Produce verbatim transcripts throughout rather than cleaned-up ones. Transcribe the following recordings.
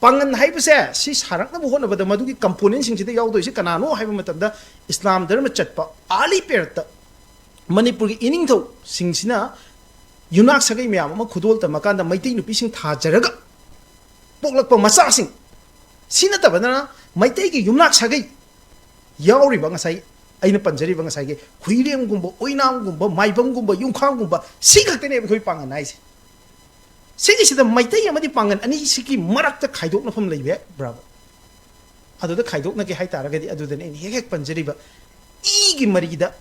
ꯄꯥꯉꯟ ꯍꯥꯏꯕꯁꯦ ꯁꯤ ꯁꯥꯔꯛꯅꯕ ꯍꯣꯠꯅꯕꯗ ꯃꯗꯨꯒꯤ ꯀꯝꯄꯣꯅꯦꯟꯁꯤꯡꯁꯤꯗ ꯌꯥꯎꯗꯣꯏꯁꯦ ꯀꯅꯥꯅꯣ ꯍꯥꯏꯕ ꯃꯇꯝꯗ, ꯏꯁꯂꯥꯝ ꯙꯔꯃ ꯆꯠꯄ ꯑꯥꯔꯂꯤ ꯄꯤꯔꯠꯇ ꯃꯅꯤꯄꯨꯔꯒꯤ ꯏꯅꯤꯡꯊꯧꯁꯤꯡꯁꯤꯅ ꯌꯨꯝꯅꯥꯛ ꯁꯥꯒꯩ ꯃꯌꯥꯝ ꯑꯃ ꯈꯨꯗꯣꯜ ꯇꯝꯃꯀꯥꯟꯗ ꯃꯩꯇꯩ ꯅꯨꯄꯤꯁꯤꯡ ꯊꯥꯖꯔꯒ ꯄꯣꯛꯂꯛꯄ ꯃꯆꯥꯁꯤꯡ, ꯁꯤ ꯅꯠꯇꯕꯗꯅ ꯃꯩꯇꯩꯒꯤ ꯌꯨꯝꯅꯥꯛ ꯁꯥꯒꯩ ꯌꯥꯎꯔꯤꯕ ꯉꯁꯥꯏ ꯑꯩꯅ ꯄꯟꯖꯔꯤꯕ ꯉꯁꯥꯏꯒꯤ ꯍꯨꯏꯔꯦꯝꯒꯨꯝꯕ, ꯑꯣꯏꯅꯥꯝꯒꯨꯝꯕ, ꯃꯥꯏꯕꯝꯒꯨꯝꯕ, ꯌꯨꯝꯈꯥꯡꯒꯨꯝꯕ, ꯁꯤ ꯈꯛꯇꯅꯦꯕ ꯑꯩꯈꯣꯏ ꯄꯥꯉꯟ ꯍꯥꯏꯁꯦ꯫ ꯁꯤꯒꯤꯁꯤꯗ ꯃꯩꯇꯩ ꯑꯃꯗꯤ ꯄꯥꯉꯟ ꯑꯅꯤꯁꯤꯒꯤ ꯃꯔꯛꯇ ꯈꯥꯏꯗꯣꯛꯅꯐꯝ ꯂꯩꯕ꯭ꯔꯕ? ꯑꯗꯨꯗ ꯈꯥꯏꯗꯣꯛꯅꯒꯦ ꯍꯥꯏꯇꯥꯔꯒꯗꯤ, ꯑꯗꯨꯗꯅꯦ ꯑꯩꯅ ꯍꯦꯛ ꯍꯦꯛ ꯄꯟꯖꯔꯤꯕ ꯏꯒꯤ ꯃꯔꯤꯗ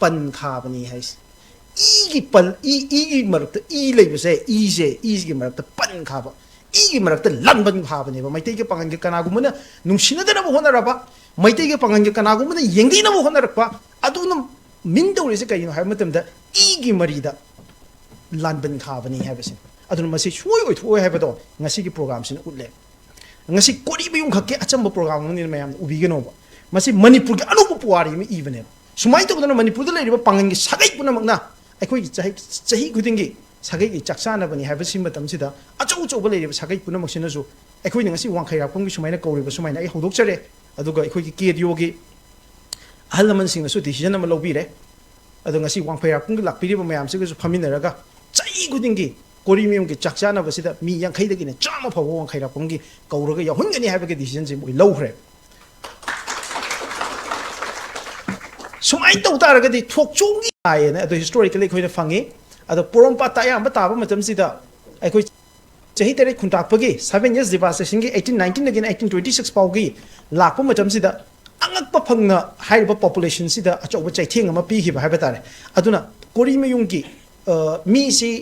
ꯄꯟ ꯈꯥꯕꯅꯤ ꯍꯥꯏꯁꯦ꯫ ꯏꯒꯤ ꯄꯜ, ꯏ, ꯏꯒꯤ ꯃꯔꯛꯇ ꯏ ꯂꯩꯕꯁꯦ, ꯏꯁꯦ, ꯏꯁꯤꯒꯤ ꯃꯔꯛꯇ ꯄꯟ ꯈꯥꯕ, ꯏꯒꯤ ꯃꯔꯛꯇ ꯂꯥꯟꯕꯟ ꯈꯥꯕꯅꯦꯕ꯫ ꯃꯩꯇꯩꯒ ꯄꯥꯉꯟꯒ ꯀꯅꯥꯒꯨꯝꯕꯅ ꯅꯨꯡꯁꯤꯅꯗꯅꯕ ꯍꯣꯠꯅꯔꯕ, ꯃꯩꯇꯩꯒ ꯄꯥꯉꯟꯒ ꯀꯅꯥꯒꯨꯝꯕꯅ ꯌꯦꯡꯊꯤꯅꯕ ꯍꯣꯠꯅꯔꯛꯄ, ꯑꯗꯨꯅ ꯃꯤꯟ ꯇꯧꯔꯤꯁꯦ ꯀꯩꯅꯣ ꯍꯥꯏꯕ ꯃꯇꯝꯗ, ꯏꯒꯤ ꯃꯔꯤꯗ ꯂꯥꯟꯕꯟ ꯈꯥꯕꯅꯤ ꯍꯥꯏꯕꯁꯦ꯫ ꯑꯗꯨꯅ ꯃꯁꯤ ꯁꯨꯡꯑꯣꯏ ꯑꯣꯏꯊꯣꯛꯑꯣꯏ ꯍꯥꯏꯕꯗꯣ ꯉꯁꯤꯒꯤ ꯄ꯭ꯔꯣꯒ꯭ꯔꯥꯝꯁꯤꯅ ꯎꯠꯂꯦ꯫ ꯉꯁꯤ ꯀꯣꯔꯤ ꯃꯌꯨꯝ ꯈꯛꯀꯤ ꯑꯆꯝꯕ ꯄ꯭ꯔꯣꯒ꯭ꯔꯥꯝ ꯑꯃꯅꯤꯅ ꯃꯌꯥꯝꯅ ꯎꯕꯤꯒꯅꯣꯕ꯫ ꯃꯁꯤ ꯃꯅꯤꯄꯨꯔꯒꯤ ꯑꯅꯧꯕ ꯄꯨꯋꯥꯔꯤ ꯑꯃ ꯏꯕꯅꯦꯕ꯫ ꯁꯨꯃꯥꯏꯅ ꯇꯧꯗꯅ ꯃꯅꯤꯄꯨꯔꯗ ꯂꯩꯔꯤꯕ ꯄꯥꯉꯟꯒꯤ ꯁꯥꯒꯩ ꯄꯨꯝꯅꯃꯛꯅ ꯑꯩꯈꯣꯏꯒꯤ ꯆꯍꯤ, ꯆꯍꯤ ꯈꯨꯗꯤꯡꯒꯤ ꯁꯥꯒꯩꯒꯤ ꯆꯥꯛ ꯆꯥꯅꯕꯅꯤ ꯍꯥꯏꯕꯁꯤ ꯃꯇꯝꯁꯤꯗ, ꯑꯆꯧ ꯑꯆꯧꯕ ꯂꯩꯔꯤꯕ ꯁꯥꯒꯩ ꯄꯨꯝꯅꯃꯛꯁꯤꯅꯁꯨ ꯑꯩꯈꯣꯏꯅ ꯉꯁꯤ ꯋꯥꯡꯈꯩꯔꯥꯛꯄꯝꯒꯤ ꯁꯨꯃꯥꯏꯅ ꯀꯧꯔꯤꯕ ꯁꯨꯃꯥꯏꯅ ꯑꯩ ꯍꯧꯗꯣꯛꯆꯔꯦ꯫ ꯑꯗꯨꯒ ꯑꯩꯈꯣꯏꯒꯤ ꯀꯦ ꯗꯤ ꯑꯣꯒꯤ ꯑꯍꯜ ꯂꯃꯟꯁꯤꯡꯅꯁꯨ ꯗꯤꯁꯤꯖꯟ ꯑꯃ ꯂꯧꯕꯤꯔꯦ꯫ ꯑꯗꯣ ꯉꯁꯤ ꯋꯥꯡꯈꯩꯔꯥꯛꯄꯝꯒꯤ ꯂꯥꯛꯄꯤꯔꯤꯕ ꯃꯌꯥꯝꯁꯤꯒꯁꯨ ꯐꯝꯃꯤꯟꯅꯔꯒ ꯆꯍꯤ ꯈꯨꯗꯤꯡꯒꯤ ꯀꯣꯔꯤ ꯃꯌꯨꯝꯒꯤ ꯆꯥꯛ ꯆꯥꯅꯕꯁꯤꯗ ꯃꯤ ꯌꯥꯡꯈꯩꯗꯒꯤꯅ ꯆꯥꯝꯃ ꯐꯥꯎꯕ ꯋꯥꯡꯈꯩꯔꯥꯛꯄꯝꯒꯤ ꯀꯧꯔꯒ ꯌꯥꯎꯍꯟꯒꯅꯤ ꯍꯥꯏꯕꯒꯤ ꯗꯤꯁꯤꯖꯟꯁꯤ ꯃꯣꯏ ꯂꯧꯈ꯭ꯔꯦ꯫ ꯁꯨꯃꯥꯏꯅ ꯇꯧ ꯇꯥꯔꯒꯗꯤ ꯊꯣꯛꯆꯣꯝꯒꯤ ꯍꯥꯏꯌꯦꯅ ꯑꯗꯣ ꯍꯤꯁꯇꯣꯔꯤꯀꯦꯜ ꯑꯩꯈꯣꯏꯅ ꯐꯪꯉꯤ꯫ ꯑꯗꯣ ꯄꯣꯔꯣꯝꯄꯥꯠꯇ ꯑꯌꯥꯝꯕ ꯇꯥꯕ ꯃꯇꯝꯁꯤꯗ ꯑꯩꯈꯣꯏ ꯆꯍꯤ ꯇꯔꯦꯠ ꯈꯨꯟꯇꯥꯛꯄꯒꯤ seven years devastationꯒꯤ eighteen nineteenꯗꯒꯤꯅ eighteen twenty six ꯐꯥꯎꯒꯤ ꯂꯥꯛꯄ ꯃꯇꯝꯁꯤꯗ ꯑꯉꯛꯄ ꯐꯪꯅ ꯍꯥꯏꯔꯤꯕ ꯄꯣꯄꯨꯂꯦꯁꯟꯁꯤꯗ ꯑꯆꯧꯕ ꯆꯩꯊꯦꯡ ꯑꯃ ꯄꯤꯈꯤꯕ ꯍꯥꯏꯕ ꯇꯥꯔꯦ꯫ ꯑꯗꯨꯅ ꯀꯣꯔꯤ ꯃꯌꯨꯝꯒꯤ, ꯑ, ꯃꯤꯁꯤ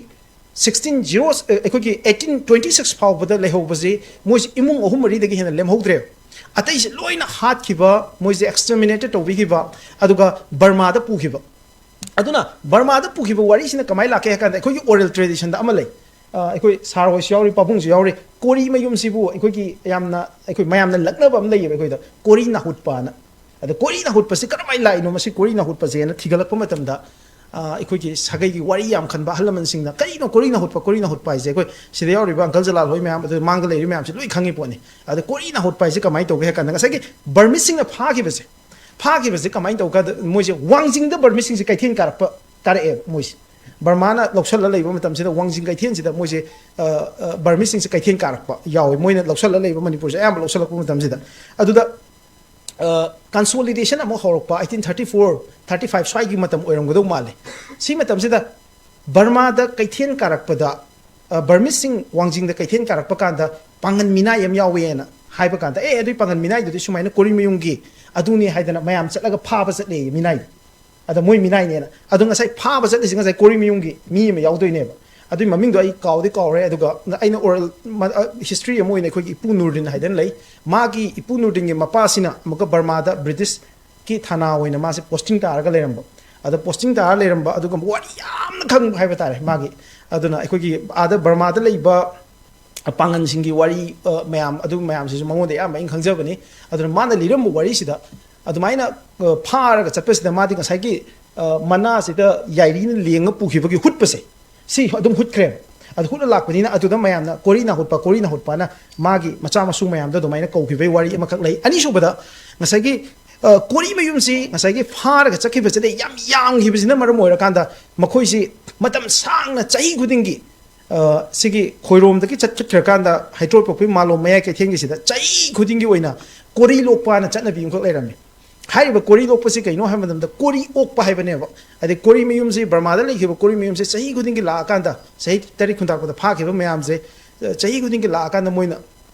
sixteen zero, ꯑ, ꯑꯩꯈꯣꯏꯒꯤ eighteen twenty six ꯐꯥꯎꯕꯗ ꯂꯩꯍꯧꯕꯁꯤ ꯃꯣꯏꯁꯤ ꯏꯃꯨꯡ ꯑꯍꯨꯝ ꯃꯔꯤꯗꯒꯤ ꯍꯦꯟꯅ ꯂꯦꯝꯍꯧꯗ꯭ꯔꯦ꯫ ꯑꯇꯩꯁꯤ ꯂꯣꯏꯅ ꯍꯥꯠꯈꯤꯕ, ꯃꯣꯏꯁꯦ exterminated ꯇꯧꯕꯤꯈꯤꯕ, ꯑꯗꯨꯒ ꯕꯔꯃꯥꯗ ꯄꯨꯈꯤꯕ꯫ ꯑꯗꯨꯅ ꯕꯔꯃꯥꯗ ꯄꯨꯈꯤꯕ ꯋꯥꯔꯤꯁꯤꯅ ꯀꯃꯥꯏꯅ ꯂꯥꯛꯀꯦ ꯍꯥꯏ ꯀꯥꯟꯗ, ꯑꯩꯈꯣꯏꯒꯤ oral traditionꯗ ꯑꯃ ꯂꯩ꯫ ꯑ, ꯑꯩꯈꯣꯏ ꯁꯥꯔ ꯍꯣꯏꯁꯨ ꯌꯥꯎꯔꯤ, ꯄꯥꯕꯨꯡꯁꯨ ꯌꯥꯎꯔꯤ꯫ ꯀꯣꯔꯤ ꯃꯌꯨꯝꯁꯤꯕꯨ ꯑꯩꯈꯣꯏꯒꯤ ꯌꯥꯝꯅ, ꯑꯩꯈꯣꯏ ꯃꯌꯥꯝꯅ ꯂꯛꯅꯕ ꯑꯃ ꯂꯩꯌꯦꯕ ꯑꯩꯈꯣꯏꯗ, ꯀꯣꯔꯤ ꯅꯥꯍꯨꯠꯄꯅ꯫ ꯑꯗ ꯀꯣꯔꯤ ꯅꯥꯍꯨꯠꯄꯁꯤ ꯀꯔꯝꯍꯥꯏꯅ ꯂꯥꯛꯏꯅꯣ, ꯃꯁꯤ ꯀꯣꯔꯤ ꯅꯥꯍꯨꯠꯄꯁꯦꯅ ꯊꯤꯒꯠꯂꯛꯄ ꯃꯇꯝꯗ, ꯑ, ꯑꯩꯈꯣꯏꯒꯤ ꯁꯥꯒꯩꯒꯤ ꯋꯥꯔꯤ ꯌꯥꯝ ꯈꯟꯕ ꯑꯍꯜ ꯂꯃꯟꯁꯤꯡꯅ, "ꯀꯔꯤꯅꯣ ꯀꯣꯔꯤ ꯅꯥꯍꯨꯠꯄ, ꯀꯣꯔꯤ ꯅꯥꯍꯨꯠꯄ ꯍꯥꯏꯁꯦ?" ꯑꯩꯈꯣꯏ ꯁꯤꯗ ꯌꯥꯎꯔꯤꯕ ꯑꯪꯀꯜ ꯖꯂꯥꯜ ꯍꯣꯏ ꯃꯌꯥꯝ, ꯑꯗꯨ ꯃꯥꯡꯗ ꯂꯩꯔꯤꯕ ꯃꯌꯥꯝꯁꯦ ꯂꯣꯏ ꯈꯪꯉꯤ ꯄꯣꯠꯅꯤ꯫ ꯑꯗ ꯀꯣꯔꯤ ꯅꯥꯍꯨꯠꯄ ꯍꯥꯏꯁꯦ ꯀꯃꯥꯏꯅ ꯇꯧꯒꯦ ꯍꯥꯏ ꯀꯥꯟꯗ, ꯉꯁꯥꯏꯒꯤ ꯕꯔꯃꯤꯁꯁꯤꯡꯅ ꯐꯥꯈꯤꯕꯁꯦ, ꯐꯥꯈꯤꯕꯁꯦ ꯀꯃꯥꯏꯅ ꯇꯧ ꯀꯥꯟꯗ, ꯃꯣꯏꯁꯦ ꯋꯥꯡꯖꯤꯡꯗ ꯕꯔꯃꯤꯁꯁꯤꯡꯁꯦ ꯀꯩꯊꯦꯜ ꯀꯥꯔꯛꯄ, ꯀꯥꯔꯛꯑꯦꯕ ꯃꯣꯏꯁꯦ꯫ ꯕꯔꯃꯥꯅ ꯂꯧꯁꯜꯂ ꯂꯩꯕ ꯃꯇꯝꯁꯤꯗ ꯋꯥꯡꯖꯤꯡ ꯀꯩꯊꯦꯜꯁꯤꯗ ꯃꯣꯏꯁꯦ, ꯑ, ꯑ, ꯕꯔꯃꯤꯁꯁꯤꯡꯁꯦ ꯀꯩꯊꯦꯜ ꯀꯥꯔꯛꯄ ꯌꯥꯎꯋꯦ, ꯃꯣꯏꯅ ꯂꯧꯁꯜꯂ ꯂꯩꯕ ꯃꯅꯤꯄꯨꯔꯁꯦ ꯑꯌꯥꯝꯕ ꯂꯧꯁꯜꯂꯛꯄ ꯃꯇꯝꯁꯤꯗ꯫ ꯑꯗꯨꯗ ꯀꯟꯁꯣꯂꯤꯗꯦꯁꯟ ꯑꯃꯨꯛ ꯍꯧꯔꯛꯄ eighteen thirty four thirty five ꯁ꯭ꯋꯥꯏꯒꯤ ꯃꯇꯝ ꯑꯣꯏꯔꯝꯒꯗꯧ ꯃꯥꯜꯂꯦ꯫ ꯁꯤ ꯃꯇꯝꯁꯤꯗ ꯕꯔꯃꯥꯗ ꯀꯩꯊꯦꯜ ꯀꯥꯔꯛꯄꯗ, ꯑ, ꯕꯔꯃꯤꯁꯁꯤꯡ ꯋꯥꯡꯖꯤꯡꯗ ꯀꯩꯊꯦꯜ ꯀꯥꯔꯛꯄ ꯀꯥꯟꯗ ꯄꯥꯡꯒꯟ ꯃꯤꯅꯥꯏ ꯑꯃ ꯌꯥꯎꯋꯦꯅ ꯍꯥꯏꯕ ꯀꯥꯟꯗ, "ꯑꯦ, ꯑꯗꯨꯏ ꯄꯥꯡꯒꯟ ꯃꯤꯅꯥꯏꯗꯨꯗꯤ ꯁꯨꯃꯥꯏꯅ ꯀꯣꯔꯤ ꯃꯌꯨꯝꯒꯤ ꯑꯗꯨꯅꯤ" ꯍꯥꯏꯗꯅ ꯃꯌꯥꯝ ꯆꯠꯂꯒ ꯐꯥꯕ ꯆꯠꯂꯦ ꯃꯤꯅꯥꯏꯗꯣ꯫ ꯑꯗ ꯃꯣꯏ ꯃꯤꯅꯥꯏꯅꯦꯅ꯫ ꯑꯗꯣ ꯉꯁꯥꯏ ꯐꯥꯕ ꯆꯠꯂꯤꯁꯦ ꯉꯁꯥꯏ ꯀꯣꯔꯤ ꯃꯌꯨꯝꯒꯤ ꯃꯤ ꯑꯃ ꯌꯥꯎꯗꯣꯏꯅꯦꯕ꯫ ꯑꯗꯨꯏ ꯃꯃꯤꯡꯗꯣ ꯑꯩ ꯀꯥꯎꯗꯤ ꯀꯥꯎꯔꯦ꯫ ꯑꯗꯨꯒ ꯑꯩꯅ ꯑꯣꯔꯦꯜ ꯍꯤꯁꯇ꯭ꯔꯤ ꯑꯃ ꯑꯣꯏꯅ ꯑꯩꯈꯣꯏꯒꯤ ꯏꯄꯨ ꯅꯨꯔꯗꯤꯟ ꯍꯥꯏꯗꯅ ꯂꯩ꯫ ꯃꯥꯒꯤ ꯏꯄꯨ ꯅꯨꯔꯗꯤꯟꯒꯤ ꯃꯄꯥꯁꯤꯅ ꯑꯃꯨꯛꯀ ꯕꯔꯃꯥꯗ ꯕ꯭ꯔꯤꯇꯤꯁꯀꯤ ꯊꯥꯅꯥ ꯑꯣꯏꯅ ꯃꯥꯁꯦ ꯄꯣꯁꯇꯤꯡ ꯇꯥꯔꯒ ꯂꯩꯔꯝꯕ꯫ ꯑꯗ ꯄꯣꯁꯇꯤꯡ ꯇꯥꯔ ꯂꯩꯔꯝꯕ, ꯑꯗꯨꯒ ꯋꯥꯔꯤ ꯌꯥꯝꯅ ꯈꯪꯕ ꯍꯥꯏꯕ ꯇꯥꯔꯦ ꯃꯥꯒꯤ꯫ ꯑꯗꯨꯅ ꯑꯩꯈꯣꯏꯒꯤ ꯑꯥꯗ ꯕꯔꯃꯥꯗ ꯂꯩꯕ ꯄꯥꯡꯒꯟꯁꯤꯡꯒꯤ ꯋꯥꯔꯤ, ꯑ, ꯃꯌꯥꯝ, ꯑꯗꯨ ꯃꯌꯥꯝꯁꯤꯁꯨ ꯃꯉꯣꯟꯗ ꯑꯌꯥꯝꯕ ꯑꯩꯅ ꯈꯪꯖꯕꯅꯤ꯫ ꯑꯗꯨꯅ ꯃꯥꯅ ꯂꯤꯔꯝꯕ ꯋꯥꯔꯤꯁꯤꯗ ꯑꯗꯨꯃꯥꯏꯅ, ꯑ, ꯐꯥꯔꯒ ꯆꯠꯄꯁꯤꯗ ꯃꯥꯗꯤ ꯉꯁꯥꯏꯒꯤ, ꯑ, ꯃꯅꯥꯁꯤꯗ ꯌꯥꯏꯔꯤꯅ ꯂꯦꯡꯉ ꯄꯨꯈꯤꯕꯒꯤ ꯍꯨꯠꯄꯁꯦ, ꯁꯤ ꯑꯗꯨꯝ ꯍꯨꯠꯈ꯭ꯔꯦ꯫ ꯑꯗꯨ ꯍꯨꯠꯂ ꯂꯥꯛꯄꯅꯤꯅ ꯑꯗꯨꯗ ꯃꯌꯥꯝꯅ "ꯀꯣꯔꯤ ꯅꯥꯍꯨꯠꯄ, ꯀꯣꯔꯤ ꯅꯥꯍꯨꯠꯄꯅ" ꯃꯥꯒꯤ ꯃꯆꯥ ꯃꯁꯨ ꯃꯌꯥꯝꯗꯣ ꯑꯗꯨꯃꯥꯏꯅ ꯀꯧꯈꯤꯕꯒꯤ ꯋꯥꯔꯤ ꯑꯃꯈꯛ ꯂꯩ꯫ ꯑꯅꯤꯁꯨꯕꯗ, ꯉꯁꯥꯏꯒꯤ, ꯑ, ꯀꯣꯔꯤ ꯃꯌꯨꯝꯁꯤ ꯉꯁꯥꯏꯒꯤ ꯐꯥꯔꯒ ꯆꯠꯈꯤꯕꯁꯤꯗ ꯌꯥꯝ ꯌꯥꯝꯈꯤꯕꯁꯤꯅ ꯃꯔꯝ ꯑꯣꯏꯔꯀꯥꯟꯗ ꯃꯈꯣꯏꯁꯤ ꯃꯇꯝ ꯁꯥꯡꯅ ꯆꯍꯤ ꯈꯨꯗꯤꯡꯒꯤ, ꯑ, ꯁꯤꯒꯤ ꯈꯣꯏꯔꯣꯝꯗꯒꯤ ꯆꯠꯈ꯭ꯔꯀꯥꯟꯗ ꯍꯩꯇ꯭ꯔꯣꯏ ꯄꯣꯛꯄꯤ ꯃꯥꯂꯣꯝ ꯃꯌꯥꯏ ꯀꯩꯊꯦꯜꯒꯤꯁꯤꯗ ꯆꯍꯤ ꯈꯨꯗꯤꯡꯒꯤ ꯑꯣꯏꯅ ꯀꯣꯔꯤ ꯂꯣꯛꯄꯅ ꯆꯠꯅꯕꯤ ꯑꯃꯈꯛ ꯂꯩꯔꯝꯃꯤ꯫ ꯍꯥꯏꯔꯤꯕ ꯀꯣꯔꯤ ꯂꯣꯛꯄꯁꯤ ꯀꯩꯅꯣ ꯍꯥꯏꯕ ꯃꯇꯝꯗ ꯀꯣꯔꯤ ꯑꯣꯛꯄ ꯍꯥꯏꯕꯅꯦꯕ꯫ ꯍꯥꯏꯗꯤ ꯀꯣꯔꯤ ꯃꯌꯨꯝꯁꯤ, ꯕꯔꯃꯥꯗ ꯂꯩꯈꯤꯕ ꯀꯣꯔꯤ ꯃꯌꯨꯝꯁꯤ ꯆꯍꯤ ꯈꯨꯗꯤꯡꯒꯤ ꯂꯥꯛꯑꯀꯥꯟꯗ, ꯆꯍꯤ ꯇꯔꯦꯠ ꯈꯨꯟꯇꯥꯛꯄꯗ ꯐꯥꯈꯤꯕ ꯃꯌꯥꯝꯁꯦ, ꯑ, ꯆꯍꯤ ꯈꯨꯗꯤꯡꯒꯤ ꯂꯥꯛꯑꯀꯥꯟꯗ ꯃꯣꯏꯅ,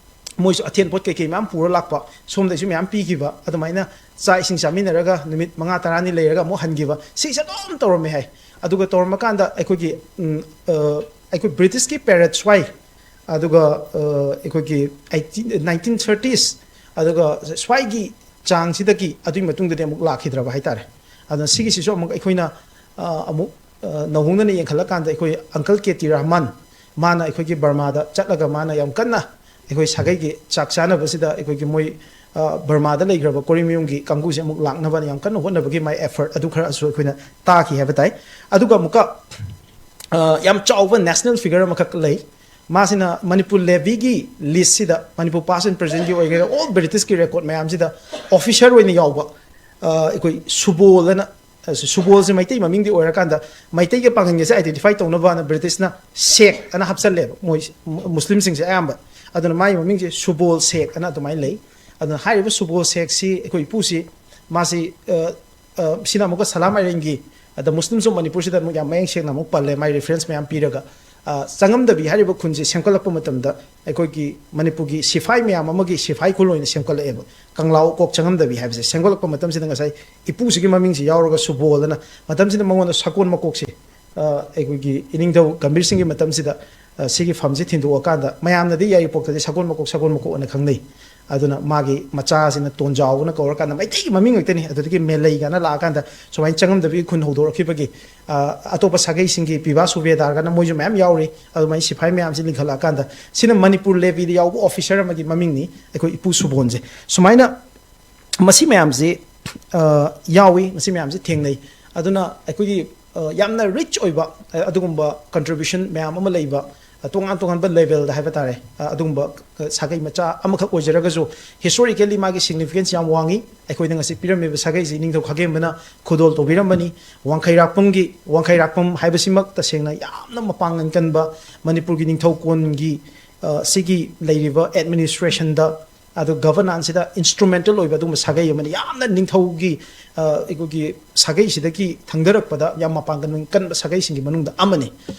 ꯃꯣꯏꯁꯨ ꯑꯊꯦꯟ ꯄꯣꯠ ꯀꯩꯀꯩ ꯃꯌꯥꯝ ꯄꯨꯔ ꯂꯥꯛꯄ, ꯁꯣꯝꯗꯩꯁꯨ ꯃꯌꯥꯝ ꯄꯤꯈꯤꯕ, ꯑꯗꯨꯃꯥꯏꯅ ꯆꯥꯛ ꯏꯁꯤꯡ ꯆꯥꯃꯤꯟꯅꯔꯒ ꯅꯨꯃꯤꯠ ꯃꯉꯥ ꯇꯔꯥꯅꯤ ꯂꯩꯔꯒ ꯑꯃꯨꯛ ꯍꯟꯈꯤꯕ, ꯁꯤꯁꯦ ꯑꯗꯨꯝ ꯇꯧꯔꯝꯃꯦ ꯍꯥꯏ꯫ ꯑꯗꯨꯒ ꯇꯧꯔꯝꯃꯀꯥꯟꯗ ꯑꯩꯈꯣꯏꯒꯤ, ꯎꯝ, ꯑ, ꯑꯩꯈꯣꯏ ꯕ꯭ꯔꯤꯇꯤꯁꯀꯤ ꯄꯦꯔꯦꯠ ꯁ꯭ꯋꯥꯏ, ꯑꯗꯨꯒ, ꯑ, ꯑꯩꯈꯣꯏꯒꯤ ꯑꯩꯠꯇꯤꯟ, ꯅꯥꯏꯟꯇꯤꯟ ꯊꯥꯔꯇꯤꯁ, ꯑꯗꯨꯒ ꯁ꯭ꯋꯥꯏꯒꯤ ꯆꯥꯡꯁꯤꯗꯒꯤ ꯑꯗꯨꯒꯤ ꯃꯇꯨꯡꯗꯗꯤ ꯑꯃꯨꯛ ꯂꯥꯛꯈꯤꯗ꯭ꯔꯕ ꯍꯥꯏꯇꯥꯔꯦ꯫ ꯑꯗꯨꯅ ꯁꯤꯒꯤꯁꯤꯁꯨ ꯑꯃꯨꯛ ꯑꯩꯈꯣꯏꯅ, ꯑ, ꯑꯃꯨꯛ, ꯑ, ꯅꯧꯍꯧꯅꯅ ꯌꯦꯡꯈꯠꯂꯀꯥꯟꯗ ꯑꯩꯈꯣꯏ ꯑꯪꯀꯜ ꯀꯦ ꯇꯤ ꯔꯍꯃꯥꯟ, ꯃꯥꯅ ꯑꯩꯈꯣꯏꯒꯤ ꯕꯔꯃꯥꯗ ꯆꯠꯂꯒ ꯃꯥꯅ ꯌꯥꯝ ꯀꯟꯅ, ꯑꯩꯈꯣꯏ ꯁꯥꯒꯩꯒꯤ ꯆꯥꯛ ꯆꯥꯅꯕꯁꯤꯗ ꯑꯩꯈꯣꯏꯒꯤ ꯃꯣꯏ, ꯑ, ꯕꯔꯃꯥꯗ ꯂꯩꯈ꯭ꯔꯕ ꯀꯣꯔꯤꯃꯌꯨꯝꯒꯤ ꯀꯥꯡꯕꯨꯁꯦ ꯑꯃꯨꯛ ꯂꯥꯛꯅꯕꯅ ꯌꯥꯝ ꯀꯟꯅ ꯍꯣꯠꯅꯕꯒꯤ ꯃꯥꯏ effort ꯑꯗꯨ ꯈꯔꯁꯨ ꯑꯩꯈꯣꯏꯅ ꯇꯥꯈꯤ ꯍꯥꯏꯕ ꯇꯥꯏ꯫ ꯑꯗꯨꯒ ꯑꯃꯨꯛꯀ, ꯑ, ꯌꯥꯝ ꯆꯥꯎꯕ national figure ꯑꯃꯈꯛ ꯂꯩ꯫ ꯃꯥꯁꯤꯅ ꯃꯅꯤꯄꯨꯔ levyꯒꯤ listꯁꯤꯗ, ꯃꯅꯤꯄꯨꯔ past and presentꯀꯤ ꯑꯣꯏꯒꯦꯔꯥ, all Britishꯀꯤ record ꯃꯌꯥꯝꯁꯤꯗ officer ꯑꯣꯏꯅ ꯌꯥꯎꯕ, ꯑ, ꯑꯩꯈꯣꯏ ꯁꯨꯕꯣꯜ ꯑꯅ, ꯑ, ꯁꯨꯕꯣꯜꯁꯦ ꯃꯩꯇꯩ ꯃꯃꯤꯡꯗꯤ ꯑꯣꯏꯔꯀꯥꯟꯗ, ꯃꯩꯇꯩꯒ ꯄꯥꯡꯒꯟꯒꯁꯦ identify ꯇꯧꯅꯕꯅ Britishꯅ ꯁꯦꯛ ꯑꯅ ꯍꯥꯞꯆꯜꯂꯦꯕ, ꯃꯣꯏ ꯃꯨ-, ꯃꯨꯁꯂꯤꯝꯁꯤꯡꯁꯦ ꯑꯌꯥꯝꯕ꯫ ꯑꯗꯨꯅ ꯃꯥꯒꯤ ꯃꯃꯤꯡꯁꯦ ꯁꯨꯕꯣꯜ ꯁꯦꯛ ꯑꯅ ꯑꯗꯨꯃꯥꯏꯅ ꯂꯩ꯫ ꯑꯗꯨꯅ ꯍꯥꯏꯔꯤꯕ ꯁꯨꯕꯣꯜ ꯁꯦꯛꯁꯤ ꯑꯩꯈꯣꯏ ꯏꯄꯨꯁꯤ, ꯃꯥꯁꯤ, ꯑ, ꯑ, ꯁꯤꯅ ꯑꯃꯨꯛꯀ ꯁꯂꯥꯝ ꯑꯥꯏꯔꯦꯟꯒꯤ, ꯑꯗ ꯃꯨꯁꯂꯤꯝꯁꯨ ꯃꯅꯤꯄꯨꯔꯁꯤꯗ ꯑꯃꯨꯛ ꯌꯥꯝ ꯃꯌꯦꯛ ꯁꯦꯡꯅ ꯑꯃꯨꯛ ꯄꯜꯂꯦ, ꯃꯥꯏ reference ꯃꯌꯥꯝ ꯄꯤꯔꯒ꯫ ꯑ, ꯆꯪꯉꯝꯗꯕꯤ ꯍꯥꯏꯔꯤꯕ ꯈꯨꯟꯁꯦ ꯁꯦꯝꯒꯠꯂꯛꯄ ꯃꯇꯝꯗ ꯑꯩꯈꯣꯏꯒꯤ ꯃꯅꯤꯄꯨꯔꯒꯤ ꯁꯤꯐꯥꯏ ꯃꯌꯥꯝ ꯑꯃꯒꯤ ꯁꯤꯐꯥꯏ ꯈꯨꯜ ꯑꯣꯏꯅ ꯁꯦꯝꯒꯠꯂꯛꯑꯦꯕ꯫ ꯀꯪꯂꯥ ꯀꯣꯛ ꯆꯪꯉꯝꯗꯕꯤ ꯍꯥꯏꯕꯁꯦ ꯁꯦꯝꯒꯠꯂꯛꯄ ꯃꯇꯝꯁꯤꯗ ꯉꯁꯥꯏ ꯏꯄꯨꯁꯤꯒꯤ ꯃꯃꯤꯡꯁꯤ ꯌꯥꯎꯔꯒ ꯁꯨꯕꯣꯜ ꯑꯅ, ꯃꯇꯝꯁꯤꯗ ꯃꯉꯣꯟꯗ ꯁꯒꯣꯜ ꯃꯀꯣꯛꯁꯦ, ꯑ, ꯑꯩꯈꯣꯏꯒꯤ ꯏꯅꯤꯡꯊꯧ ꯒꯝꯚꯤꯔ ꯁꯤꯡꯒꯤ ꯃꯇꯝꯁꯤꯗ, ꯑ, ꯁꯤꯒꯤ ꯐꯝꯁꯤ ꯊꯤꯟꯗꯣꯛꯑꯀꯥꯟꯗ ꯃꯌꯥꯝꯅꯗꯤ ꯌꯥꯏꯔꯤꯄꯣꯛꯇꯗꯤ ꯁꯒꯣꯜ ꯃꯀꯣꯛ, ꯁꯒꯣꯜ ꯃꯀꯣꯛ ꯑꯅ ꯈꯪꯅꯩ꯫ ꯑꯗꯨꯅ ꯃꯥꯒꯤ ꯃꯆꯥꯁꯤꯅ ꯇꯣꯟꯖꯥꯎꯅ ꯀꯧꯔꯀꯥꯟꯗ ꯃꯩꯇꯩꯒꯤ ꯃꯃꯤꯡ ꯉꯥꯛꯇꯅꯤ꯫ ꯑꯗꯨꯗꯒꯤ ꯃꯦꯂꯩ ꯀꯥꯏꯅ ꯂꯥꯛꯑꯀꯥꯟꯗ ꯁꯨꯃꯥꯏꯅ ꯆꯪꯉꯝꯗꯕꯒꯤ ꯈꯨꯟ ꯍꯧꯗꯣꯔꯛꯈꯤꯕꯒꯤ, ꯑ, ꯑꯇꯣꯞꯄ ꯁꯥꯒꯩꯁꯤꯡꯒꯤ ꯄꯤꯕꯥ ꯁꯨꯕꯦꯗꯥꯔꯒꯅ ꯃꯣꯏꯁꯨ ꯃꯌꯥꯝ ꯌꯥꯎꯔꯤ꯫ ꯑꯗꯨꯃꯥꯏꯅ ꯁꯤꯐꯥꯏ ꯃꯌꯥꯝꯁꯤ ꯂꯤꯡꯈꯠꯂꯛꯑꯀꯥꯟꯗ ꯁꯤꯅ ꯃꯅꯤꯄꯨꯔ levyꯗ ꯌꯥꯎꯕ officer ꯑꯃꯒꯤ ꯃꯃꯤꯡꯅꯤ, ꯑꯩꯈꯣꯏ ꯏꯄꯨ ꯁꯨꯕꯣꯟꯁꯦ꯫ ꯁꯨꯃꯥꯏꯅ ꯃꯁꯤ ꯃꯌꯥꯝꯁꯤ, ꯑ, ꯌꯥꯎꯏ, ꯃꯁꯤ ꯃꯌꯥꯝꯁꯤ ꯊꯦꯡꯅꯩ꯫ ꯑꯗꯨꯅ ꯑꯩꯈꯣꯏꯒꯤ, ꯑ, ꯌꯥꯝꯅ rich ꯑꯣꯏꯕ, ꯑ, ꯑꯗꯨꯒꯨꯝꯕ contribution ꯃꯌꯥꯝ ꯑꯃ ꯂꯩꯕ, ꯑ, ꯇꯣꯉꯥꯟ ꯇꯣꯉꯥꯟꯕ levelꯗ ꯍꯥꯏꯕ ꯇꯥꯔꯦ, ꯑ, ꯑꯗꯨꯒꯨꯝꯕ, ꯑ, ꯁꯥꯒꯩ ꯃꯆꯥ ꯑꯃꯈꯛ ꯑꯣꯏꯖꯔꯒꯁꯨ historically ꯃꯥꯒꯤ significance ꯌꯥꯝ ꯋꯥꯡꯉꯤ꯫ ꯑꯩꯈꯣꯏꯗ ꯉꯁꯤ ꯄꯤꯔꯝꯃꯤꯕ ꯁꯥꯒꯩꯁꯤ ꯅꯤꯡꯊꯧ ꯈꯥꯒꯦꯝꯕꯅ ꯈꯨꯗꯣꯜ ꯇꯧꯕꯤꯔꯝꯕꯅꯤ꯫ ꯋꯥꯡꯈꯩꯔꯥꯛꯄꯝꯒꯤ, ꯋꯥꯡꯈꯩꯔꯥꯛꯄꯝ ꯍꯥꯏꯕꯁꯤꯃꯛ ꯇꯁꯦꯡꯅ ꯌꯥꯝꯅ ꯃꯄꯥꯡꯒꯜ ꯀꯟꯕ ꯃꯅꯤꯄꯨꯔꯒꯤ ꯅꯤꯡꯊꯧ ꯀꯣꯟꯒꯤ, ꯑ, ꯁꯤꯒꯤ ꯂꯩꯔꯤꯕ administrationꯗ ꯑꯗꯨ governancesꯗ instrumental ꯑꯣꯏꯕ ꯑꯗꯨꯒꯨꯝꯕ ꯁꯥꯒꯩ ꯑꯃꯅꯤ꯫ ꯌꯥꯝꯅ ꯅꯤꯡꯊꯧꯒꯤ, ꯑ, ꯑꯩꯈꯣꯏꯒꯤ ꯁꯥꯒꯩꯁꯤꯗꯒꯤ ꯊꯪꯗꯔꯛꯄꯗ ꯌꯥꯝ ꯃꯄꯥꯡꯒꯜ ꯀꯟꯕ ꯁꯥꯒꯩꯁꯤꯡꯒꯤ ꯃꯅꯨꯡꯗ ꯑꯃꯅꯤ꯫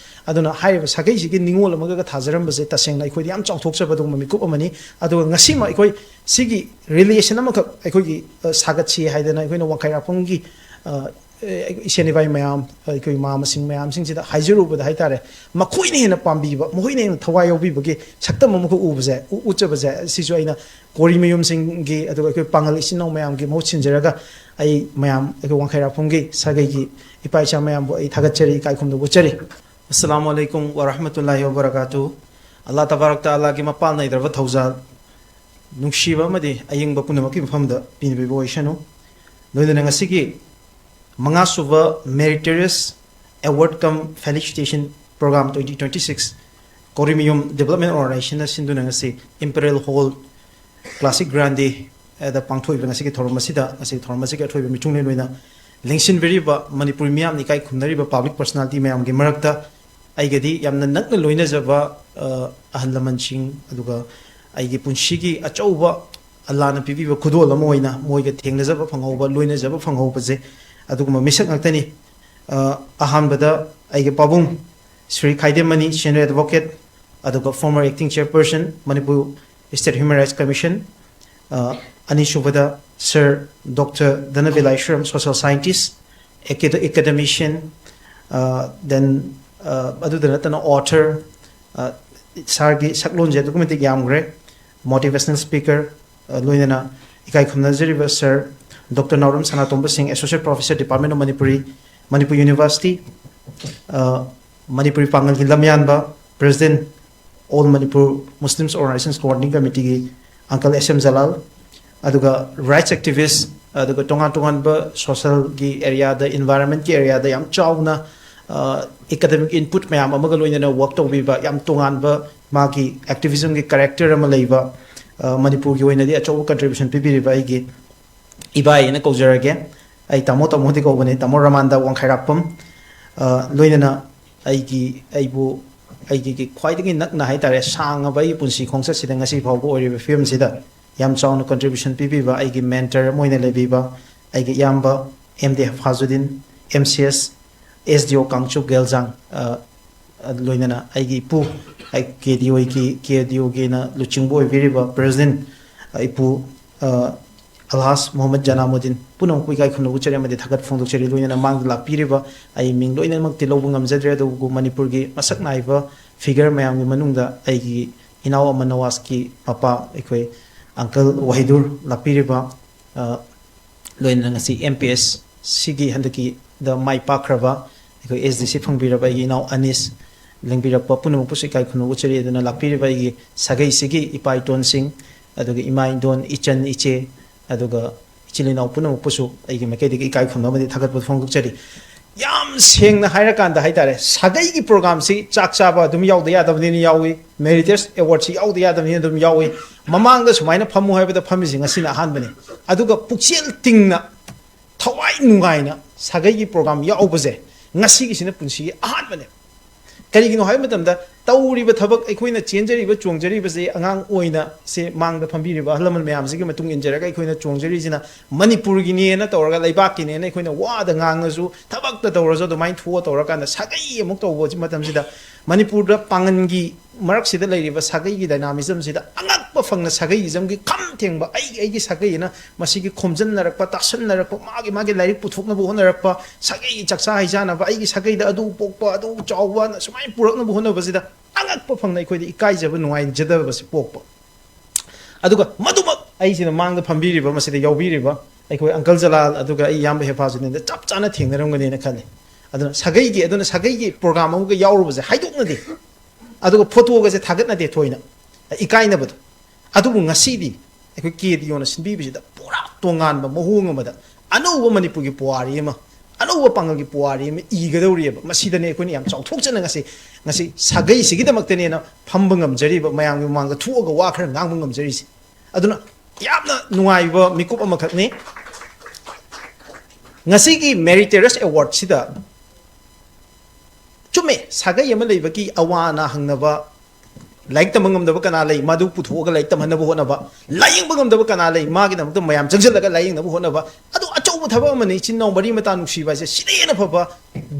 ꯑꯗꯨꯅ ꯍꯥꯏꯔꯤꯕ ꯁꯥꯒꯩꯁꯤꯒꯤ ꯅꯤꯡꯉꯣꯜ ꯑꯃꯒ ꯊꯥꯖꯔꯝꯕꯁꯦ ꯇꯁꯦꯡꯅ ꯑꯩꯈꯣꯏꯗ ꯌꯥꯝ ꯆꯥꯎꯊꯣꯛꯆꯕ ꯑꯗꯨꯒꯨꯝꯕ ꯃꯤꯀꯨꯞ ꯑꯃꯅꯤ꯫ ꯑꯗꯨꯒ ꯉꯁꯤꯃꯛ ꯑꯩꯈꯣꯏ ꯁꯤꯒꯤ relation ꯑꯃꯈꯛ ꯑꯩꯈꯣꯏꯒꯤ, ꯑ, ꯁꯥꯒꯠꯁꯤ ꯍꯥꯏꯗꯅ ꯑꯩꯈꯣꯏꯅ ꯋꯥꯡꯈꯩꯔꯥꯛꯄꯝꯒꯤ, ꯑ, ꯑꯦ, ꯏꯁꯦꯟ ꯏꯕꯥꯏ ꯃꯌꯥꯝ, ꯑꯩꯈꯣꯏ ꯃꯥꯃꯁꯤꯡ ꯃꯌꯥꯝꯁꯤꯡꯁꯤꯗ ꯍꯥꯏꯖꯔꯨꯕꯗ ꯍꯥꯏꯇꯥꯔꯦ, ꯃꯈꯣꯏꯅ ꯍꯦꯟꯅ ꯄꯥꯝꯕꯤꯕ, ꯃꯈꯣꯏꯅ ꯍꯦꯟꯅ ꯊꯋꯥꯏ ꯌꯥꯎꯕꯤꯕꯒꯤ ꯁꯛꯇꯝ ꯑꯃꯈꯛ ꯎꯕꯁꯦ, ꯎ-, ꯎꯠꯆꯕꯁꯦ, ꯁꯤꯁꯨ ꯑꯩꯅ ꯀꯣꯔꯤ ꯃꯌꯨꯝꯁꯤꯡꯒꯤ, ꯑꯗꯨꯒ ꯑꯩꯈꯣꯏ ꯄꯥꯉꯜ ꯏꯆꯤꯟ ꯏꯅꯥꯎ ꯃꯌꯥꯝꯒꯤ ꯃꯍꯨꯠ ꯁꯤꯟꯖꯔꯒ ꯑꯩ ꯃꯌꯥꯝ, ꯑꯩꯈꯣꯏ ꯋꯥꯡꯈꯩꯔꯥꯛꯄꯝꯒꯤ ꯁꯥꯒꯩꯒꯤ ꯏꯄꯥ ꯏꯆꯥ ꯃꯌꯥꯝꯕꯨ ꯑꯩ ꯊꯥꯒꯠꯆꯔꯤ, ꯏꯀꯥꯏ ꯈꯨꯝꯅꯕ ꯎꯠꯆꯔꯤ꯫ ꯑꯁꯂꯥꯃꯨ ꯑꯂꯩꯀꯨꯝ ꯋꯔꯍꯃꯇꯨꯜꯂꯥꯍꯤ ꯋꯕꯔꯀꯥꯇꯨ꯫ ꯑꯜꯂꯥ ꯇꯕꯥꯔꯛ ꯇꯥꯂꯥꯒꯤ ꯃꯄꯥꯜ ꯅꯥꯏꯗ꯭ꯔꯕ ꯊꯧꯖꯥꯜ, ꯅꯨꯡꯁꯤꯕ ꯑꯃꯗꯤ ꯑꯌꯤꯡꯕ ꯄꯨꯝꯅꯃꯛꯀꯤ ꯃꯐꯝꯗ ꯄꯤꯅꯕꯤꯕ ꯑꯣꯏꯁꯅꯨ꯫ ꯂꯣꯏꯅꯅ ꯉꯁꯤꯒꯤ ꯃꯉꯥꯁꯨꯕ Meritorious Award cum Felicitation Program twenty twenty-six, ꯀꯧꯔꯤꯃꯌꯨꯝ Development Organizationꯅ ꯁꯤꯟꯗꯨꯅ ꯉꯁꯤ Imperial Hall Classic Grande ꯗ ꯄꯥꯡꯊꯣꯛꯏꯕ ꯉꯁꯤꯒꯤ ꯊꯧꯔꯝ ꯑꯁꯤꯗ, ꯉꯁꯤꯒꯤ ꯊꯧꯔꯝ ꯑꯁꯤꯒꯤ ꯑꯊꯣꯏꯕ ꯃꯤꯊꯨꯡꯂꯦꯟ ꯑꯣꯏꯅ ꯂꯦꯡꯁꯤꯟꯕꯤꯔꯤꯕ ꯃꯅꯤꯄꯨꯔꯤ ꯃꯤꯌꯥꯝꯅ ꯏꯀꯥꯏ ꯈꯨꯝꯅꯔꯤꯕ public personality ꯃꯌꯥꯝꯒꯤ ꯃꯔꯛꯇ ꯑꯩꯒꯗꯤ ꯌꯥꯝꯅ ꯅꯛꯅ ꯂꯣꯏꯅꯖꯕ, ꯑ, ꯑꯍꯜ ꯂꯃꯟꯁꯤꯡ, ꯑꯗꯨꯒ ꯑꯩꯒꯤ ꯄꯨꯟꯁꯤꯒꯤ ꯑꯆꯧꯕ ꯑꯜꯂꯥꯅ ꯄꯤꯕꯤꯕ ꯈꯨꯗꯣꯜ ꯑꯃ ꯑꯣꯏꯅ ꯃꯣꯏꯒ ꯊꯦꯡꯅꯖꯕ ꯐꯪꯍꯧꯕ, ꯂꯣꯏꯅꯖꯕ ꯐꯪꯍꯧꯕꯁꯦ ꯑꯗꯨꯒꯨꯝꯕ ꯃꯤꯁꯛ ꯉꯥꯛꯇꯅꯤ꯫ ꯑ, ꯑꯍꯥꯟꯕꯗ ꯑꯩꯒꯤ ꯄꯥꯕꯨꯡ ꯁ꯭ꯔꯤ ꯈꯥꯏꯗꯦꯝꯃꯅꯤ, Senior Advocate, ꯑꯗꯨꯒ former Acting Chairperson, Manipur State Human Rights Commission, ꯑ, ꯑꯅꯤꯁꯨꯕꯗ Sir Doctor ꯙꯅꯕꯤꯂꯥꯏꯁ꯭ꯔꯝ, Social Scientist, Acad-, Academician, ꯑ, then, ꯑ, ꯑꯗꯨꯗ ꯅꯠꯇꯅ author, ꯑ, ꯁꯥꯔꯒꯤ ꯁꯛꯂꯣꯟꯁꯦ ꯑꯗꯨꯛꯀꯤ ꯃꯇꯤꯛ ꯌꯥꯝꯈ꯭ꯔꯦ, motivational speaker, ꯑ, ꯂꯣꯏꯅꯅ ꯏꯀꯥꯏ ꯈꯨꯝꯅꯖꯔꯤꯕ Sir Doctor ꯅꯥꯎꯔꯦꯝ ꯁꯅꯥꯇꯣꯝꯕ ꯁꯤꯡ, Associate Professor, Department of Manipuri, Manipur University, ꯑ, Manipuri ꯄꯥꯡꯒꯜꯒꯤ ꯂꯝꯌꯥꯟꯕ, President, All Manipur Muslims Organizations Coordinating Committeeꯒꯤ Uncle S M Jalal, ꯑꯗꯨꯒ rights activist, ꯑꯗꯨꯒ ꯇꯣꯉꯥꯟ ꯇꯣꯉꯥꯟꯕ socialꯒꯤ areaꯗ, environmentꯀꯤ areaꯗ ꯌꯥꯝ ꯆꯥꯎꯅ, ꯑ, academic input ꯃꯌꯥꯝ ꯑꯃꯒ ꯂꯣꯏꯅꯅ work ꯇꯧꯕꯤꯕ, ꯌꯥꯝ ꯇꯣꯉꯥꯟꯕ ꯃꯥꯒꯤ activismꯒꯤ character ꯑꯃ ꯂꯩꯕ, ꯑ, ꯃꯅꯤꯄꯨꯔꯒꯤ ꯑꯣꯏꯅꯗꯤ ꯑꯆꯧꯕ contribution ꯄꯤꯕꯤꯔꯤꯕ ꯑꯩꯒꯤ ꯏꯕꯥꯏ ꯍꯥꯏꯅ ꯀꯧꯖꯔꯒꯦ꯫ ꯑꯩ ꯇꯥꯃꯣ, ꯇꯥꯃꯣꯗꯤ ꯀꯧꯕꯅꯦ, ꯇꯥꯃꯣ ꯔꯃꯥꯟꯗ ꯋꯥꯡꯈꯩꯔꯥꯛꯄꯝ, ꯑ, ꯂꯣꯏꯅꯅ ꯑꯩꯒꯤ, ꯑꯩꯕꯨ, ꯑꯩꯒꯤ ꯈ꯭ꯋꯥꯏꯗꯒꯤ ꯅꯛꯅ ꯍꯥꯏꯇꯥꯔꯦ, ꯁꯥꯡꯉꯕ ꯑꯩꯒꯤ ꯄꯨꯟꯁꯤ ꯈꯣꯡꯆꯠꯁꯤꯗ ꯉꯁꯤ ꯐꯥꯎꯕ ꯑꯣꯏꯔꯤꯕ ꯐꯤꯕꯝꯁꯤꯗ ꯌꯥꯝ ꯆꯥꯎꯅ contribution ꯄꯤꯕꯤꯕ ꯑꯩꯒꯤ mentor ꯑꯃ ꯑꯣꯏꯅ ꯂꯩꯕꯤꯕ ꯑꯩꯒꯤ ꯏꯌꯥꯝꯕ M D ꯍꯐꯥꯖꯨꯗꯤꯟ, M C S, S D O Kangchup ꯒꯦꯜꯖꯥꯡ, ꯑ, ꯂꯣꯏꯅꯅ ꯑꯩꯒꯤ ꯏꯄꯨ, ꯑꯩ K D Oꯒꯤ, K D Oꯒꯤꯅ ꯂꯨꯆꯤꯡꯕ ꯑꯣꯏꯕꯤꯔꯤꯕ President, ꯑ, ꯏꯄꯨ, ꯑ, ꯑꯜꯍꯥꯖ ꯃꯣꯍꯝꯃꯗ ꯖꯅꯥꯃꯨꯗꯤꯟ, ꯄꯨꯝꯅꯃꯛꯄꯨ ꯏꯀꯥꯏ ꯈꯨꯝꯅꯕ ꯎꯠꯆꯔꯤ ꯑꯃꯗꯤ ꯊꯥꯒꯠ ꯐꯣꯡꯗꯣꯛꯆꯔꯤ꯫ ꯂꯣꯏꯅꯅ ꯃꯥꯡꯗ ꯂꯥꯛꯄꯤꯔꯤꯕ, ꯑꯩ ꯃꯤꯡ ꯂꯣꯏꯅꯃꯛꯇꯤ ꯂꯧꯕ ꯉꯝꯖꯗ꯭ꯔꯦ, ꯑꯗꯨꯕꯨ ꯃꯅꯤꯄꯨꯔꯒꯤ ꯃꯁꯛ ꯅꯥꯏꯕ figure ꯃꯌꯥꯝꯒꯤ ꯃꯅꯨꯡꯗ ꯑꯩꯒꯤ ꯏꯅꯥꯎ ꯑꯃ ꯅꯋꯥꯖꯀꯤ ꯃꯄꯥ, ꯑꯩꯈꯣꯏ Uncle ꯋꯥꯍꯤꯗꯨꯔ ꯂꯥꯛꯄꯤꯔꯤꯕ, ꯑ, ꯂꯣꯏꯅꯅ ꯉꯁꯤ M P S Cꯒꯤ ꯍꯟꯗꯛꯀꯤꯗ ꯃꯥꯏ ꯄꯥꯛꯈ꯭ꯔꯕ, ꯑꯩꯈꯣꯏ S D C ꯐꯪꯕꯤꯔꯕ ꯑꯩꯒꯤ ꯏꯅꯥꯎ ꯑꯅꯤꯁ, ꯂꯦꯡꯕꯤꯔꯛꯄ ꯄꯨꯝꯅꯃꯛꯄꯨꯁꯨ ꯏꯀꯥꯏ ꯈꯨꯝꯅꯕ ꯎꯠꯆꯔꯤ꯫ ꯑꯗꯨꯅ ꯂꯥꯛꯄꯤꯔꯤꯕ ꯑꯩꯒꯤ ꯁꯥꯒꯩꯁꯤꯒꯤ ꯏꯄꯥ ꯏꯇꯣꯟꯁꯤꯡ, ꯑꯗꯨꯒ ꯏꯃꯥ ꯏꯟꯗꯣꯟ, ꯏꯆꯟ ꯏꯆꯦ, ꯑꯗꯨꯒ ꯏꯆꯤꯜ ꯏꯅꯥꯎ ꯄꯨꯝꯅꯃꯛꯄꯨꯁꯨ ꯑꯩꯒꯤ ꯃꯥꯏꯀꯩꯗꯒꯤ ꯏꯀꯥꯏ ꯈꯨꯝꯅꯕ ꯑꯃꯗꯤ ꯊꯥꯒꯠꯄ ꯐꯣꯡꯗꯣꯛꯆꯔꯤ꯫ ꯌꯥꯝ ꯁꯦꯡꯅ ꯍꯥꯏꯔꯀꯥꯟꯗ ꯍꯥꯏꯇꯥꯔꯦ, ꯁꯥꯒꯩꯒꯤ ꯄ꯭ꯔꯣꯒ꯭ꯔꯥꯝꯁꯤ ꯆꯥꯛ ꯆꯥꯕ ꯑꯗꯨꯝ ꯌꯥꯎꯗ ꯌꯥꯗꯕꯅꯤꯅ ꯌꯥꯎꯏ, ꯃꯦꯔꯤꯇꯁ ꯑꯦꯋꯥꯔꯗꯁꯤ ꯌꯥꯎꯗ ꯌꯥꯗꯕꯅꯤꯅ ꯑꯗꯨꯝ ꯌꯥꯎꯏ꯫ ꯃꯃꯥꯡꯗ ꯁꯨꯃꯥꯏꯅ ꯐꯝꯃꯨ ꯍꯥꯏꯕꯗ ꯐꯝꯃꯤꯁꯤ ꯉꯁꯤꯅ ꯑꯍꯥꯟꯕꯅꯤ꯫ ꯑꯗꯨꯒ ꯄꯨꯛꯆꯦꯜ ꯇꯤꯡꯅ, ꯊꯋꯥꯏ ꯅꯨꯡꯉꯥꯏꯅ ꯁꯥꯒꯩꯒꯤ ꯄ꯭ꯔꯣꯒ꯭ꯔꯥꯝ ꯌꯥꯎꯕꯁꯦ ꯉꯁꯤꯒꯤꯁꯤꯅ ꯄꯨꯟꯁꯤꯒꯤ ꯑꯍꯥꯟꯕꯅꯦ꯫ ꯀꯔꯤꯒꯤꯅꯣ ꯍꯥꯏꯕ ꯃꯇꯝꯗ, ꯇꯧꯔꯤꯕ ꯊꯕꯛ, ꯑꯩꯈꯣꯏꯅ ꯆꯦꯟꯖꯔꯤꯕ, ꯆꯣꯡꯖꯔꯤꯕꯁꯦ, ꯑꯉꯥꯡ ꯑꯣꯏꯅ ꯁꯦ ꯃꯥꯡꯗ ꯐꯝꯕꯤꯔꯤꯕ ꯑꯍꯜ ꯂꯃꯟ ꯃꯌꯥꯝꯁꯤꯒꯤ ꯃꯇꯨꯡ ꯏꯟꯖꯔꯒ ꯑꯩꯈꯣꯏꯅ ꯆꯣꯡꯖꯔꯤꯁꯤꯅ ꯃꯅꯤꯄꯨꯔꯒꯤꯅꯦꯅ ꯇꯧꯔꯒ, ꯂꯩꯕꯥꯛꯀꯤꯅꯦꯅ ꯑꯩꯈꯣꯏꯅ ꯋꯥꯗ ꯉꯥꯡꯉꯁꯨ, ꯊꯕꯛꯇ ꯇꯧꯔꯁꯨ, ꯑꯗꯨꯃꯥꯏꯅ ꯊꯣꯛꯑ ꯇꯧꯔꯀꯥꯟꯗ ꯁꯥꯒꯩ ꯑꯃꯨꯛ ꯇꯧꯕ ꯃꯇꯝꯁꯤꯗ, ꯃꯅꯤꯄꯨꯔꯗ ꯄꯥꯡꯒꯟꯒꯤ ꯃꯔꯛꯁꯤꯗ ꯂꯩꯔꯤꯕ ꯁꯥꯒꯩꯒꯤ ꯗꯥꯏꯅꯥꯃꯤꯖꯝꯁꯤꯗ ꯑꯉꯛꯄ ꯐꯪꯅ ꯁꯥꯒꯩ ꯏꯖꯝꯒꯤ ꯈꯝ ꯊꯦꯡꯕ, ꯑꯩ ꯑꯩꯒꯤ ꯁꯥꯒꯩ ꯑꯅ ꯃꯁꯤꯒꯤ ꯈꯣꯝꯖꯤꯟꯅꯔꯛꯄ, ꯇꯥꯁꯟꯅꯔꯛꯄ, ꯃꯥꯒꯤ ꯃꯥꯒꯤ ꯂꯥꯏꯔꯤꯛ ꯄꯨꯊꯣꯛꯅꯕ ꯍꯣꯠꯅꯔꯛꯄ, ꯁꯥꯒꯩꯒꯤ ꯆꯥꯛꯆꯥ ꯍꯩꯖꯥꯅꯕ, ꯑꯩꯒꯤ ꯁꯥꯒꯩꯗ ꯑꯗꯨ ꯄꯣꯛꯄ, ꯑꯗꯨ ꯆꯥꯎꯕꯅ ꯁꯨꯃꯥꯏꯅ ꯄꯨꯔꯛꯅꯕ ꯍꯣꯠꯅꯕꯁꯤꯗ ꯑꯉꯛꯄ ꯐꯪꯅ ꯑꯩꯈꯣꯏꯗ ꯏꯀꯥꯏꯖꯕ, ꯅꯨꯡꯉꯥꯏꯖꯗꯕꯁꯤ ꯄꯣꯛꯄ꯫ ꯑꯗꯨꯒ ꯃꯗꯨꯃꯛ ꯑꯩꯁꯤꯅ ꯃꯥꯡꯗ ꯐꯝꯕꯤꯔꯤꯕ, ꯃꯁꯤꯗ ꯌꯥꯎꯕꯤꯔꯤꯕ ꯑꯩꯈꯣꯏ ꯑꯪꯀꯜ ꯖꯂꯥꯜ, ꯑꯗꯨꯒ ꯑꯩ ꯏꯌꯥꯝꯕ ꯍꯦꯐꯥꯖꯨꯗꯤꯟꯗ ꯆꯞ ꯆꯥꯅ ꯊꯦꯡꯅꯔꯝꯒꯅꯦꯅ ꯈꯜꯂꯤ꯫ ꯑꯗꯨꯅ ꯁꯥꯒꯩꯒꯤ, ꯑꯗꯨꯅ ꯁꯥꯒꯩꯒꯤ ꯄ꯭ꯔꯣꯒ꯭ꯔꯥꯝ ꯑꯃꯒ ꯌꯥꯎꯔꯨꯕꯁꯦ ꯍꯥꯏꯗꯣꯛꯅꯗꯦ, ꯑꯗꯨꯒ ꯐꯣꯇꯣꯒꯁꯦ ꯊꯥꯒꯠꯅꯗꯦ ꯊꯣꯏꯅ, ꯏꯀꯥꯏꯅꯕꯗꯣ꯫ ꯑꯗꯨꯕꯨ ꯉꯁꯤꯗꯤ ꯑꯩꯈꯣꯏ ꯀꯦ ꯗꯤ ꯑꯣꯅ ꯁꯤꯟꯕꯤꯕꯁꯤꯗ ꯄꯨꯔꯥ ꯇꯣꯉꯥꯟꯕ ꯃꯑꯣꯡ ꯑꯃꯗ ꯑꯅꯧꯕ ꯃꯅꯤꯄꯨꯔꯒꯤ ꯄꯨꯋꯥꯔꯤ ꯑꯃ, ꯑꯅꯧꯕ ꯄꯥꯡꯒꯜꯒꯤ ꯄꯨꯋꯥꯔꯤ ꯑꯃ ꯏꯒꯗꯧꯔꯤꯑꯕ꯫ ꯃꯁꯤꯗꯅꯦ ꯑꯩꯈꯣꯏꯅ ꯌꯥꯝ ꯆꯥꯎꯊꯣꯛꯆꯅ ꯉꯁꯤ, ꯉꯁꯤ ꯁꯥꯒꯩꯁꯤꯒꯤꯗꯃꯛꯇꯅꯦꯅ ꯐꯝꯕ ꯉꯝꯖꯔꯤꯕ, ꯃꯌꯥꯝꯒꯤ ꯃꯃꯥꯡꯗ ꯊꯣꯛꯑꯒ ꯋꯥ ꯈꯔ ꯉꯥꯡꯕ ꯉꯝꯖꯔꯤꯁꯦ꯫ ꯑꯗꯨꯅ ꯌꯥꯝꯅ ꯅꯨꯡꯉꯥꯏꯕ ꯃꯤꯀꯨꯞ ꯑꯃꯈꯛꯅꯤ꯫ ꯉꯁꯤꯒꯤ ꯃꯦꯔꯤꯇꯣꯔꯤꯌꯁ ꯑꯦꯋꯥꯔꯗꯁꯤꯗ ꯆꯨꯝꯃꯦ, ꯁꯥꯒꯩ ꯑꯃ ꯂꯩꯕꯒꯤ ꯑꯋꯥ ꯑꯅꯥ ꯍꯪꯅꯕ, ꯂꯥꯏꯔꯤꯛ ꯇꯝꯕ ꯉꯝꯗꯕ ꯀꯅꯥ ꯂꯩ, ꯃꯗꯨ ꯄꯨꯊꯣꯛꯑꯒ ꯂꯥꯏꯔꯤꯛ ꯇꯝꯍꯟꯅꯕ ꯍꯣꯠꯅꯕ, ꯂꯥꯏꯌꯦꯡꯕ ꯉꯝꯗꯕ ꯀꯅꯥ ꯂꯩ, ꯃꯥꯒꯤꯗꯃꯛꯇ ꯃꯌꯥꯝ ꯆꯪꯁꯤꯜꯂꯒ ꯂꯥꯏꯌꯦꯡꯅꯕ ꯍꯣꯠꯅꯕ, ꯑꯗꯨ ꯑꯆꯧꯕ ꯊꯕꯛ ꯑꯃꯅꯤ꯫ ꯏꯆꯤꯟ ꯏꯅꯥꯎ ꯃꯔꯤ ꯃꯇꯥ ꯅꯨꯡꯁꯤꯕ ꯍꯥꯏꯁꯦ ꯁꯤꯗꯩ ꯍꯦꯟꯅ ꯐꯕ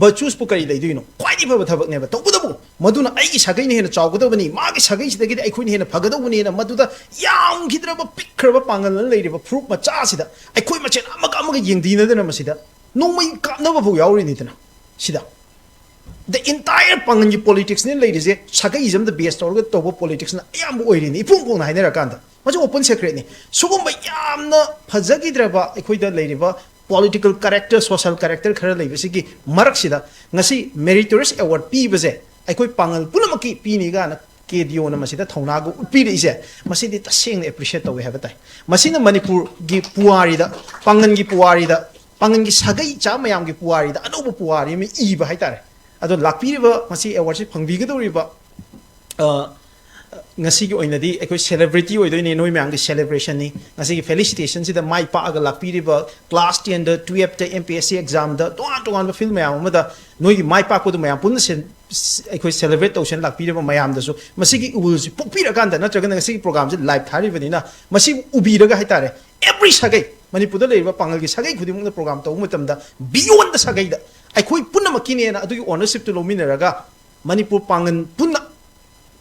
virtuesꯄꯨ ꯀꯔꯤ ꯂꯩꯗꯣꯏꯅꯣ? ꯈ꯭ꯋꯥꯏꯗꯒꯤ ꯐꯕ ꯊꯕꯛꯅꯦꯕ꯫ ꯇꯧꯕꯇꯕꯨ ꯃꯗꯨꯅ ꯑꯩꯒꯤ ꯁꯥꯒꯩꯅ ꯍꯦꯟꯅ ꯆꯥꯎꯒꯗꯕꯅꯤ, ꯃꯥꯒꯤ ꯁꯥꯒꯩꯁꯤꯗꯒꯤꯗꯤ ꯑꯩꯈꯣꯏꯅ ꯍꯦꯟꯅ ꯐꯒꯗꯧꯕꯅꯤꯅ ꯃꯗꯨꯗ ꯌꯥꯝꯈꯤꯗ꯭ꯔꯕ ꯄꯤꯛꯈ꯭ꯔꯕ ꯄꯥꯡꯒꯜ ꯑꯃ ꯂꯩꯔꯤꯕ ꯐꯨꯔꯨꯞ ꯃꯆꯥꯁꯤꯗ ꯑꯩꯈꯣꯏ ꯃꯁꯦꯟ ꯑꯃꯒ ꯑꯃꯒ ꯌꯦꯡꯊꯤꯅꯗꯅ ꯃꯁꯤꯗ ꯅꯣꯡꯃꯩ ꯀꯥꯞꯅꯕ ꯐꯥꯎ ꯌꯥꯎꯔꯤꯅꯤꯗꯅ꯫ ꯁꯤꯗ the entire ꯄꯥꯡꯒꯜꯒꯤ politicsꯅꯦ ꯂꯩꯔꯤꯁꯦ, ꯁꯥꯒꯩꯁꯦ ꯑꯝꯇ base ꯇꯧꯔꯒ ꯇꯧꯕ politicsꯅ ꯑꯌꯥꯝꯕ ꯑꯣꯏꯔꯤꯅꯤ, ꯏꯐꯣꯡ ꯐꯣꯡꯅ ꯍꯥꯏꯅꯔꯀꯥꯟꯗ꯫ ꯃꯁꯤ open secretꯅꯤ꯫ ꯁꯤꯒꯨꯝꯕ ꯌꯥꯝꯅ ꯐꯖꯈꯤꯗ꯭ꯔꯕ ꯑꯩꯈꯣꯏꯗ ꯂꯩꯔꯤꯕ political character, social character ꯈꯔ ꯂꯩꯕꯁꯤꯒꯤ ꯃꯔꯛꯁꯤꯗ ꯉꯁꯤ ꯃꯦꯔꯤꯇꯣꯔꯤꯌꯁ ꯑꯦꯋꯥꯔꯗ ꯄꯤꯕꯁꯦ ꯑꯩꯈꯣꯏ ꯄꯥꯡꯒꯜ ꯄꯨꯝꯅꯃꯛꯀꯤ ꯄꯤꯅꯤ ꯀꯥꯏꯅ ꯀꯦ ꯗꯤ ꯑꯣꯅ ꯃꯁꯤꯗ ꯊꯧꯅꯥꯒ ꯎꯠꯄꯤꯔꯛꯏꯁꯦ, ꯃꯁꯤꯗꯤ ꯇꯁꯦꯡꯅ ꯑꯦꯄ꯭ꯔꯤꯁꯤꯌꯦꯠ ꯇꯧꯋꯦ ꯍꯥꯏꯕ ꯇꯥꯏ꯫ ꯃꯁꯤꯅ ꯃꯅꯤꯄꯨꯔꯒꯤ ꯄꯨꯋꯥꯔꯤꯗ, ꯄꯥꯡꯒꯜꯒꯤ ꯄꯨꯋꯥꯔꯤꯗ, ꯄꯥꯡꯒꯜꯒꯤ ꯁꯥꯒꯩ ꯏꯆꯥ ꯃꯌꯥꯝꯒꯤ ꯄꯨꯋꯥꯔꯤꯗ ꯑꯅꯧꯕ ꯄꯨꯋꯥꯔꯤ ꯑꯃ ꯏꯕ ꯍꯥꯏꯇꯥꯔꯦ꯫ ꯑꯗꯣ ꯂꯥꯛꯄꯤꯔꯤꯕ ꯉꯁꯤ ꯑꯦꯋꯥꯔꯗꯁꯤ ꯐꯪꯕꯤꯒꯗꯧꯔꯤꯕ, ꯑ, ꯉꯁꯤꯒꯤ ꯑꯣꯏꯅꯗꯤ ꯑꯩꯈꯣꯏ ꯁꯦꯂꯦꯕ꯭ꯔꯤꯇꯤ ꯑꯣꯏꯗꯣꯏꯅꯦ, ꯅꯣꯏ ꯃꯌꯥꯝꯒꯤ ꯁꯦꯂꯦꯕ꯭ꯔꯦꯁꯟꯅꯤ꯫ ꯉꯁꯤꯒꯤ ꯐꯦꯂꯤꯁꯤꯇꯦꯁꯟꯁꯤꯗ ꯃꯥꯏ ꯄꯥꯛꯑꯒ ꯂꯥꯛꯄꯤꯔꯤꯕ ꯀ꯭ꯂꯥꯁ ꯇꯦꯟꯗ, ꯇꯨꯌꯦꯜꯞꯇ, ꯑꯦꯝ ꯄꯤ ꯑꯦꯁ ꯁꯤ ꯑꯦꯛꯖꯥꯝꯗ, ꯇꯣꯉꯥꯟ ꯇꯣꯉꯥꯟꯕ ꯐꯤꯜ ꯃꯌꯥꯝ ꯑꯃꯗ ꯅꯣꯏꯒꯤ ꯃꯥꯏ ꯄꯥꯛꯄꯗꯨ ꯃꯌꯥꯝ ꯄꯨꯟꯅ ꯁꯦꯟ-, ꯑꯩꯈꯣꯏ ꯁꯦꯂꯦꯕ꯭ꯔꯦꯠ ꯇꯧꯁꯦꯅ ꯂꯥꯛꯄꯤꯔꯤꯕ ꯃꯌꯥꯝꯗꯁꯨ ꯃꯁꯤꯒꯤ ꯏꯍꯨꯜꯁꯤ ꯄꯣꯛꯄꯤꯔꯀꯥꯟꯗ, ꯅꯠꯇ꯭ꯔꯒꯅ ꯉꯁꯤꯒꯤ ꯄ꯭ꯔꯣꯒ꯭ꯔꯥꯝꯁꯤ ꯂꯥꯏꯚ ꯊꯥꯔꯤꯕꯅꯤꯅ, ꯃꯁꯤ ꯎꯕꯤꯔꯒ ꯍꯥꯏꯇꯥꯔꯦ, ꯑꯦꯕ꯭ꯔꯤ ꯁꯥꯒꯩ, ꯃꯅꯤꯄꯨꯔꯗ ꯂꯩꯔꯤꯕ ꯄꯥꯡꯒꯜꯒꯤ ꯁꯥꯒꯩ ꯈꯨꯗꯤꯡꯃꯛꯅ ꯄ꯭ꯔꯣꯒ꯭ꯔꯥꯝ ꯇꯧꯕ ꯃꯇꯝꯗ, ꯕꯤꯌꯣꯟꯗ ꯁꯥꯒꯩꯗ ꯑꯩꯈꯣꯏ ꯄꯨꯝꯅꯃꯛꯀꯤꯅꯦꯅ ꯑꯗꯨꯒꯤ ꯑꯣꯅꯔꯁꯤꯞꯇꯨ ꯂꯧꯃꯤꯟꯅꯔꯒ, ꯃꯅꯤꯄꯨꯔ ꯄꯥꯡꯒꯜ ꯄꯨꯟꯅ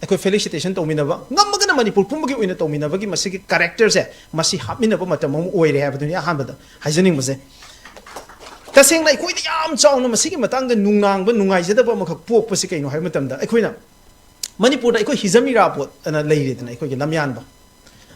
ꯑꯩꯈꯣꯏ ꯐꯦꯂꯤꯁꯤꯇꯦꯁꯟ ꯇꯧꯃꯤꯟꯅꯕ, ꯉꯝꯃꯒꯅ ꯃꯅꯤꯄꯨꯔ ꯄꯨꯝꯕꯒꯤ ꯑꯣꯏꯅ ꯇꯧꯃꯤꯟꯅꯕꯒꯤ ꯃꯁꯤꯒꯤ ꯀꯦꯔꯦꯛꯇꯔꯁꯦ, ꯃꯁꯤ ꯍꯥꯞꯃꯤꯟꯅꯕ ꯃꯇꯝ ꯑꯃ ꯑꯣꯏꯔꯦ ꯍꯥꯏꯕꯗꯨꯅꯤ ꯑꯍꯥꯟꯕꯗ ꯍꯥꯏꯖꯅꯤꯡꯕꯁꯦ꯫ ꯇꯁꯦꯡꯅ ꯑꯩꯈꯣꯏꯗ ꯌꯥꯝ ꯆꯥꯎꯅ ꯃꯁꯤꯒꯤ ꯃꯇꯥꯡꯗ ꯅꯨꯡꯅꯥꯡꯕ, ꯅꯨꯡꯉꯥꯏꯖꯗꯕ ꯑꯃꯈꯛ ꯄꯣꯛꯄꯁꯤ ꯀꯩꯅꯣ ꯍꯥꯏꯕ ꯃꯇꯝꯗ, ꯑꯩꯈꯣꯏꯅ ꯃꯅꯤꯄꯨꯔꯗ ꯑꯩꯈꯣꯏ ꯍꯤꯖꯝ ꯏꯔꯥꯕꯣꯠ ꯑꯅ ꯂꯩꯔꯦꯗꯅ, ꯑꯩꯈꯣꯏꯒꯤ ꯂꯝꯌꯥꯟꯕ,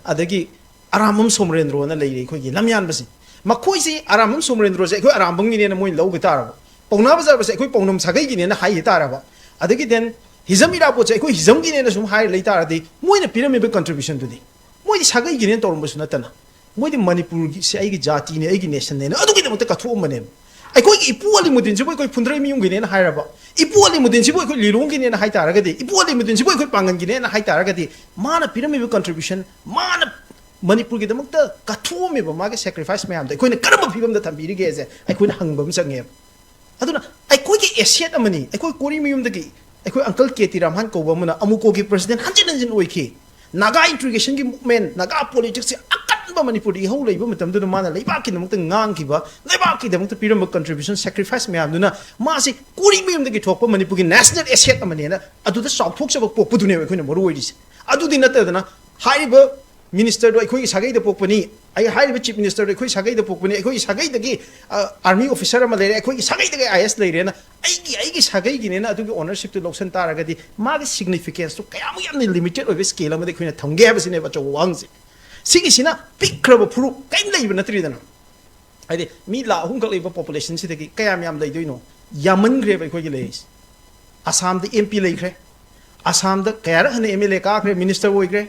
ꯑꯗꯒꯤ ꯑꯔꯥꯝꯕꯝ ꯁꯣꯃꯣꯔꯦꯟꯗ꯭ꯔꯣꯅ ꯂꯩꯔꯦ ꯑꯩꯈꯣꯏꯒꯤ ꯂꯝꯌꯥꯟꯕꯁꯦ꯫ ꯃꯈꯣꯏꯁꯤ, ꯑꯔꯥꯝꯕꯝ ꯁꯣꯃꯣꯔꯦꯟꯗ꯭ꯔꯣꯁꯦ ꯑꯩꯈꯣꯏ ꯑꯔꯥꯝꯕꯝꯒꯤꯅꯦꯅ ꯃꯣꯏꯅ ꯂꯧꯈꯤ ꯇꯥꯔꯕ, ꯄꯥꯎꯅꯥ ꯕꯖꯥꯔꯕꯁꯦ ꯑꯩꯈꯣꯏ ꯄꯥꯎꯅꯝ ꯁꯥꯒꯩꯒꯤꯅꯦꯅ ꯍꯥꯏꯈꯤ ꯇꯥꯔꯕ, ꯑꯗꯒꯤ then ꯍꯤꯖꯝ ꯏꯔꯥꯕꯣꯠꯁꯦ ꯑꯩꯈꯣꯏ ꯍꯤꯖꯝꯒꯤꯅꯦꯅ ꯁꯨꯝ ꯍꯥꯏꯔ ꯂꯩ ꯇꯥꯔꯗꯤ, ꯃꯣꯏꯅ ꯄꯤꯔꯝꯃꯤꯕ ꯀꯟꯇ꯭ꯔꯤꯕ꯭ꯌꯨꯁꯟꯗꯨꯗꯤ, ꯃꯣꯏꯗꯤ ꯁꯥꯒꯩꯒꯤꯅꯦꯅ ꯇꯧꯔꯝꯕꯁꯨ ꯅꯠꯇꯅ, ꯃꯣꯏꯗꯤ ꯃꯅꯤꯄꯨꯔꯒꯤꯁꯦ ꯑꯩꯒꯤ ꯖꯥꯇꯤꯅꯦ, ꯑꯩꯒꯤ ꯅꯦꯁꯟꯅꯦꯅ ꯑꯗꯨꯒꯤꯗꯃꯛꯇ ꯀꯠꯊꯣꯛꯑꯝꯕꯅꯦꯕ꯫ ꯑꯩꯈꯣꯏꯒꯤ ꯏꯄꯨ ꯑꯂꯤꯃꯨꯗꯤꯟꯁꯤꯕꯨ ꯑꯩꯈꯣꯏ ꯐꯨꯟꯗ꯭ꯔꯩꯃꯌꯨꯝꯒꯤꯅꯦꯅ ꯍꯥꯏꯔꯕ, ꯏꯄꯨ ꯑꯂꯤꯃꯨꯗꯤꯟꯁꯤꯕꯨ ꯑꯩꯈꯣꯏ ꯂꯤꯂꯣꯡꯒꯤꯅꯦꯅ ꯍꯥꯏ ꯇꯥꯔꯒꯗꯤ, ꯏꯄꯨ ꯑꯂꯤꯃꯨꯗꯤꯟꯁꯤꯕꯨ ꯑꯩꯈꯣꯏ ꯄꯥꯡꯒꯜꯒꯤꯅꯦꯅ ꯍꯥꯏ ꯇꯥꯔꯒꯗꯤ, ꯃꯥꯅ ꯄꯤꯔꯝꯃꯤꯕ ꯀꯟꯇ꯭ꯔꯤꯕ꯭ꯌꯨꯁꯟ, ꯃꯥꯅ ꯃꯅꯤꯄꯨꯔꯒꯤꯗꯃꯛꯇ ꯀꯠꯊꯣꯛꯑꯝꯃꯤꯕ ꯃꯥꯒꯤ ꯁꯦꯀ꯭ꯔꯤꯐꯥꯏꯁ ꯃꯌꯥꯝꯗꯣ ꯑꯩꯈꯣꯏꯅ ꯀꯔꯝꯕ ꯐꯤꯕꯝꯗ ꯊꯝꯕꯤꯔꯤꯒꯦꯁꯦ ꯑꯩꯈꯣꯏꯅ ꯍꯪꯕ ꯑꯃ ꯆꯪꯉꯦꯕ꯫ ꯑꯗꯨꯅ ꯑꯩꯈꯣꯏꯒꯤ ꯑꯦꯁꯦꯠ ꯑꯃꯅꯤ꯫ ꯑꯩꯈꯣꯏ ꯀꯣꯔꯤꯃꯌꯨꯝꯗꯒꯤ ꯑꯩꯈꯣꯏ ꯑꯪꯀꯜ ꯀꯦ ꯇꯤ ꯔꯥꯝꯍꯥꯟ ꯀꯧꯕ ꯑꯃꯅ ꯑꯃꯨꯀꯣꯒꯤ ꯄ꯭ꯔꯁꯤꯗꯦꯟ ꯍꯟꯖꯤꯟ ꯍꯟꯖꯤꯟ ꯑꯣꯏꯈꯤ꯫ ꯅꯥꯒꯥ ꯏꯟꯇꯤꯒ꯭ꯔꯦꯁꯟꯒꯤ ꯃꯨꯚꯃꯦꯟ, ꯅꯥꯒꯥ ꯄꯣꯂꯤꯇꯤꯛꯁꯁꯦ ꯑꯀꯟꯕ ꯃꯅꯤꯄꯨꯔꯗ ꯏꯍꯧ ꯂꯩꯕ ꯃꯇꯝꯗꯨꯗ ꯃꯥꯅ ꯂꯩꯕꯥꯛꯀꯤꯗꯃꯛꯇ ꯉꯥꯡꯈꯤꯕ, ꯂꯩꯕꯥꯛꯀꯤꯗꯃꯛꯇ ꯄꯤꯔꯝꯕ ꯀꯟꯇ꯭ꯔꯤꯕ꯭ꯌꯨꯁꯟ, ꯁꯦꯀ꯭ꯔꯤꯐꯥꯏꯁ ꯃꯌꯥꯝꯗꯨꯅ ꯃꯥꯁꯤ ꯀꯣꯔꯤꯃꯌꯨꯝꯗꯒꯤ ꯊꯣꯛꯄ ꯃꯅꯤꯄꯨꯔꯒꯤ ꯅꯦꯁꯅꯦꯜ ꯑꯦꯁꯦꯠ ꯑꯃꯅꯦꯅ ꯑꯗꯨꯗ ꯆꯥꯎꯊꯣꯛꯆꯕ ꯄꯣꯛꯄꯗꯨꯅꯦꯕ ꯑꯩꯈꯣꯏꯅ ꯃꯔꯨ ꯑꯣꯏꯔꯤꯁꯦ꯫ ꯑꯗꯨꯗꯤ ꯅꯠꯇꯗꯅ ꯍꯥꯏꯔꯤꯕ ꯃꯤꯅꯤꯁꯇꯔꯗꯣ ꯑꯩꯈꯣꯏꯒꯤ ꯁꯥꯒꯩꯗ ꯄꯣꯛꯄꯅꯤ, ꯑꯩ ꯍꯥꯏꯔꯤꯕ ꯆꯤꯐ ꯃꯤꯅꯤꯁꯇꯔꯗꯣ ꯑꯩꯈꯣꯏ ꯁꯥꯒꯩꯗ ꯄꯣꯛꯄꯅꯤ, ꯑꯩꯈꯣꯏꯒꯤ ꯁꯥꯒꯩꯗꯒꯤ, ꯑ, ꯑꯥꯔꯃꯤ ꯑꯣꯐꯤꯁꯥꯔ ꯑꯃ ꯂꯩꯔꯦ, ꯑꯩꯈꯣꯏꯒꯤ ꯁꯥꯒꯩꯗꯒꯤ ꯑꯥꯏ ꯑꯦꯁ ꯂꯩꯔꯦꯅ ꯑꯩꯒꯤ, ꯑꯩꯒꯤ ꯁꯥꯒꯩꯒꯤꯅꯦꯅ ꯑꯗꯨꯒꯤ ꯑꯣꯅꯔꯁꯤꯞꯇꯨ ꯂꯧꯁꯟ ꯇꯥꯔꯒꯗꯤ, ꯃꯥꯒꯤ ꯁꯤꯒꯅꯤꯐꯤꯀꯦꯟꯁꯇꯨ ꯀꯌꯥꯃꯨꯛ ꯌꯥꯝꯅ ꯂꯤꯃꯤꯇꯦꯠ ꯑꯣꯏꯕ ꯁ꯭ꯀꯦꯜ ꯑꯃꯗ ꯑꯩꯈꯣꯏꯅ ꯊꯝꯒꯦ ꯍꯥꯏꯕꯁꯤꯅꯦꯕ ꯑꯆꯧꯕ ꯋꯥꯍꯪꯁꯦ꯫ ꯁꯤꯒꯤꯁꯤꯅ ꯄꯤꯛꯈ꯭ꯔꯕ ꯐꯨꯔꯨꯞ ꯀꯔꯤꯝ ꯂꯩꯕ ꯅꯠꯇ꯭ꯔꯤꯗꯅ꯫ ꯍꯥꯏꯗꯤ ꯃꯤ ꯂꯥꯈ ꯑꯍꯨꯝꯈꯛ ꯂꯩꯕ ꯄꯣꯄꯨꯂꯦꯁꯟꯁꯤꯗꯒꯤ ꯀꯌꯥꯝ ꯌꯥꯝ ꯂꯩꯗꯣꯏꯅꯣ? ꯌꯥꯝꯃꯟꯈ꯭ꯔꯦꯕ ꯑꯩꯈꯣꯏꯒꯤ ꯂꯩꯔꯤꯁꯦ꯫ ꯑꯁꯥꯝꯗ ꯑꯦꯝ ꯄꯤ ꯂꯩꯈ꯭ꯔꯦ, ꯑꯁꯥꯝꯗ ꯀꯌꯥꯔꯛ ꯍꯟꯅ ꯑꯦꯝ ꯑꯦꯜ ꯑꯦ ꯀꯥꯈ꯭ꯔꯦ, ꯃꯤꯅꯤꯁꯇꯔ ꯑꯣꯏꯈ꯭ꯔꯦ,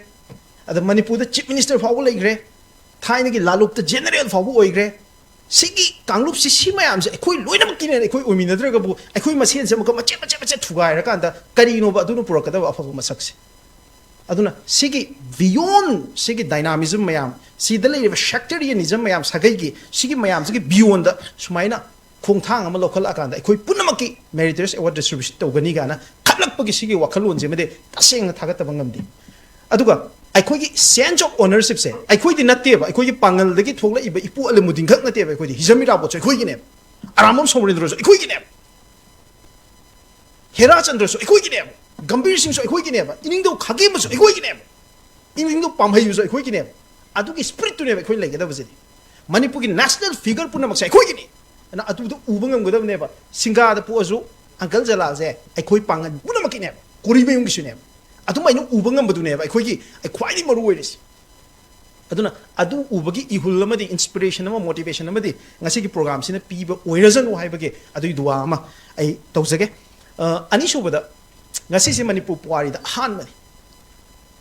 ꯑꯗ ꯃꯅꯤꯄꯨꯔꯗ ꯆꯤꯐ ꯃꯤꯅꯤꯁꯇꯔ ꯐꯥꯎꯕ ꯂꯩꯈ꯭ꯔꯦ, ꯊꯥꯏꯅꯒꯤ ꯂꯥꯂꯨꯞꯇ ꯖꯦꯅꯔꯦꯜ ꯐꯥꯎꯕ ꯑꯣꯏꯈ꯭ꯔꯦ꯫ ꯁꯤꯒꯤ ꯀꯥꯡꯂꯨꯞꯁꯤ, ꯁꯤ ꯃꯌꯥꯝꯁꯦ ꯑꯩꯈꯣꯏ ꯂꯣꯏꯅꯃꯛꯀꯤꯅꯦꯅ ꯑꯩꯈꯣꯏ ꯑꯣꯏꯃꯤꯟꯅꯗ꯭ꯔꯒꯕꯨ, ꯑꯩꯈꯣꯏ ꯃꯁꯦꯟꯁꯦ ꯑꯃꯨꯛꯀ ꯃꯆꯦꯠ ꯃꯆꯦꯠ ꯃꯆꯦꯠ ꯊꯨꯒꯥꯏꯔꯀꯥꯟꯗ ꯀꯔꯤꯅꯣꯕ ꯑꯗꯨꯅ ꯄꯨꯔꯛꯀꯗꯕ ꯑꯐꯕ ꯃꯁꯛꯁꯦ? ꯑꯗꯨꯅ ꯁꯤꯒꯤ beyond, ꯁꯤꯒꯤ dynamism ꯃꯌꯥꯝ, ꯁꯤꯗ ꯂꯩꯔꯤꯕ sectarianism ꯃꯌꯥꯝ, ꯁꯥꯒꯩꯒꯤ, ꯁꯤꯒꯤ ꯃꯌꯥꯝꯁꯤꯒꯤ beyondꯗ ꯁꯨꯃꯥꯏꯅ ꯈꯣꯡꯊꯥꯡ ꯑꯃ ꯂꯧꯈꯠꯂꯛꯑꯀꯥꯟꯗ ꯑꯩꯈꯣꯏ ꯄꯨꯝꯅꯃꯛꯀꯤ meritorious award distribution ꯇꯧꯒꯅꯤ ꯀꯥꯏꯅ ꯈꯠꯂꯛꯄꯒꯤ ꯁꯤꯒꯤ ꯋꯥꯈꯜꯂꯣꯟꯁꯤꯃꯗꯤ ꯇꯁꯦꯡꯅ ꯊꯥꯒꯠꯇꯕ ꯉꯝꯗꯦ꯫ ꯑꯗꯨꯒ ꯑꯩꯈꯣꯏꯒꯤ sense of ownershipꯁꯦ ꯑꯩꯈꯣꯏꯗꯤ ꯅꯠꯇꯦꯕ, ꯑꯩꯈꯣꯏꯒꯤ ꯄꯥꯡꯒꯜꯗꯒꯤ ꯊꯣꯛꯂꯛꯏꯕ ꯏꯄꯨ ꯑꯂꯤꯃꯨꯗꯤꯟ ꯈꯛ ꯅꯠꯇꯦꯕ, ꯑꯩꯈꯣꯏꯗꯤ ꯍꯤꯖꯝ ꯏꯔꯥꯕꯣꯠꯁꯨ ꯑꯩꯈꯣꯏꯒꯤꯅꯦꯕ, ꯑꯔꯥꯝꯕꯝ ꯁꯣꯃꯣꯔꯦꯟꯗ꯭ꯔꯁꯨ ꯑꯩꯈꯣꯏꯒꯤꯅꯦꯕ, ꯍꯦꯔꯥ ꯆꯟꯗ꯭ꯔꯁꯨ ꯑꯩꯈꯣꯏꯒꯤꯅꯦꯕ, ꯒꯝꯚꯤꯔ ꯁꯤꯡꯁꯨ ꯑꯩꯈꯣꯏꯒꯤꯅꯦꯕ, ꯏꯅꯤꯡꯊꯧ ꯈꯥꯒꯦꯝꯕꯁꯨ ꯑꯩꯈꯣꯏꯒꯤꯅꯦꯕ, ꯏꯅꯤꯡꯊꯧ ꯄꯥꯝꯍꯩꯕꯁꯨ ꯑꯩꯈꯣꯏꯒꯤꯅꯦꯕ꯫ ꯑꯗꯨꯒꯤ spiritꯇꯨꯅꯦꯕ ꯑꯩꯈꯣꯏ ꯂꯩꯒꯗꯕꯁꯤꯗꯤ꯫ ꯃꯅꯤꯄꯨꯔꯒꯤ national figure ꯄꯨꯝꯅꯃꯛꯁꯦ ꯑꯩꯈꯣꯏꯒꯤꯅꯤ꯫ ꯑꯗꯨꯅ ꯑꯗꯨꯗ ꯎꯕ ꯉꯝꯒꯗꯕꯅꯦꯕ꯫ ꯁꯤꯡꯒꯥꯗ ꯄꯣꯛꯑꯁꯨ uncle ꯖꯂꯥꯜꯁꯦ ꯑꯩꯈꯣꯏ ꯄꯥꯡꯒꯜ ꯄꯨꯝꯅꯃꯛꯀꯤꯅꯦꯕ, ꯀꯣꯔꯤꯃꯌꯨꯝꯒꯤꯁꯨꯅꯦꯕ꯫ ꯑꯗꯨꯃꯥꯏꯅ ꯎꯕ ꯉꯝꯕꯗꯨꯅꯦꯕ ꯑꯩꯈꯣꯏꯒꯤ, ꯑꯩ ꯈ꯭ꯋꯥꯏꯗꯒꯤ ꯃꯔꯨ ꯑꯣꯏꯔꯤꯁꯦ꯫ ꯑꯗꯨꯅ ꯑꯗꯨ ꯎꯕꯒꯤ ꯏꯍꯨꯜ ꯑꯃꯗꯤ inspiration ꯑꯃ, motivation ꯑꯃꯗꯤ ꯉꯁꯤꯒꯤ programꯁꯤꯅ ꯄꯤꯕ ꯑꯣꯏꯔꯁꯅꯨ ꯍꯥꯏꯕꯒꯤ ꯑꯗꯨꯒꯤ ꯗꯨꯋꯥ ꯑꯃ ꯑꯩ ꯇꯧꯖꯒꯦ꯫ ꯑ, ꯑꯅꯤꯁꯨꯕꯗ, ꯉꯁꯤꯁꯦ ꯃꯅꯤꯄꯨꯔ ꯄꯨꯋꯥꯔꯤꯗ ꯑꯍꯥꯟꯕꯅꯤ꯫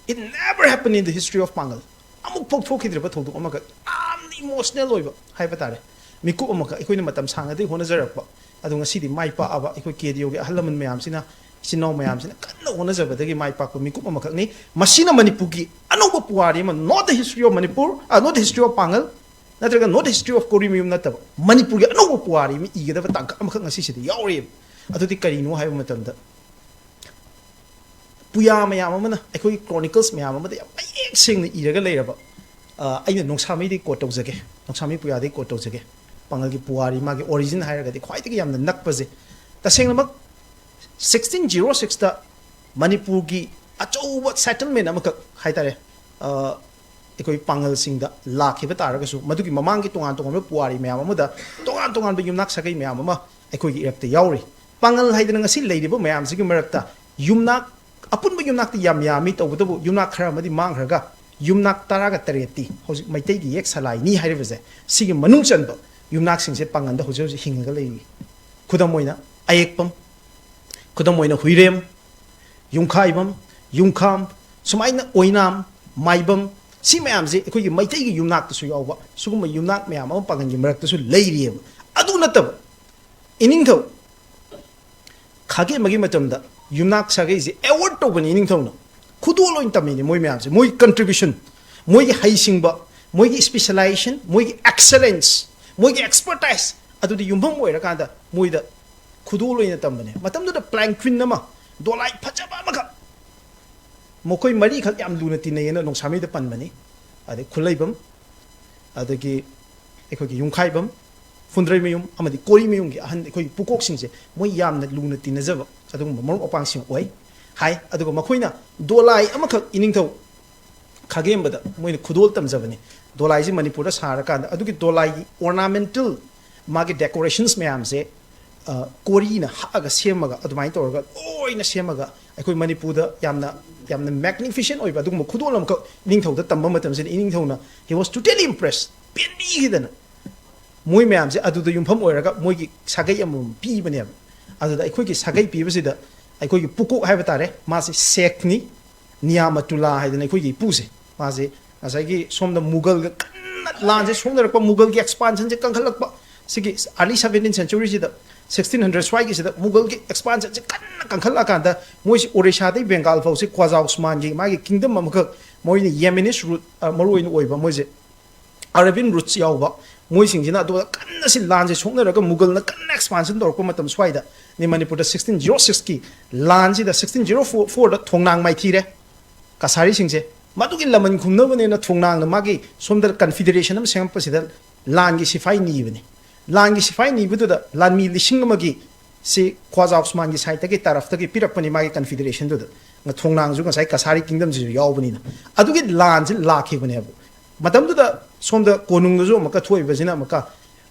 It never happened in the history of ꯄꯥꯡꯒꯜ꯫ ꯑꯃꯨꯛ ꯐꯥꯎ ꯊꯣꯛꯈꯤꯗ꯭ꯔꯤꯕ ꯊꯧꯗꯣꯛ ꯑꯃꯈꯛ, ꯌꯥꯝꯅ emotional ꯑꯣꯏꯕ ꯍꯥꯏꯕ ꯇꯥꯔꯦ꯫ ꯃꯤꯀꯨꯞ ꯑꯃꯈꯛ ꯑꯩꯈꯣꯏꯅ ꯃꯇꯝ ꯁꯥꯡꯅꯗꯤ ꯍꯣꯠꯅꯖꯔꯛꯄ, ꯑꯗꯣ ꯉꯁꯤꯗꯤ ꯃꯥꯏ ꯄꯥꯛꯑꯕ ꯑꯩꯈꯣꯏ ꯀꯦ ꯗꯤ ꯑꯣꯒꯤ ꯑꯍꯜ ꯂꯃꯟ ꯃꯌꯥꯝꯁꯤꯅ, ꯏꯆꯤꯟ ꯏꯅꯥꯎ ꯃꯌꯥꯝꯁꯤꯅ ꯀꯟꯅ ꯍꯣꯠꯅꯖꯕꯗꯒꯤ ꯃꯥꯏ ꯄꯥꯛꯄ ꯃꯤꯀꯨꯞ ꯑꯃꯈꯛꯅꯤ꯫ ꯃꯁꯤꯅ ꯃꯅꯤꯄꯨꯔꯒꯤ ꯑꯅꯧꯕ ꯄꯨꯋꯥꯔꯤ ꯑꯃ, not the history of Manipur, uh, not the history of ꯄꯥꯡꯒꯜ, ꯅꯠꯇ꯭ꯔꯒ not the history of ꯀꯣꯔꯤꯃꯌꯨꯝ ꯅꯠꯇꯕ, ꯃꯅꯤꯄꯨꯔꯒꯤ ꯑꯅꯧꯕ ꯄꯨꯋꯥꯔꯤ ꯑꯃ ꯏꯒꯗꯕ ꯇꯥꯡꯀꯛ ꯑꯃꯈꯛ ꯉꯁꯤꯁꯤꯗ ꯌꯥꯎꯔꯤꯑꯕ꯫ ꯑꯗꯨꯗꯤ ꯀꯔꯤꯅꯣ ꯍꯥꯏꯕ ꯃꯇꯝꯗ, ꯄꯨꯌꯥ ꯃꯌꯥꯝ ꯑꯃꯅ, ꯑꯩꯈꯣꯏꯒꯤ chronicles ꯃꯌꯥꯝ ꯑꯃꯗ ꯌꯥꯝ ꯃꯌꯦꯛ ꯁꯦꯡꯅ ꯏꯔꯒ ꯂꯩꯔꯕ, ꯑ, ꯑꯩꯅ ꯅꯣꯡꯁꯥꯃꯩꯗꯒꯤ quote ꯇꯧꯖꯒꯦ, ꯅꯣꯡꯁꯥꯃꯩ ꯄꯨꯌꯥꯗꯒꯤ quote ꯇꯧꯖꯒꯦ꯫ ꯄꯥꯡꯒꯜꯒꯤ ꯄꯨꯋꯥꯔꯤ, ꯃꯥꯒꯤ origin ꯍꯥꯏꯔꯒꯗꯤ ꯈ꯭ꯋꯥꯏꯗꯒꯤ ꯌꯥꯝꯅ ꯅꯛꯄꯁꯦ, ꯇꯁꯦꯡꯅꯃꯛ sixteen zero sixꯇ ꯃꯅꯤꯄꯨꯔꯒꯤ ꯑꯆꯧꯕ settlement ꯑꯃꯈꯛ ꯍꯥꯏꯇꯥꯔꯦ, ꯑ, ꯑꯩꯈꯣꯏ ꯄꯥꯡꯒꯜꯁꯤꯡꯗ ꯂꯥꯛꯈꯤꯕ ꯇꯥꯔꯒꯁꯨ, ꯃꯗꯨꯒꯤ ꯃꯃꯥꯡꯒꯤ ꯇꯣꯉꯥꯟ ꯇꯣꯉꯥꯟꯕ ꯄꯨꯋꯥꯔꯤ ꯃꯌꯥꯝ ꯑꯃꯗ ꯇꯣꯉꯥꯟ ꯇꯣꯉꯥꯟꯕ ꯌꯨꯝꯅꯥꯛ ꯁꯥꯒꯩ ꯃꯌꯥꯝ ꯑꯃ ꯑꯩꯈꯣꯏꯒꯤ ꯏꯔꯛꯇ ꯌꯥꯎꯔꯤ꯫ ꯄꯥꯡꯒꯜ ꯍꯥꯏꯗꯅ ꯉꯁꯤ ꯂꯩꯔꯤꯕ ꯃꯌꯥꯝꯁꯤꯒꯤ ꯃꯔꯛꯇ ꯌꯨꯝꯅꯥꯛ, ꯑꯄꯨꯟꯕ ꯌꯨꯝꯅꯥꯛꯇꯤ ꯌꯥꯝ ꯌꯥꯝꯃꯤ, ꯇꯧꯕꯇꯕꯨ ꯌꯨꯝꯅꯥꯛ ꯈꯔ ꯑꯃꯗꯤ ꯃꯥꯡꯈ꯭ꯔꯒ, ꯌꯨꯝꯅꯥꯛ ꯇꯔꯥꯒ ꯇꯔꯦꯠꯇꯤ ꯍꯧꯖꯤꯛ ꯃꯩꯇꯩꯒꯤ ꯌꯦꯛ ꯁꯂꯥꯏꯅꯤ ꯍꯥꯏꯔꯤꯕꯁꯦ, ꯁꯤꯒꯤ ꯃꯅꯨꯡ ꯆꯟꯕ ꯌꯨꯝꯅꯥꯛꯁꯤꯡꯁꯦ ꯄꯥꯡꯒꯜꯗ ꯍꯧꯖꯤꯛ ꯍꯧꯖꯤꯛ ꯍꯤꯡꯉꯒ ꯂꯩꯔꯤ꯫ ꯈꯨꯗꯝ ꯑꯣꯏꯅ ꯑꯌꯦꯛꯄꯝ, ꯈꯨꯗꯝ ꯑꯣꯏꯅ ꯍꯨꯏꯔꯦꯝ, ꯌꯨꯝꯈꯥꯏꯕꯝ, ꯌꯨꯝꯈꯥꯝ, ꯁꯨꯃꯥꯏꯅ ꯑꯣꯏꯅꯥꯝ, ꯃꯥꯏꯕꯝ, ꯁꯤ ꯃꯌꯥꯝꯁꯦ ꯑꯩꯈꯣꯏꯒꯤ ꯃꯩꯇꯩꯒꯤ ꯌꯨꯝꯅꯥꯛꯇꯁꯨ ꯌꯥꯎꯕ ꯁꯤꯒꯨꯝꯕ ꯌꯨꯝꯅꯥꯛ ꯃꯌꯥꯝ ꯑꯃ ꯄꯥꯡꯒꯟꯒꯤ ꯃꯔꯛꯇꯁꯨ ꯂꯩꯔꯤꯑꯕ꯫ ꯑꯗꯨ ꯅꯠꯇꯕ ꯏꯅꯤꯡꯊꯧ ꯈꯥꯒꯦꯝꯕꯒꯤ ꯃꯇꯝꯗ ꯌꯨꯝꯅꯥꯛ ꯁꯥꯒꯩꯁꯦ ꯑꯦꯋꯥꯔꯗ ꯇꯧꯕꯅꯤ ꯏꯅꯤꯡꯊꯧꯅ꯫ ꯈꯨꯗꯣꯜ ꯑꯣꯏꯅ ꯇꯝꯃꯤꯅꯤ ꯃꯣꯏ ꯃꯌꯥꯝꯁꯦ꯫ ꯃꯣꯏꯒꯤ ꯀꯟꯇ꯭ꯔꯤꯕ꯭ꯌꯨꯁꯟ, ꯃꯣꯏꯒꯤ ꯍꯩꯁꯤꯡꯕ, ꯃꯣꯏꯒꯤ ꯏꯁꯄꯤꯁꯦꯂꯥꯏꯖꯦꯁꯟ, ꯃꯣꯏꯒꯤ ꯑꯦꯛꯁꯂꯦꯟꯁ, ꯃꯣꯏꯒꯤ ꯑꯦꯛꯁꯄꯔꯇꯥꯏꯁ ꯑꯗꯨꯗꯤ ꯌꯨꯝꯐꯝ ꯑꯣꯏꯔꯀꯥꯟꯗ ꯃꯣꯏꯗ ꯈꯨꯗꯣꯜ ꯑꯣꯏꯅ ꯇꯝꯕꯅꯦ꯫ ꯃꯇꯝꯗꯨꯗ ꯄ꯭ꯂꯥꯡꯀ꯭ꯋꯤꯟ ꯑꯃ, ꯗꯣꯂꯥꯏ ꯐꯖꯕ ꯑꯃꯈꯛ, ꯃꯈꯣꯏ ꯃꯔꯤꯈꯛ ꯌꯥꯝ ꯂꯨꯅ ꯇꯤꯟꯅꯩꯌꯦꯅ ꯅꯣꯡꯁꯥꯃꯩꯗ ꯄꯟꯕꯅꯤ꯫ ꯑꯗꯩ ꯈꯨꯜꯂꯩꯕꯝ, ꯑꯗꯒꯤ ꯑꯩꯈꯣꯏꯒꯤ ꯌꯨꯝꯈꯥꯏꯕꯝ, ꯐꯨꯟꯗ꯭ꯔꯩꯃꯌꯨꯝ ꯑꯃꯗꯤ ꯀꯣꯔꯤꯃꯌꯨꯝꯒꯤ ꯑꯍꯟ ꯑꯩꯈꯣꯏꯒꯤ ꯄꯨꯀꯣꯛꯁꯤꯡꯁꯦ ꯃꯣꯏ ꯌꯥꯝꯅ ꯂꯨꯅ ꯇꯤꯟꯅꯖꯕ ꯑꯗꯨꯒꯨꯝꯕ ꯃꯔꯨꯞ ꯃꯄꯥꯡꯁꯤꯡ ꯑꯣꯏ ꯍꯥꯏ꯫ ꯑꯗꯨꯒ ꯃꯈꯣꯏꯅ ꯗꯣꯂꯥꯏ ꯑꯃꯈꯛ ꯏꯅꯤꯡꯊꯧ ꯈꯥꯒꯦꯝꯕꯗ ꯃꯣꯏꯅ ꯈꯨꯗꯣꯜ ꯇꯝꯖꯕꯅꯤ꯫ ꯗꯣꯂꯥꯏꯁꯤ ꯃꯅꯤꯄꯨꯔꯗ ꯁꯥꯔꯀꯥꯟꯗ ꯑꯗꯨꯒꯤ ꯗꯣꯂꯥꯏꯒꯤ ꯑꯣꯔꯅꯥꯃꯦꯟꯇꯦꯜ ꯃꯥꯒꯤ ꯗꯦꯀꯣꯔꯦꯁꯟꯁ ꯃꯌꯥꯝꯁꯦ, ꯑ, ꯀꯣꯔꯤꯅ ꯍꯛꯑꯒ ꯁꯦꯝꯃꯒ ꯑꯗꯨꯃꯥꯏꯅ ꯇꯧꯔꯒ ꯂꯣꯏꯅ ꯁꯦꯝꯃꯒ ꯑꯩꯈꯣꯏ ꯃꯅꯤꯄꯨꯔꯗ ꯌꯥꯝꯅ, ꯌꯥꯝꯅ ꯃꯦꯒꯅꯤꯐꯤꯁꯦꯟ ꯑꯣꯏꯕ ꯑꯗꯨꯒꯨꯝꯕ ꯈꯨꯗꯣꯜ ꯑꯃꯈꯛ ꯏꯅꯤꯡꯊꯧꯗ ꯇꯝꯕ ꯃꯇꯝꯁꯤꯗ ꯏꯅꯤꯡꯊꯧꯅ he was totally impressed, ꯄꯦꯟꯕꯤꯈꯤꯗꯅ ꯃꯣꯏ ꯃꯌꯥꯝꯁꯦ ꯑꯗꯨꯗ ꯌꯨꯝꯐꯝ ꯑꯣꯏꯔꯒ ꯃꯣꯏꯒꯤ ꯁꯥꯒꯩ ꯑꯃꯃꯝ ꯄꯤꯕꯅꯦꯕ꯫ ꯑꯗꯨꯗ ꯑꯩꯈꯣꯏꯒꯤ ꯁꯥꯒꯩ ꯄꯤꯕꯁꯤꯗ ꯑꯩꯈꯣꯏꯒꯤ ꯄꯨꯀꯣꯛ ꯍꯥꯏꯕ ꯇꯥꯔꯦ, ꯃꯥꯁꯦ ꯁꯦꯈꯅꯤ, ꯅꯤꯌꯥꯃꯇꯨꯂꯥ ꯍꯥꯏꯗꯅ ꯑꯩꯈꯣꯏꯒꯤ ꯏꯄꯨꯁꯦ, ꯃꯥꯁꯦ ꯉꯁꯥꯏꯒꯤ ꯁꯣꯝꯗ ꯃꯨꯒꯜꯒ ꯀꯟꯅ ꯂꯥꯟꯁꯦ ꯁꯣꯛꯅꯔꯛꯄ, ꯃꯨꯒꯜꯒꯤ ꯑꯦꯛꯁꯄꯥꯟꯁꯟꯁꯦ ꯀꯟꯈꯠꯂꯛꯄ, ꯁꯤꯒꯤ ꯑꯥꯔꯂꯤ ꯁꯕꯦꯟꯇꯤꯟ ꯁꯦꯟꯆꯨꯔꯤꯁꯤꯗ, ꯁꯤꯛꯁꯇꯤꯟ ꯍꯟꯗ꯭ꯔꯦꯗ ꯁ꯭ꯋꯥꯏꯒꯤꯁꯤꯗ ꯃꯨꯒꯜꯒꯤ ꯑꯦꯛꯁꯄꯥꯟꯁꯟꯁꯦ ꯀꯟꯅ ꯀꯟꯈꯠꯂꯛꯑꯀꯥꯟꯗ ꯃꯣꯏꯁꯤ ꯑꯣꯔꯤꯁꯥꯗꯩ ꯕꯦꯡꯒꯥꯜ ꯐꯥꯎꯁꯤ ꯈ꯭ꯋꯥꯖꯥ ꯎꯁꯃꯥꯟꯒꯤ ꯃꯥꯒꯤ ꯀꯤꯡꯗꯝ ꯑꯃꯈꯛ, ꯃꯣꯏꯅ ꯌꯦꯃꯦꯅꯤꯁ ꯔꯨꯠ, ꯑ, ꯃꯔꯨꯑꯣꯏꯅ ꯑꯣꯏꯕ ꯃꯣꯏꯁꯦ ꯑꯔꯥꯕꯤꯌꯟ ꯔꯨꯠꯁ ꯌꯥꯎꯕ ꯃꯣꯏꯁꯤꯡꯁꯤꯅ ꯑꯗꯨꯒ ꯀꯟꯅ ꯁꯤ ꯂꯥꯟꯁꯦ ꯁꯣꯛꯅꯔꯒ ꯃꯨꯒꯜꯅ ꯀꯟꯅ ꯑꯦꯛꯁꯄꯥꯟꯁꯟ ꯇꯧꯔꯛꯄ ꯃꯇꯝ ꯁ꯭ꯋꯥꯏꯗ ꯅꯤ ꯃꯅꯤꯄꯨꯔꯗ ꯁꯤꯛꯁꯇꯤꯟ ꯖꯤꯔꯣ ꯁꯤꯛꯁꯀꯤ ꯂꯥꯟꯁꯤꯗ ꯁꯤꯛꯁꯇꯤꯟ ꯖꯤꯔꯣ ꯐꯣꯔꯗ ꯊꯣꯡꯅꯥꯡ ꯃꯥꯏꯊꯤꯔꯦ ꯀꯁꯥꯔꯤꯁꯤꯡꯁꯦ꯫ ꯃꯗꯨꯒꯤ ꯂꯃꯟ ꯈꯨꯝꯅꯕꯅꯦꯅ ꯊꯣꯡꯅꯥꯡꯅ ꯃꯥꯒꯤ ꯁꯣꯝꯗ ꯀꯟꯐꯤꯗꯔꯦꯁꯟ ꯑꯃ ꯁꯦꯝꯃꯛꯄꯁꯤꯗ ꯂꯥꯟꯒꯤ ꯁꯤꯐꯥꯏ ꯅꯤꯕꯅꯤ꯫ ꯂꯥꯟꯒꯤ ꯁꯤꯐꯥꯏ ꯅꯤꯕꯗꯨꯗ ꯂꯥꯟꯃꯤ ꯂꯤꯁꯤꯡ ꯑꯃꯒꯤ ꯁꯤ ꯈ꯭ꯋꯥꯖꯥ ꯎꯁꯃꯥꯟꯒꯤ ꯁꯥꯏꯠꯇꯒꯤ ꯇꯔꯐꯇꯒꯤ ꯄꯤꯔꯛꯄꯅꯤ ꯃꯥꯒꯤ ꯀꯟꯐꯤꯗꯔꯦꯁꯟꯗꯨꯗ꯫ ꯊꯣꯡꯅꯥꯡꯁꯨ ꯉꯁꯥꯏ ꯀꯁꯥꯔꯤ ꯀꯤꯡꯗꯝꯁꯤꯁꯨ ꯌꯥꯎꯕꯅꯤꯅ꯫ ꯑꯗꯨꯒꯤ ꯂꯥꯟꯁꯤ ꯂꯥꯛꯈꯤꯕꯅꯦꯕ꯫ ꯃꯇꯝꯗꯨꯗ ꯁꯣꯝꯗ ꯀꯣꯅꯨꯡꯗꯁꯨ ꯑꯃꯨꯛꯀ ꯊꯣꯛꯏꯕꯁꯤꯅ ꯑꯃꯨꯛꯀ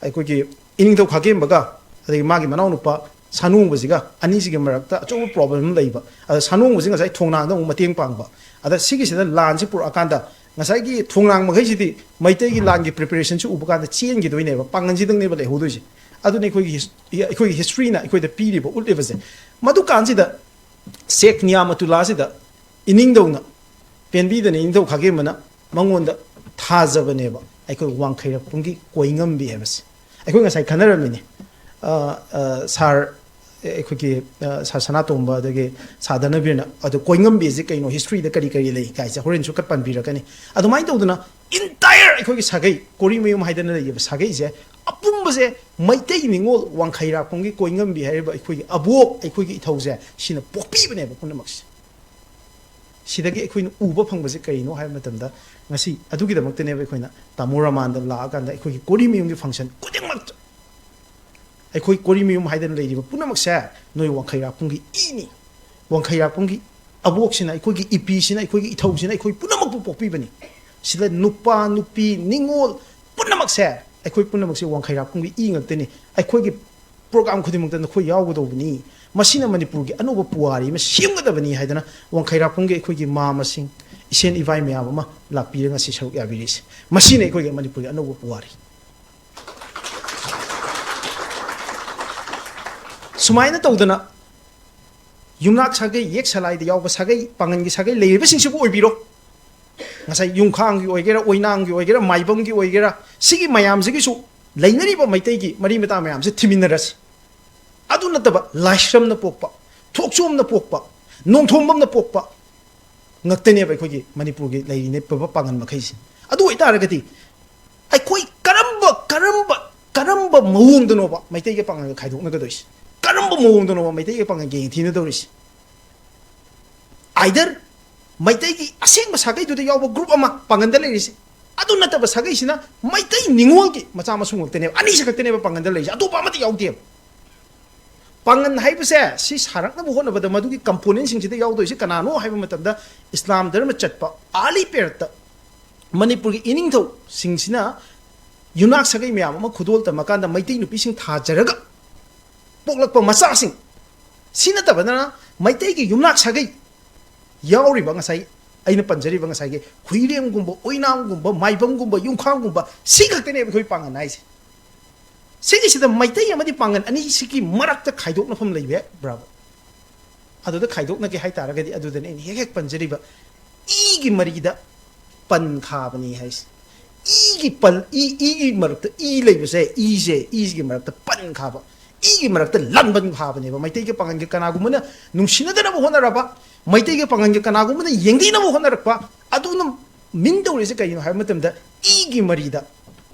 ꯑꯩꯈꯣꯏꯒꯤ ꯏꯅꯤꯡꯊꯧ ꯈꯥꯒꯦꯝꯕꯒ ꯑꯗꯒꯤ ꯃꯥꯒꯤ ꯃꯅꯥꯎꯅꯨꯄꯥ ꯁꯥꯅꯣꯡꯕꯁꯤꯒ ꯑꯅꯤꯁꯤꯒꯤ ꯃꯔꯛꯇ ꯑꯆꯧꯕ ꯄ꯭ꯔꯣꯕ꯭ꯂꯦꯝ ꯑꯃ ꯂꯩꯕ꯫ ꯑꯗ ꯁꯥꯅꯣꯡꯕꯁꯤ ꯉꯁꯥꯏ ꯊꯣꯡꯅꯥꯡꯗ ꯑꯃꯨꯛ ꯃꯇꯦꯡ ꯄꯥꯡꯕ꯫ ꯑꯗ ꯁꯤꯒꯤꯁꯤꯗ ꯂꯥꯟꯁꯤ ꯄꯨꯔꯛꯑꯀꯥꯟꯗ ꯉꯁꯥꯏꯒꯤ ꯊꯣꯡꯅꯥꯡ ꯃꯈꯩꯁꯤꯗꯤ ꯃꯩꯇꯩꯒꯤ ꯂꯥꯟꯒꯤ ꯄ꯭ꯔꯤꯄꯦꯔꯦꯁꯟꯁꯤ ꯎꯕ ꯀꯥꯟꯗ ꯆꯦꯟꯈꯤꯗꯣꯏꯅꯦꯕ, ꯄꯥꯡꯒꯟꯁꯤꯗꯪꯅꯦꯕ ꯂꯩꯍꯧꯗꯣꯏꯁꯦ꯫ ꯑꯗꯨꯅ ꯑꯩꯈꯣꯏꯒꯤ ꯍꯤꯁ-, ꯑꯩꯈꯣꯏꯒꯤ ꯍꯤꯁꯇ꯭ꯔꯤꯅ ꯑꯩꯈꯣꯏꯗ ꯄꯤꯔꯤꯕ, ꯎꯠꯂꯤꯕꯁꯦ꯫ ꯃꯗꯨꯀꯥꯟꯁꯤꯗ ꯁꯦꯈ ꯅꯤꯌꯥꯃꯇꯨꯜꯂꯥꯁꯤꯗ ꯏꯅꯤꯡꯊꯧꯅ, ꯄꯦꯟꯕꯤꯗꯅ ꯏꯅꯤꯡꯊꯧ ꯈꯥꯒꯦꯝꯕꯅ ꯃꯉꯣꯟꯗ ꯊꯥꯖꯕꯅꯦꯕ ꯑꯩꯈꯣꯏ ꯋꯥꯡꯈꯩꯔꯥꯛꯄꯝꯒꯤ ꯀꯣꯏꯉꯝꯕꯤ ꯍꯥꯏꯕꯁꯦ꯫ ꯑꯩꯈꯣꯏ ꯉꯁꯥꯏ ꯈꯟꯅꯔꯝꯃꯤꯅꯤ꯫ ꯑ, ꯑ, ꯁꯥꯔ, ꯑꯩꯈꯣꯏꯒꯤ, ꯑ, ꯁꯥꯔ ꯁꯅꯥꯇꯣꯝꯕ ꯑꯗꯒꯤ ꯁꯥꯔ ꯙꯅꯕꯤꯔꯅ ꯑꯗꯨ ꯀꯣꯏꯉꯝꯕꯤꯁꯦ ꯀꯩꯅꯣ, ꯍꯤꯁꯇ꯭ꯔꯤꯗ ꯀꯔꯤ ꯀꯔꯤ ꯂꯩ ꯀꯥꯏꯁꯦ ꯍꯣꯔꯦꯟꯁꯨ ꯈꯔ ꯄꯟꯕꯤꯔꯛꯀꯅꯤ꯫ ꯑꯗꯨꯃꯥꯏꯅ ꯇꯧꯗꯅ entire ꯑꯩꯈꯣꯏꯒꯤ ꯁꯥꯒꯩ, ꯀꯣꯔꯤꯃꯌꯨꯝ ꯍꯥꯏꯗꯅ ꯂꯩꯔꯤꯕ ꯁꯥꯒꯩꯁꯦ ꯑꯄꯨꯝꯕꯁꯦ ꯃꯩꯇꯩ ꯅꯤꯉꯣꯜ ꯋꯥꯡꯈꯩꯔꯥꯛꯄꯝꯒꯤ ꯀꯣꯏꯉꯝꯕꯤ ꯍꯥꯏꯔꯤꯕ ꯑꯩꯈꯣꯏꯒꯤ ꯑꯕꯣꯛ, ꯑꯩꯈꯣꯏꯒꯤ ꯏꯊꯧꯁꯦ ꯁꯤꯅ ꯄꯣꯛꯄꯤꯕꯅꯦꯕ ꯄꯨꯝꯅꯃꯛꯁꯦ꯫ ꯁꯤꯗꯒꯤ ꯑꯩꯈꯣꯏꯅ ꯎꯕ ꯐꯪꯕꯁꯦ ꯀꯔꯤꯅꯣ ꯍꯥꯏꯕ ꯃꯇꯝꯗ, ꯉꯁꯤ ꯑꯗꯨꯒꯤꯗꯃꯛꯇꯅꯦꯕ ꯑꯩꯈꯣꯏꯅ ꯇꯥꯃꯣ ꯔꯃꯥꯟꯗ ꯂꯥꯛꯑꯀꯥꯟꯗ ꯑꯩꯈꯣꯏꯒꯤ ꯀꯣꯔꯤꯃꯌꯨꯝꯒꯤ function ꯈꯨꯗꯤꯡꯃꯛꯇ ꯑꯩꯈꯣꯏ ꯀꯣꯔꯤꯃꯌꯨꯝ ꯍꯥꯏꯗꯅ ꯂꯩꯔꯤꯕ ꯄꯨꯝꯅꯃꯛꯁꯦ ꯅꯣꯏ ꯋꯥꯡꯈꯩꯔꯥꯛꯄꯝꯒꯤ ꯏꯅꯤ, ꯋꯥꯡꯈꯩꯔꯥꯛꯄꯝꯒꯤ ꯑꯕꯣꯛꯁꯤꯅ, ꯑꯩꯈꯣꯏꯒꯤ ꯏꯄꯤꯁꯤꯅ, ꯑꯩꯈꯣꯏꯒꯤ ꯏꯊꯧꯁꯤꯅ ꯑꯩꯈꯣꯏ ꯄꯨꯝꯅꯃꯛꯄꯨ ꯄꯣꯛꯄꯤꯕꯅꯤ꯫ ꯁꯤꯗ ꯅꯨꯄꯥ, ꯅꯨꯄꯤ, ꯅꯤꯉꯣꯜ ꯄꯨꯝꯅꯃꯛꯁꯦ, ꯑꯩꯈꯣꯏ ꯄꯨꯝꯅꯃꯛꯁꯦ ꯋꯥꯡꯈꯩꯔꯥꯛꯄꯝꯒꯤ ꯏ ꯉꯥꯛꯇꯅꯤ꯫ ꯑꯩꯈꯣꯏꯒꯤ program ꯈꯨꯗꯤꯡꯃꯛꯇ ꯅꯈꯣꯏ ꯌꯥꯎꯒꯗꯧꯕꯅꯤ꯫ ꯃꯁꯤꯅ ꯃꯅꯤꯄꯨꯔꯒꯤ ꯑꯅꯧꯕ ꯄꯨꯋꯥꯔꯤ ꯑꯃ ꯁꯦꯝꯒꯗꯕꯅꯤ ꯍꯥꯏꯗꯅ ꯋꯥꯡꯈꯩꯔꯥꯛꯄꯝꯒꯤ ꯑꯩꯈꯣꯏꯒꯤ ꯃꯥꯃꯁꯤꯡ, ꯏꯁꯦꯟ ꯏꯚꯥꯏ ꯃꯌꯥꯝ ꯑꯃ ꯂꯥꯛꯄꯤꯔꯒ ꯉꯁꯤ ꯁꯔꯨꯛ ꯌꯥꯕꯤꯔꯤꯁꯦ꯫ ꯃꯁꯤꯅ ꯑꯩꯈꯣꯏꯒꯤ ꯃꯅꯤꯄꯨꯔꯒꯤ ꯑꯅꯧꯕ ꯄꯨꯋꯥꯔꯤ꯫ ꯁꯨꯃꯥꯏꯅ ꯇꯧꯗꯅ ꯌꯨꯝꯅꯥꯛ ꯁꯥꯒꯩ, ꯌꯦꯛ ꯁꯂꯥꯏꯗ ꯌꯥꯎꯕ ꯁꯥꯒꯩ, ꯄꯥꯉꯟꯒꯤ ꯁꯥꯒꯩ ꯂꯩꯔꯤꯕꯁꯤꯡꯁꯤꯕꯨ ꯑꯣꯏꯕꯤꯔꯣ꯫ ꯉꯁꯥꯏ ꯌꯨꯝꯈꯥꯡꯒꯤ ꯑꯣꯏꯒꯦꯔꯥ, ꯑꯣꯏꯅꯥꯝꯒꯤ ꯑꯣꯏꯒꯦꯔꯥ, ꯃꯥꯏꯕꯝꯒꯤ ꯑꯣꯏꯒꯦꯔꯥ, ꯁꯤꯒꯤ ꯃꯌꯥꯝꯁꯤꯒꯤꯁꯨ ꯂꯩꯅꯔꯤꯕ ꯃꯩꯇꯩꯒꯤ ꯃꯔꯤ ꯃꯇꯥ ꯃꯌꯥꯝꯁꯦ ꯊꯤꯃꯤꯟꯅꯔꯁꯤ꯫ ꯑꯗꯨ ꯅꯠꯇꯕ ꯂꯥꯏꯁ꯭ꯔꯝꯅ ꯄꯣꯛꯄ, ꯊꯣꯛꯆꯣꯝꯅ ꯄꯣꯛꯄ, ꯅꯣꯡꯊꯣꯝꯕꯝꯅ ꯄꯣꯛꯄ ꯉꯛꯇꯅꯦꯕ ꯑꯩꯈꯣꯏꯒꯤ ꯃꯅꯤꯄꯨꯔꯒꯤ ꯂꯩꯔꯤꯕ ꯄꯥꯉꯟ ꯃꯈꯩꯁꯦ꯫ ꯑꯗꯨ ꯑꯣꯏꯇꯥꯔꯒꯗꯤ ꯑꯩꯈꯣꯏ ꯀꯔꯝꯕ, ꯀꯔꯝꯕ, ꯀꯔꯝꯕ ꯃꯑꯣꯡꯗꯅꯣꯕ ꯃꯩꯇꯩꯒ ꯄꯥꯉꯟꯒ ꯈꯥꯏꯗꯣꯛꯅꯒꯗꯣꯏꯁꯦ? ꯀꯔꯝꯕ ꯃꯑꯣꯡꯗꯅꯣꯕ ꯃꯩꯇꯩꯒ ꯄꯥꯉꯟꯒ ꯌꯦꯡꯊꯤꯅꯗꯧꯔꯤꯁꯦ? Either ꯃꯩꯇꯩꯒꯤ ꯑꯁꯦꯡꯕ ꯁꯥꯒꯩꯗꯨꯗ ꯌꯥꯎꯕ group ꯑꯃ ꯄꯥꯉꯟꯗ ꯂꯩꯔꯤꯁꯦ, ꯑꯗꯨ ꯅꯠꯇꯕ ꯁꯥꯒꯩꯁꯤꯅ ꯃꯩꯇꯩ ꯅꯤꯉꯣꯜꯒꯤ ꯃꯆꯥ ꯃꯁꯨ ꯉꯛꯇꯅꯦꯕ, ꯑꯅꯤꯁꯤ ꯈꯛꯇꯅꯦꯕ ꯄꯥꯉꯟꯗ ꯂꯩꯔꯤꯁꯦ, ꯑꯇꯣꯞꯄ ꯑꯃꯠꯇ ꯌꯥꯎꯗꯦꯕ꯫ ꯄꯥꯉꯟ ꯍꯥꯏꯕꯁꯦ ꯁꯤ ꯁꯥꯔꯛꯅꯕ ꯍꯣꯠꯅꯕꯗ ꯃꯗꯨꯒꯤ componentꯁꯤꯡꯁꯤꯗ ꯌꯥꯎꯗꯣꯏꯁꯤ ꯀꯅꯥꯅꯣ ꯍꯥꯏꯕ ꯃꯇꯝꯗ, ꯏꯁꯂꯥꯝ ꯙꯔꯃ ꯆꯠꯄ early periodꯇ ꯃꯅꯤꯄꯨꯔꯒꯤ ꯏꯅꯤꯡꯊꯧꯁꯤꯡꯁꯤꯅ ꯌꯨꯝꯅꯥꯛ ꯁꯥꯒꯩ ꯃꯌꯥꯝ ꯑꯃ ꯈꯨꯗꯣꯜ ꯇꯝꯃꯀꯥꯟꯗ ꯃꯩꯇꯩ ꯅꯨꯄꯤꯁꯤꯡ ꯊꯥꯖꯔꯒ ꯄꯣꯛꯂꯛꯄ ꯃꯆꯥꯁꯤꯡ, ꯁꯤ ꯅꯠꯇꯕꯗꯅ ꯃꯩꯇꯩꯒꯤ ꯌꯨꯝꯅꯥꯛ ꯁꯥꯒꯩ ꯌꯥꯎꯔꯤꯕ ꯉꯁꯥꯏ ꯑꯩꯅ ꯄꯟꯖꯔꯤꯕ ꯉꯁꯥꯏꯒꯤ ꯍꯨꯏꯔꯦꯝꯒꯨꯝꯕ, ꯑꯣꯏꯅꯥꯝꯒꯨꯝꯕ, ꯃꯥꯏꯕꯝꯒꯨꯝꯕ, ꯌꯨꯝꯈꯥꯡꯒꯨꯝꯕ, ꯁꯤ ꯈꯛꯇꯅꯦꯕ ꯑꯩꯈꯣꯏ ꯄꯥꯉꯟ ꯍꯥꯏꯁꯦ꯫ ꯁꯤꯒꯤꯁꯤꯗ ꯃꯩꯇꯩ ꯑꯃꯗꯤ ꯄꯥꯉꯟ ꯑꯅꯤꯁꯤꯒꯤ ꯃꯔꯛꯇ ꯈꯥꯏꯗꯣꯛꯅꯐꯝ ꯂꯩꯕ꯭ꯔꯕ? ꯑꯗꯨꯗ ꯈꯥꯏꯗꯣꯛꯅꯒꯦ ꯍꯥꯏꯇꯥꯔꯒꯗꯤ, ꯑꯗꯨꯗꯅꯦ ꯑꯩꯅ ꯍꯦꯛ ꯍꯦꯛ ꯄꯟꯖꯔꯤꯕ ꯏꯒꯤ ꯃꯔꯤꯗ ꯄꯟꯈꯥꯕꯅꯤ ꯍꯥꯏꯁꯦ꯫ ꯏꯒꯤ ꯄꯜ ꯏ ꯏꯒꯤ ꯃꯔꯛꯇ ꯏ ꯂꯩꯕꯁꯦ, ꯏꯁꯦ, ꯏꯒꯤ ꯃꯔꯛꯇ ꯄꯟꯈꯥꯕ, ꯏꯒꯤ ꯃꯔꯛꯇ ꯂꯥꯟꯕꯟ ꯈꯥꯕꯅꯦꯕ꯫ ꯃꯩꯇꯩꯒ ꯄꯥꯉꯜꯒ ꯀꯅꯥꯒꯨꯝꯕꯅ ꯅꯨꯡꯁꯤꯅꯗꯅꯕ ꯍꯣꯠꯅꯔꯕ, ꯃꯩꯇꯩꯒ ꯄꯥꯉꯜꯒ ꯀꯅꯥꯒꯨꯝꯕꯅ ꯌꯦꯡꯊꯤꯅꯕ ꯍꯣꯠꯅꯔꯛꯄ, ꯑꯗꯨꯅ ꯃꯤꯟ ꯇꯧꯔꯤꯁꯦ ꯀꯩꯅꯣ ꯍꯥꯏꯕ ꯃꯇꯝꯗ, ꯏꯒꯤ ꯃꯔꯤꯗ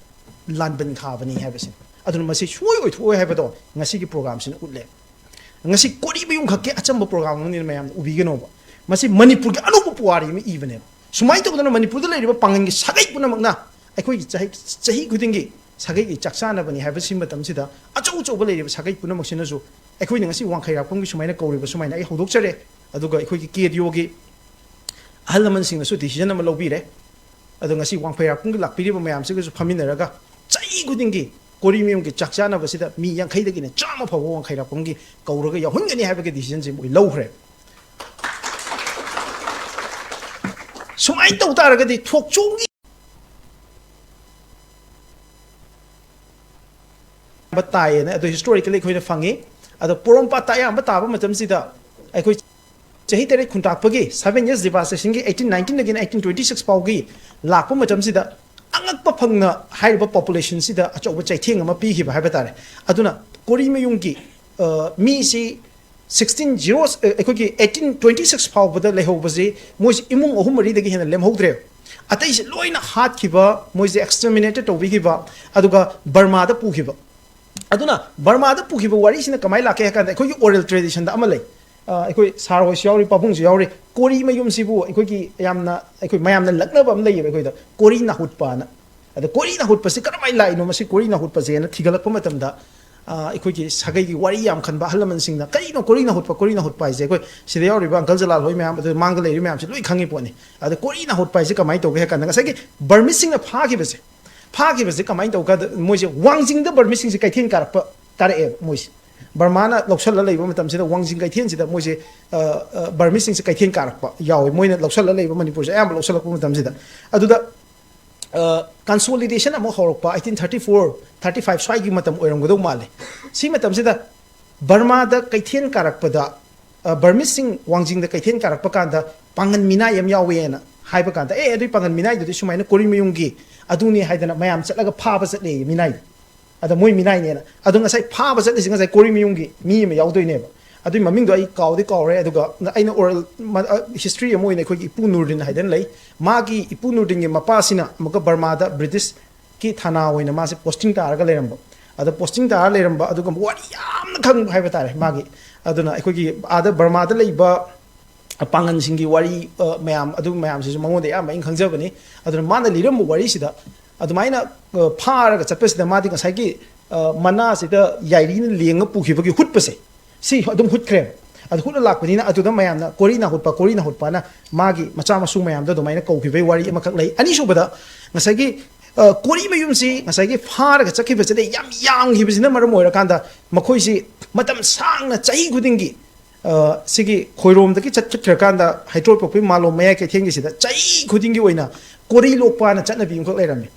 ꯂꯥꯟꯕꯟ ꯈꯥꯕꯅꯤ ꯍꯥꯏꯕꯁꯦ꯫ ꯑꯗꯨꯅ ꯃꯁꯤ ꯁꯨꯡꯑꯣꯏ ꯑꯣꯏꯊꯣꯛꯑꯣꯏ ꯍꯥꯏꯕꯗꯣ ꯉꯁꯤꯒꯤ ꯄ꯭ꯔꯣꯒ꯭ꯔꯥꯝꯁꯤꯅ ꯎꯠꯂꯦ꯫ ꯉꯁꯤ ꯀꯣꯔꯤ ꯃꯌꯨꯝ ꯈꯛꯀꯤ ꯑꯆꯝꯕ ꯄ꯭ꯔꯣꯒ꯭ꯔꯥꯝ ꯑꯃꯅꯤꯅ ꯃꯌꯥꯝꯅ ꯎꯕꯤꯒꯅꯣꯕ꯫ ꯃꯁꯤ ꯃꯅꯤꯄꯨꯔꯒꯤ ꯑꯅꯧꯕ ꯄꯨꯋꯥꯔꯤ ꯑꯃ ꯏꯕꯅꯦꯕ꯫ ꯁꯨꯃꯥꯏꯅ ꯇꯧꯗꯅ ꯃꯅꯤꯄꯨꯔꯗ ꯂꯩꯔꯤꯕ ꯄꯥꯉꯜꯒꯤ ꯁꯥꯒꯩ ꯄꯨꯝꯅꯃꯛꯅ ꯑꯩꯈꯣꯏꯒꯤ ꯆꯍꯤ, ꯆꯍꯤ ꯈꯨꯗꯤꯡꯒꯤ ꯁꯥꯒꯩꯒꯤ ꯆꯥꯛ ꯆꯥꯅꯕꯅꯤ ꯍꯥꯏꯕꯁꯤ ꯃꯇꯝꯁꯤꯗ, ꯑꯆꯧ ꯑꯆꯧꯕ ꯂꯩꯔꯤꯕ ꯁꯥꯒꯩ ꯄꯨꯝꯅꯃꯛꯁꯤꯅꯁꯨ, ꯑꯩꯈꯣꯏꯅ ꯉꯁꯤ ꯋꯥꯡꯈꯩꯔꯥꯛꯄꯝꯒꯤ ꯁꯨꯃꯥꯏꯅ ꯀꯧꯔꯤꯕ ꯁꯨꯃꯥꯏꯅ ꯑꯩ ꯍꯧꯗꯣꯛꯆꯔꯦ꯫ ꯑꯗꯨꯒ ꯑꯩꯈꯣꯏꯒꯤ ꯀꯦ ꯗꯤ ꯑꯣꯒꯤ ꯑꯍꯜ ꯂꯃꯟꯁꯤꯡꯅꯁꯨ ꯗꯤꯁꯤꯖꯟ ꯑꯃ ꯂꯧꯕꯤꯔꯦ꯫ ꯑꯗꯣ ꯉꯁꯤ ꯋꯥꯡꯈꯩꯔꯥꯛꯄꯝꯒꯤ ꯂꯥꯛꯄꯤꯔꯤꯕ ꯃꯌꯥꯝꯁꯤꯒꯁꯨ ꯐꯝꯃꯤꯟꯅꯔꯒ ꯆꯍꯤ ꯈꯨꯗꯤꯡꯒꯤ ꯀꯣꯔꯤ ꯃꯌꯨꯝꯒꯤ ꯆꯥꯛ ꯆꯥꯅꯕꯁꯤꯗ ꯃꯤ ꯌꯥꯡꯈꯩꯗꯒꯤꯅ ꯆꯥꯝꯃ ꯐꯥꯎꯕ ꯋꯥꯡꯈꯩꯔꯥꯛꯄꯝꯒꯤ ꯀꯧꯔꯒ ꯌꯥꯎꯍꯟꯒꯅꯤ ꯍꯥꯏꯕꯒꯤ ꯗꯤꯁꯤꯖꯟꯁꯤ ꯃꯣꯏ ꯂꯧꯈ꯭ꯔꯦ꯫ ꯁꯨꯃꯥꯏꯅ ꯇꯧ ꯇꯥꯔꯒꯗꯤ ꯊꯣꯛꯆꯣꯝꯒꯤ ꯑꯌꯥꯝꯕ ꯇꯥꯏꯌꯦꯅ ꯑꯗꯣ ꯍꯤꯁꯇꯣꯔꯤꯀꯦꯜꯂꯤ ꯑꯩꯈꯣꯏꯅ ꯐꯪꯉꯤ꯫ ꯑꯗꯣ ꯄꯣꯔꯣꯝꯄꯥꯠꯇ ꯑꯌꯥꯝꯕ ꯇꯥꯕ ꯃꯇꯝꯁꯤꯗ ꯑꯩꯈꯣꯏ ꯆꯍꯤ ꯇꯔꯦꯠ ꯈꯨꯟꯇꯥꯛꯄꯒꯤ seven years devastationꯒꯤ eighteen nineteenꯗꯒꯤꯅ eighteen twenty six ꯐꯥꯎꯒꯤ ꯂꯥꯛꯄ ꯃꯇꯝꯁꯤꯗ ꯑꯉꯛꯄ ꯐꯪꯅ ꯍꯥꯏꯔꯤꯕ ꯄꯣꯄꯨꯂꯦꯁꯟꯁꯤꯗ ꯑꯆꯧꯕ ꯆꯩꯊꯦꯡ ꯑꯃ ꯄꯤꯈꯤꯕ ꯍꯥꯏꯕ ꯇꯥꯔꯦ꯫ ꯑꯗꯨꯅ ꯀꯣꯔꯤ ꯃꯌꯨꯝꯒꯤ, ꯑ, ꯃꯤꯁꯤ sixteen zero, ꯑ, ꯑꯩꯈꯣꯏꯒꯤ eighteen twenty six ꯐꯥꯎꯕꯗ ꯂꯩꯍꯧꯕꯁꯤ ꯃꯣꯏꯁꯤ ꯏꯃꯨꯡ ꯑꯍꯨꯝ ꯃꯔꯤꯗꯒꯤ ꯍꯦꯟꯅ ꯂꯦꯝꯍꯧꯗ꯭ꯔꯦ꯫ ꯑꯇꯩꯁꯦ ꯂꯣꯏꯅ ꯍꯥꯠꯈꯤꯕ, ꯃꯣꯏꯁꯦ exterminated ꯇꯧꯕꯤꯈꯤꯕ, ꯑꯗꯨꯒ ꯕꯔꯃꯥꯗ ꯄꯨꯈꯤꯕ꯫ ꯑꯗꯨꯅ ꯕꯔꯃꯥꯗ ꯄꯨꯈꯤꯕ ꯋꯥꯔꯤꯁꯤꯅ ꯀꯃꯥꯏꯅ ꯂꯥꯛꯀꯦ ꯍꯥꯏ ꯀꯥꯟꯗ, ꯑꯩꯈꯣꯏꯒꯤ oral traditionꯗ ꯑꯃ ꯂꯩ꯫ ꯑ, ꯑꯩꯈꯣꯏ ꯁꯥꯔ ꯍꯣꯏꯁꯨ ꯌꯥꯎꯔꯤ, ꯄꯥꯕꯨꯡꯁꯨ ꯌꯥꯎꯔꯤ꯫ ꯀꯣꯔꯤ ꯃꯌꯨꯝꯁꯤꯕꯨ ꯑꯩꯈꯣꯏꯒꯤ ꯌꯥꯝꯅ, ꯑꯩꯈꯣꯏ ꯃꯌꯥꯝꯅ ꯂꯛꯅꯕ ꯑꯃ ꯂꯩꯌꯦꯕ ꯑꯩꯈꯣꯏꯗ, ꯀꯣꯔꯤ ꯅꯥꯍꯨꯠꯄꯅ꯫ ꯑꯗ ꯀꯣꯔꯤ ꯅꯥꯍꯨꯠꯄꯁꯤ ꯀꯔꯝꯍꯥꯏꯅ ꯂꯥꯛꯏꯅꯣ, ꯃꯁꯤ ꯀꯣꯔꯤ ꯅꯥꯍꯨꯠꯄꯁꯦꯅ ꯊꯤꯒꯠꯂꯛꯄ ꯃꯇꯝꯗ, ꯑ, ꯑꯩꯈꯣꯏꯒꯤ ꯁꯥꯒꯩꯒꯤ ꯋꯥꯔꯤ ꯌꯥꯝ ꯈꯟꯕ ꯑꯍꯜ ꯂꯃꯟꯁꯤꯡꯅ, "ꯀꯔꯤꯅꯣ ꯀꯣꯔꯤ ꯅꯥꯍꯨꯠꯄ, ꯀꯣꯔꯤ ꯅꯥꯍꯨꯠꯄ" ꯍꯥꯏꯁꯦ? ꯑꯩꯈꯣꯏ ꯁꯤꯗ ꯌꯥꯎꯔꯤꯕ ꯑꯪꯀꯜ ꯖꯂꯥꯜ ꯍꯣꯏ ꯃꯌꯥꯝ, ꯑꯗꯨ ꯃꯥꯡꯗ ꯂꯩꯔꯤꯕ ꯃꯌꯥꯝꯁꯦ ꯂꯣꯏ ꯈꯪꯉꯤ ꯄꯣꯠꯅꯤ꯫ ꯑꯗ ꯀꯣꯔꯤ ꯅꯥꯍꯨꯠꯄ ꯍꯥꯏꯁꯦ ꯀꯃꯥꯏꯅ ꯇꯧꯒꯦ ꯍꯥꯏ ꯀꯥꯟꯗ, ꯉꯁꯥꯏꯒꯤ ꯕꯔꯃꯤꯁꯤꯡꯅ ꯐꯥꯈꯤꯕꯁꯦ, ꯐꯥꯈꯤꯕꯁꯦ ꯀꯃꯥꯏꯅ ꯇꯧꯒꯦ ꯍꯥꯏ ꯀꯥꯟꯗ, ꯃꯣꯏꯁꯦ ꯋꯥꯡꯖꯤꯡꯗ ꯕꯔꯃꯤꯁꯤꯡꯁꯦ ꯀꯩꯊꯦꯜ ꯀꯥꯔꯛꯄ, ꯀꯥꯔꯛꯑꯦꯕ ꯃꯣꯏꯁꯦ꯫ ꯕꯔꯃꯥꯅ ꯂꯧꯁꯜꯂ ꯂꯩꯕ ꯃꯇꯝꯁꯤꯗ, ꯋꯥꯡꯖꯤꯡ ꯀꯩꯊꯦꯜꯁꯤꯗ ꯃꯣꯏꯁꯦ, ꯑ, ꯑ, ꯕꯔꯃꯤꯁꯤꯡꯁꯦ ꯀꯩꯊꯦꯜ ꯀꯥꯔꯛꯄ ꯌꯥꯎꯋꯦ꯫ ꯃꯣꯏꯅ ꯂꯧꯁꯜꯂ ꯂꯩꯕ ꯃꯅꯤꯄꯨꯔꯁꯦ ꯑꯌꯥꯝꯕ ꯂꯧꯁꯜꯂꯛꯄ ꯃꯇꯝꯁꯤꯗ꯫ ꯑꯗꯨꯗ, ꯑ, consolidation ꯑꯃꯨꯛ ꯍꯧꯔꯛꯄ eighteen thirty four, thirty five ꯁ꯭ꯋꯥꯏꯒꯤ ꯃꯇꯝ ꯑꯣꯏꯔꯝꯒꯗꯧ ꯃꯥꯜꯂꯦ꯫ ꯁꯤ ꯃꯇꯝꯁꯤꯗ ꯕꯔꯃꯥꯗ ꯀꯩꯊꯦꯜ ꯀꯥꯔꯛꯄꯗ ꯕꯔꯃꯤꯁꯁꯤꯡ ꯋꯥꯡꯖꯤꯡꯗ ꯀꯩꯊꯦꯜ ꯀꯥꯔꯛꯄ ꯀꯥꯟꯗ ꯄꯥꯡꯒꯟ ꯃꯤꯅꯥꯏ ꯑꯃ ꯌꯥꯎꯋꯦꯅ ꯍꯥꯏꯕ ꯀꯥꯟꯗ, "ꯑꯦ, ꯑꯗꯨꯏ ꯄꯥꯡꯒꯟ ꯃꯤꯅꯥꯏꯗꯨꯗꯤ ꯁꯨꯃꯥꯏꯅ ꯀꯣꯔꯤ ꯃꯌꯨꯝꯒꯤ ꯑꯗꯨꯅꯤ" ꯍꯥꯏꯗꯅ ꯃꯌꯥꯝ ꯆꯠꯂꯒ ꯐꯥꯕ ꯆꯠꯂꯦ ꯃꯤꯅꯥꯏꯗꯣ꯫ ꯑꯗ ꯃꯣꯏ ꯃꯤꯅꯥꯏꯅꯦꯅ꯫ ꯑꯗꯣ ꯉꯁꯥꯏ ꯐꯥꯕ ꯆꯠꯂꯤꯁꯦ ꯉꯁꯥꯏ ꯀꯣꯔꯤ ꯃꯌꯨꯝꯒꯤ ꯃꯤ ꯑꯃ ꯌꯥꯎꯗꯣꯏꯅꯦꯕ꯫ ꯑꯗꯨꯏ ꯃꯃꯤꯡꯗꯣ ꯑꯩ ꯀꯥꯎꯗꯤ ꯀꯥꯎꯔꯦ꯫ ꯑꯗꯨꯒ ꯑꯩꯅ ꯑꯣꯔꯦꯜ ꯍꯤꯁꯇ꯭ꯔꯤ ꯑꯃ ꯑꯣꯏꯅ ꯑꯩꯈꯣꯏꯒꯤ ꯏꯄꯨ ꯅꯨꯔꯗꯤꯟ ꯍꯥꯏꯗꯅ ꯂꯩ꯫ ꯃꯥꯒꯤ ꯏꯄꯨ ꯅꯨꯔꯗꯤꯟꯒꯤ ꯃꯄꯥꯁꯤꯅ ꯑꯃꯨꯛꯀ ꯕꯔꯃꯥꯗ ꯕ꯭ꯔꯤꯇꯤꯁꯀꯤ ꯊꯥꯅꯥ ꯑꯣꯏꯅ ꯃꯥꯁꯦ ꯄꯣꯁꯇꯤꯡ ꯇꯥꯔꯒ ꯂꯩꯔꯝꯕ꯫ ꯑꯗꯣ ꯄꯣꯁꯇꯤꯡ ꯇꯥꯔ ꯂꯩꯔꯝꯕ, ꯑꯗꯨꯒ ꯋꯥꯔꯤ ꯌꯥꯝꯅ ꯈꯪꯕ ꯍꯥꯏꯕ ꯇꯥꯔꯦ ꯃꯥꯒꯤ꯫ ꯑꯗꯨꯅ ꯑꯩꯈꯣꯏꯒꯤ ꯑꯥꯗ ꯕꯔꯃꯥꯗ ꯂꯩꯕ ꯄꯥꯡꯒꯟꯁꯤꯡꯒꯤ ꯋꯥꯔꯤ, ꯑ, ꯃꯌꯥꯝ, ꯑꯗꯨ ꯃꯌꯥꯝꯁꯤꯁꯨ ꯃꯉꯣꯟꯗ ꯑꯌꯥꯝꯕ ꯑꯩꯅ ꯈꯪꯖꯕꯅꯤ꯫ ꯑꯗꯨꯅ ꯃꯥꯅ ꯂꯤꯔꯝꯕ ꯋꯥꯔꯤꯁꯤꯗ, ꯑꯗꯨꯃꯥꯏꯅ, ꯑ, ꯐꯥꯔꯒ ꯆꯠꯄꯁꯤꯗ ꯃꯥꯗꯤ ꯉꯁꯥꯏꯒꯤ, ꯑ, ꯃꯅꯥꯁꯤꯗ ꯌꯥꯏꯔꯤꯅ ꯂꯦꯡꯉ ꯄꯨꯈꯤꯕꯒꯤ ꯍꯨꯠꯄꯁꯦ, ꯁꯤ ꯑꯗꯨꯝ ꯍꯨꯠꯈ꯭ꯔꯦꯕ꯫ ꯑꯗꯨ ꯍꯨꯠꯂ ꯂꯥꯛꯄꯅꯤꯅ ꯑꯗꯨꯗ ꯃꯌꯥꯝꯅ ꯀꯣꯔꯤ ꯅꯥꯍꯨꯠꯄ, ꯀꯣꯔꯤ ꯅꯥꯍꯨꯠꯄꯅ ꯃꯥꯒꯤ ꯃꯆꯥ ꯃꯁꯨ ꯃꯌꯥꯝꯗꯣ ꯑꯗꯨꯃꯥꯏꯅ ꯀꯧꯈꯤꯕꯒꯤ ꯋꯥꯔꯤ ꯑꯃꯈꯛ ꯂꯩ꯫ ꯑꯅꯤꯁꯨꯕꯗ, ꯉꯁꯥꯏꯒꯤ, ꯑ, ꯀꯣꯔꯤ ꯃꯌꯨꯝꯁꯤ ꯉꯁꯥꯏꯒꯤ ꯐꯥꯔꯒ ꯆꯠꯈꯤꯕꯁꯤꯗ ꯌꯥꯝ ꯌꯥꯝꯈꯤꯕꯁꯤꯅ ꯃꯔꯝ ꯑꯣꯏꯔꯀꯥꯟꯗ ꯃꯈꯣꯏꯁꯤ ꯃꯇꯝ ꯁꯥꯡꯅ ꯆꯍꯤ ꯈꯨꯗꯤꯡꯒꯤ, ꯑ, ꯁꯤꯒꯤ ꯈꯣꯏꯔꯣꯝꯗꯒꯤ ꯆꯠꯈ꯭ꯔꯀꯥꯟꯗ ꯍꯩꯇ꯭ꯔꯣꯠ ꯄꯣꯛꯄꯤ ꯃꯥꯂꯣꯝ ꯃꯌꯥꯏ ꯀꯩꯊꯦꯜꯒꯤꯁꯤꯗ ꯆꯍꯤ ꯈꯨꯗꯤꯡꯒꯤ ꯑꯣꯏꯅ ꯀꯣꯔꯤ ꯂꯣꯛꯄꯅ ꯆꯠꯅꯕꯤ ꯑꯃꯈꯛ ꯂꯩꯔꯝꯃꯤ꯫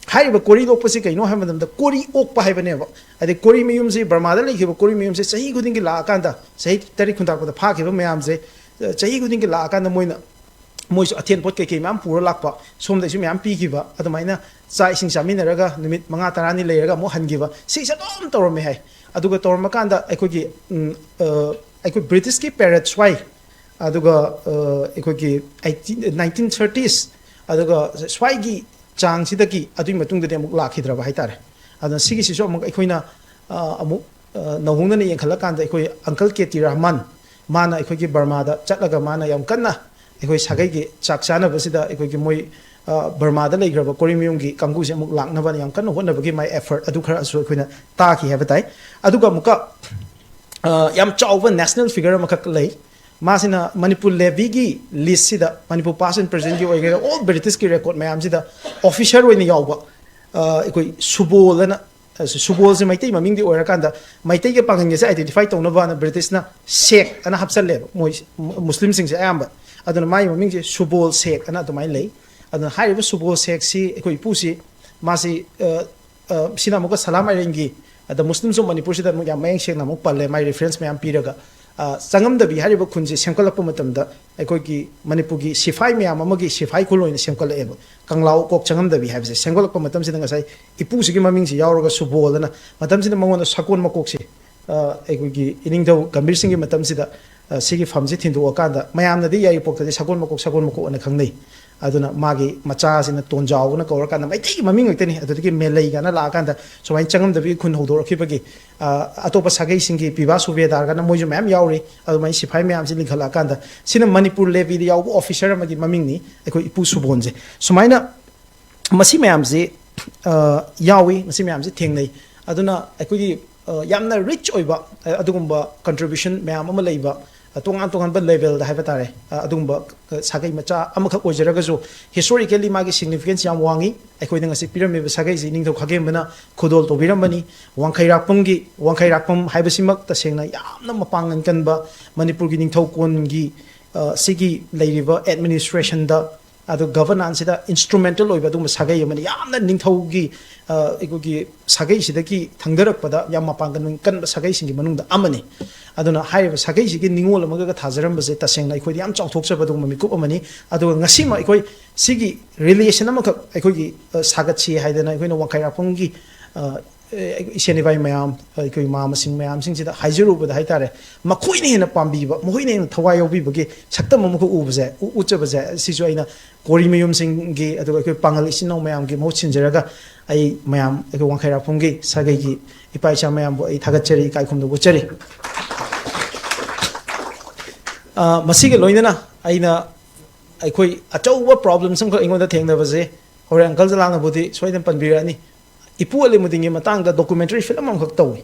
ꯍꯥꯏꯔꯤꯕ ꯀꯣꯔꯤ ꯂꯣꯛꯄꯁꯤ ꯀꯩꯅꯣ ꯍꯥꯏꯕ ꯃꯇꯝꯗ ꯀꯣꯔꯤ ꯑꯣꯛꯄ ꯍꯥꯏꯕꯅꯦꯕ꯫ ꯍꯥꯏꯗꯤ ꯀꯣꯔꯤ ꯃꯌꯨꯝꯁꯤ, ꯕꯔꯃꯥꯗ ꯂꯩꯈꯤꯕ ꯀꯣꯔꯤ ꯃꯌꯨꯝꯁꯤ ꯆꯍꯤ ꯈꯨꯗꯤꯡꯒꯤ ꯂꯥꯛꯑꯀꯥꯟꯗ, ꯆꯍꯤ ꯇꯔꯦꯠ ꯈꯨꯟꯇꯥꯛꯄꯗ ꯐꯥꯈꯤꯕ ꯃꯌꯥꯝꯁꯦ, ꯑ, ꯆꯍꯤ ꯈꯨꯗꯤꯡꯒꯤ ꯂꯥꯛꯑꯀꯥꯟꯗ ꯃꯣꯏꯅ, ꯃꯣꯏꯁꯨ ꯑꯊꯦꯟ ꯄꯣꯠ ꯀꯩꯀꯩ ꯃꯌꯥꯝ ꯄꯨꯔ ꯂꯥꯛꯄ, ꯁꯣꯝꯗꯩꯁꯨ ꯃꯌꯥꯝ ꯄꯤꯈꯤꯕ, ꯑꯗꯨꯃꯥꯏꯅ ꯆꯥꯛ ꯏꯁꯤꯡ ꯆꯥꯃꯤꯟꯅꯔꯒ ꯅꯨꯃꯤꯠ ꯃꯉꯥ ꯇꯔꯥꯅꯤ ꯂꯩꯔꯒ ꯑꯃꯨꯛ ꯍꯟꯈꯤꯕ, ꯁꯤꯁꯦ ꯑꯗꯨꯝ ꯇꯧꯔꯝꯃꯦ ꯍꯥꯏ꯫ ꯑꯗꯨꯒ ꯇꯧꯔꯝꯃꯀꯥꯟꯗ ꯑꯩꯈꯣꯏꯒꯤ, ꯎꯝ, ꯑ, ꯑꯩꯈꯣꯏ ꯕ꯭ꯔꯤꯇꯤꯁꯀꯤ ꯄꯦꯔꯦꯠ ꯁ꯭ꯋꯥꯏ, ꯑꯗꯨꯒ, ꯑ, ꯑꯩꯈꯣꯏꯒꯤ ꯑꯩꯠꯇꯤꯟ, ꯅꯥꯏꯟꯇꯤꯟ ꯊꯥꯔꯇꯤꯁ, ꯑꯗꯨꯒ ꯁ꯭ꯋꯥꯏꯒꯤ ꯆꯥꯡꯁꯤꯗꯒꯤ ꯑꯗꯨꯒꯤ ꯃꯇꯨꯡꯗꯗꯤ ꯑꯃꯨꯛ ꯂꯥꯛꯈꯤꯗ꯭ꯔꯕ ꯍꯥꯏꯇꯥꯔꯦ꯫ ꯑꯗꯨꯅ ꯁꯤꯒꯤꯁꯤꯁꯨ ꯑꯃꯨꯛ ꯑꯩꯈꯣꯏꯅ, ꯑ, ꯑꯃꯨꯛ, ꯑ, ꯅꯧꯍꯧꯅꯅ ꯌꯦꯡꯈꯠꯂꯀꯥꯟꯗ ꯑꯩꯈꯣꯏ ꯑꯪꯀꯜ ꯀꯦ ꯇꯤ ꯔꯍꯃꯟ, ꯃꯥꯅ ꯑꯩꯈꯣꯏꯒꯤ ꯕꯔꯃꯥꯗ ꯆꯠꯂꯒ ꯃꯥꯅ ꯌꯥꯝ ꯀꯟꯅ ꯑꯩꯈꯣꯏ ꯁꯥꯒꯩꯒꯤ ꯆꯥꯛ ꯆꯥꯅꯕꯁꯤꯗ ꯑꯩꯈꯣꯏꯒꯤ ꯃꯣꯏ, ꯑ, ꯕꯔꯃꯥꯗ ꯂꯩꯈ꯭ꯔꯕ ꯀꯣꯔꯤꯃꯌꯨꯝꯒꯤ ꯀꯥꯡꯕꯨꯁꯦ ꯑꯃꯨꯛ ꯂꯥꯛꯅꯕꯅ ꯌꯥꯝ ꯀꯟꯅ ꯍꯣꯠꯅꯕꯒꯤ ꯃꯥꯏ ꯑꯦꯐꯔꯠ ꯑꯗꯨ ꯈꯔꯁꯨ ꯑꯩꯈꯣꯏꯅ ꯇꯥꯈꯤ ꯍꯥꯏꯕ ꯇꯥꯏ꯫ ꯑꯗꯨꯒ ꯑꯃꯨꯛꯀ, ꯑ, ꯌꯥꯝ ꯆꯥꯎꯕ ꯅꯦꯁꯅꯦꯜ ꯐꯤꯒꯔ ꯑꯃꯈꯛ ꯂꯩ꯫ ꯃꯥꯁꯤꯅ ꯃꯅꯤꯄꯨꯔ ꯂꯦꯚꯤꯒꯤ ꯂꯤꯁꯁꯤꯗ ꯃꯅꯤꯄꯨꯔ ꯄꯥꯁ ꯑꯦꯟ ꯄ꯭ꯔꯖꯦꯟꯒꯤ ꯑꯣꯏꯒꯦꯔꯥ ꯑꯣꯜ ꯕ꯭ꯔꯤꯇꯤꯁꯀꯤ ꯔꯦꯀꯣꯔꯠ ꯃꯌꯥꯝꯁꯤꯗ ꯑꯣꯐꯤꯁꯔ ꯑꯣꯏꯅ ꯌꯥꯎꯕ, ꯑ, ꯑꯩꯈꯣꯏ ꯁꯨꯕꯣꯜ ꯑꯅ, ꯑ, ꯁꯨꯕꯣꯜꯁꯦ ꯃꯩꯇꯩ ꯃꯃꯤꯡꯗꯤ ꯑꯣꯏꯔꯀꯥꯟꯗ ꯃꯩꯇꯩꯒ ꯄꯥꯡꯒꯟꯒꯁꯦ ꯑꯥꯏꯗꯦꯟꯇꯤꯐꯥꯏ ꯇꯧꯅꯕꯅ ꯕ꯭ꯔꯤꯇꯤꯁꯅ ꯁꯦꯛ ꯑꯅ ꯍꯥꯞꯆꯜꯂꯦꯕ, ꯃꯣꯏ ꯃꯨ-, ꯃꯨꯁꯂꯤꯝꯁꯤꯡꯁꯦ ꯑꯌꯥꯝꯕ꯫ ꯑꯗꯨꯅ ꯃꯥꯒꯤ ꯃꯃꯤꯡꯁꯦ ꯁꯨꯕꯣꯜ ꯁꯦꯛ ꯑꯅ ꯑꯗꯨꯃꯥꯏꯅ ꯂꯩ꯫ ꯑꯗꯨꯅ ꯍꯥꯏꯔꯤꯕ ꯁꯨꯕꯣꯜ ꯁꯦꯛꯁꯤ ꯑꯩꯈꯣꯏ ꯏꯄꯨꯁꯤ, ꯃꯥꯁꯤ, ꯑ, ꯑ, ꯁꯤꯅ ꯑꯃꯨꯛꯀ ꯁꯂꯥꯝ ꯑꯥꯏꯔꯦꯟꯒꯤ, ꯑꯗ ꯃꯨꯁꯂꯤꯝꯁ ꯑꯣꯐ ꯃꯅꯤꯄꯨꯔꯁꯤꯗ ꯑꯃꯨꯛ ꯌꯥꯝ ꯃꯌꯦꯛ ꯁꯦꯡꯅ ꯑꯃꯨꯛ ꯄꯜꯂꯦ, ꯃꯥꯏ ꯔꯤꯐꯔꯦꯟꯁ ꯃꯌꯥꯝ ꯄꯤꯔꯒ꯫ ꯑ, ꯆꯪꯉꯝꯗꯕꯤ ꯍꯥꯏꯔꯤꯕ ꯈꯨꯟꯁꯦ ꯁꯦꯝꯒꯠꯂꯛꯄ ꯃꯇꯝꯗ ꯑꯩꯈꯣꯏꯒꯤ ꯃꯅꯤꯄꯨꯔꯒꯤ ꯁꯤꯐꯥꯏ ꯃꯌꯥꯝ ꯑꯃꯒꯤ ꯁꯤꯐꯥꯏ ꯈꯨꯜ ꯑꯣꯏꯅ ꯁꯦꯝꯒꯠꯂꯛꯑꯦꯕ꯫ ꯀꯪꯂꯥ ꯀꯣꯛ ꯆꯪꯉꯝꯗꯕꯤ ꯍꯥꯏꯕꯁꯦ ꯁꯦꯝꯒꯠꯂꯛꯄ ꯃꯇꯝꯁꯤꯗ ꯉꯁꯥꯏ ꯏꯄꯨꯁꯤꯒꯤ ꯃꯃꯤꯡꯁꯤ ꯌꯥꯎꯔꯒ ꯁꯨꯕꯣꯜ ꯑꯅ, ꯃꯇꯝꯁꯤꯗ ꯃꯉꯣꯟꯗ ꯁꯒꯣꯜ ꯃꯀꯣꯛꯁꯦ, ꯑ, ꯑꯩꯈꯣꯏꯒꯤ ꯏꯅꯤꯡꯊꯧ ꯒꯝꯚꯤꯔ ꯁꯤꯡꯒꯤ ꯃꯇꯝꯁꯤꯗ, ꯑ, ꯁꯤꯒꯤ ꯐꯝꯁꯤ ꯊꯤꯟꯗꯣꯛꯑꯀꯥꯟꯗ ꯃꯌꯥꯝꯅꯗꯤ ꯌꯥꯏꯔꯤꯄꯣꯛꯇꯗꯤ ꯁꯒꯣꯜ ꯃꯀꯣꯛ, ꯁꯒꯣꯜ ꯃꯀꯣꯛ ꯑꯅ ꯈꯪꯅꯩ꯫ ꯑꯗꯨꯅ ꯃꯥꯒꯤ ꯃꯆꯥꯁꯤꯅ ꯇꯣꯟꯖꯥꯎ ꯑꯅ ꯀꯧꯔꯀꯥꯟꯗ ꯃꯩꯇꯩꯒꯤ ꯃꯃꯤꯡ ꯉꯥꯛꯇꯅꯤ꯫ ꯑꯗꯨꯗꯒꯤ ꯃꯦꯂꯩ ꯀꯥꯏꯅ ꯂꯥꯛꯑꯀꯥꯟꯗ ꯁꯨꯃꯥꯏꯅ ꯆꯪꯉꯝꯗꯕꯒꯤ ꯈꯨꯟ ꯍꯧꯗꯣꯔꯛꯈꯤꯕꯒꯤ, ꯑ, ꯑꯇꯣꯞꯄ ꯁꯥꯒꯩꯁꯤꯡꯒꯤ ꯄꯤꯕꯥ ꯁꯨꯕꯦꯗꯥꯔ ꯀꯥꯏꯅ ꯃꯣꯏꯁꯨ ꯃꯌꯥꯝ ꯌꯥꯎꯔꯤ꯫ ꯑꯗꯨꯃꯥꯏꯅ ꯁꯤꯐꯥꯏ ꯃꯌꯥꯝꯁꯤ ꯂꯤꯡꯈꯠꯂꯛꯑꯀꯥꯟꯗ ꯁꯤꯅ ꯃꯅꯤꯄꯨꯔ ꯂꯦꯚꯤꯗ ꯌꯥꯎꯕ ꯑꯣꯐꯤꯁꯔ ꯑꯃꯒꯤ ꯃꯃꯤꯡꯅꯤ ꯑꯩꯈꯣꯏ ꯏꯄꯨ ꯁꯨꯕꯣꯟꯁꯦ꯫ ꯁꯨꯃꯥꯏꯅ ꯃꯁꯤ ꯃꯌꯥꯝꯁꯤ, ꯑ, ꯌꯥꯎꯏ, ꯃꯁꯤ ꯃꯌꯥꯝꯁꯤ ꯊꯦꯡꯅꯩ꯫ ꯑꯗꯨꯅ ꯑꯩꯈꯣꯏꯒꯤ, ꯑ, ꯌꯥꯝꯅ ꯔꯤꯆ ꯑꯣꯏꯕ, ꯑ, ꯑꯗꯨꯒꯨꯝꯕ ꯀꯟꯇ꯭ꯔꯤꯕ꯭ꯌꯨꯁꯟ ꯃꯌꯥꯝ ꯑꯃ ꯂꯩꯕ, ꯑ, ꯇꯣꯉꯥꯟ ꯇꯣꯉꯥꯟꯕ ꯂꯦꯚꯦꯜꯗ ꯍꯥꯏꯕ ꯇꯥꯔꯦ, ꯑ, ꯑꯗꯨꯒꯨꯝꯕ, ꯑ, ꯁꯥꯒꯩ ꯃꯆꯥ ꯑꯃꯈꯛ ꯑꯣꯏꯖꯔꯒꯁꯨ ꯍꯤꯁꯇꯣꯔꯤꯀꯦꯜꯂꯤ ꯃꯥꯒꯤ ꯁꯤꯒꯅꯤꯐꯤꯀꯦꯟꯁ ꯌꯥꯝ ꯋꯥꯡꯉꯤ꯫ ꯑꯩꯈꯣꯏꯗ ꯉꯁꯤ ꯄꯤꯔꯝꯃꯤꯕ ꯁꯥꯒꯩꯁꯤ ꯅꯤꯡꯊꯧ ꯈꯥꯒꯦꯝꯕꯅ ꯈꯨꯗꯣꯜ ꯇꯧꯕꯤꯔꯝꯕꯅꯤ꯫ ꯋꯥꯡꯈꯩꯔꯥꯛꯄꯝꯒꯤ, ꯋꯥꯡꯈꯩꯔꯥꯛꯄꯝ ꯍꯥꯏꯕꯁꯤꯃꯛ ꯇꯁꯦꯡꯅ ꯌꯥꯝꯅ ꯃꯄꯥꯡꯒꯜ ꯀꯟꯕ ꯃꯅꯤꯄꯨꯔꯒꯤ ꯅꯤꯡꯊꯧ ꯀꯣꯟꯒꯤ, ꯑ, ꯁꯤꯒꯤ ꯂꯩꯔꯤꯕ ꯑꯦꯗꯃꯤꯅꯤꯁꯇ꯭ꯔꯦꯁꯟꯗ ꯑꯗꯨ ꯒꯚꯔꯅꯥꯟꯁꯁꯤꯗ ꯏꯟꯁꯇ꯭ꯔꯨꯃꯦꯟꯇꯦꯜ ꯑꯣꯏꯕ ꯑꯗꯨꯒꯨꯝꯕ ꯁꯥꯒꯩ ꯑꯃꯅꯤ꯫ ꯌꯥꯝꯅ ꯅꯤꯡꯊꯧꯒꯤ, ꯑ, ꯑꯩꯈꯣꯏꯒꯤ ꯁꯥꯒꯩꯁꯤꯗꯒꯤ ꯊꯪꯗꯔꯛꯄꯗ ꯌꯥꯝ ꯃꯄꯥꯡꯒꯜ ꯀꯟꯕ ꯁꯥꯒꯩꯁꯤꯡꯒꯤ ꯃꯅꯨꯡꯗ ꯑꯃꯅꯤ꯫ ꯑꯗꯨꯅ ꯍꯥꯏꯔꯤꯕ ꯁꯥꯒꯩꯁꯤꯒꯤ ꯅꯤꯡꯉꯣꯜ ꯑꯃꯒ ꯊꯥꯖꯔꯝꯕꯁꯦ ꯇꯁꯦꯡꯅ ꯑꯩꯈꯣꯏꯗ ꯌꯥꯝ ꯆꯥꯎꯊꯣꯛꯆꯕ ꯑꯗꯨꯒꯨꯝꯕ ꯃꯤꯀꯨꯞ ꯑꯃꯅꯤ꯫ ꯑꯗꯨꯒ ꯉꯁꯤꯃꯛ ꯑꯩꯈꯣꯏ ꯁꯤꯒꯤ ꯔꯤꯂꯦꯁꯟ ꯑꯃꯈꯛ ꯑꯩꯈꯣꯏꯒꯤ, ꯑ, ꯁꯥꯒꯠꯁꯤ ꯍꯥꯏꯗꯅ ꯑꯩꯈꯣꯏꯅ ꯋꯥꯡꯈꯩꯔꯥꯛꯄꯝꯒꯤ, ꯑ, ꯑꯦ, ꯏꯆꯦꯟ ꯏꯕꯥꯏ ꯃꯌꯥꯝ, ꯑꯩꯈꯣꯏ ꯃꯥꯃꯁꯤꯡ ꯃꯌꯥꯝꯁꯤꯡꯁꯤꯗ ꯍꯥꯏꯖꯔꯨꯕꯗ ꯍꯥꯏꯇꯥꯔꯦ, ꯃꯈꯣꯏꯅ ꯍꯦꯟꯅ ꯄꯥꯝꯕꯤꯕ, ꯃꯈꯣꯏꯅ ꯍꯦꯟꯅ ꯊꯋꯥꯏ ꯌꯥꯎꯕꯤꯕꯒꯤ ꯁꯛꯇꯝ ꯑꯃꯈꯛ ꯎꯕꯁꯦ, ꯎ-, ꯎꯠꯆꯕꯁꯦ, ꯁꯤꯁꯨ ꯑꯩꯅ ꯀꯣꯔꯤ ꯃꯌꯨꯝꯁꯤꯡꯒꯤ, ꯑꯗꯨꯒ ꯑꯩꯈꯣꯏ ꯄꯥꯉꯜ ꯏꯆꯤꯟ ꯏꯅꯥꯎ ꯃꯌꯥꯝꯒꯤ ꯃꯍꯨꯠ ꯁꯤꯟꯖꯔꯒ ꯑꯩ ꯃꯌꯥꯝ, ꯑꯩꯈꯣꯏ ꯋꯥꯡꯈꯩꯔꯥꯛꯄꯝꯒꯤ ꯁꯥꯒꯩꯒꯤ ꯏꯄꯥ ꯏꯆꯥ ꯃꯌꯥꯝꯕꯨ ꯑꯩ ꯊꯥꯒꯠꯆꯔꯤ, ꯏꯀꯥꯏ ꯈꯨꯝꯅꯕ ꯎꯠꯆꯔꯤ꯫ ꯑ, ꯃꯁꯤꯒ ꯂꯣꯏꯅꯅ ꯑꯩꯅ ꯑꯩꯈꯣꯏ ꯑꯆꯧꯕ ꯄ꯭ꯔꯣꯕ꯭ꯂꯦꯝꯁ ꯑꯃꯈꯛ ꯑꯩꯉꯣꯟꯗ ꯊꯦꯡꯅꯕꯁꯦ, ꯍꯣꯔꯦꯟ ꯑꯪꯀꯜ ꯖꯂꯥꯜꯅꯕꯨꯗꯤ ꯁꯣꯏꯗꯅ ꯄꯟꯕꯤꯔꯛꯑꯅꯤ꯫ ꯏꯄꯨ ꯑꯂꯤꯃꯨꯗꯤꯟꯒꯤ ꯃꯇꯥꯡꯗ ꯗꯣꯀꯨꯃꯦꯟꯇꯔꯤ ꯐꯤꯂꯝ ꯑꯃꯈꯛ ꯇꯧꯏ꯫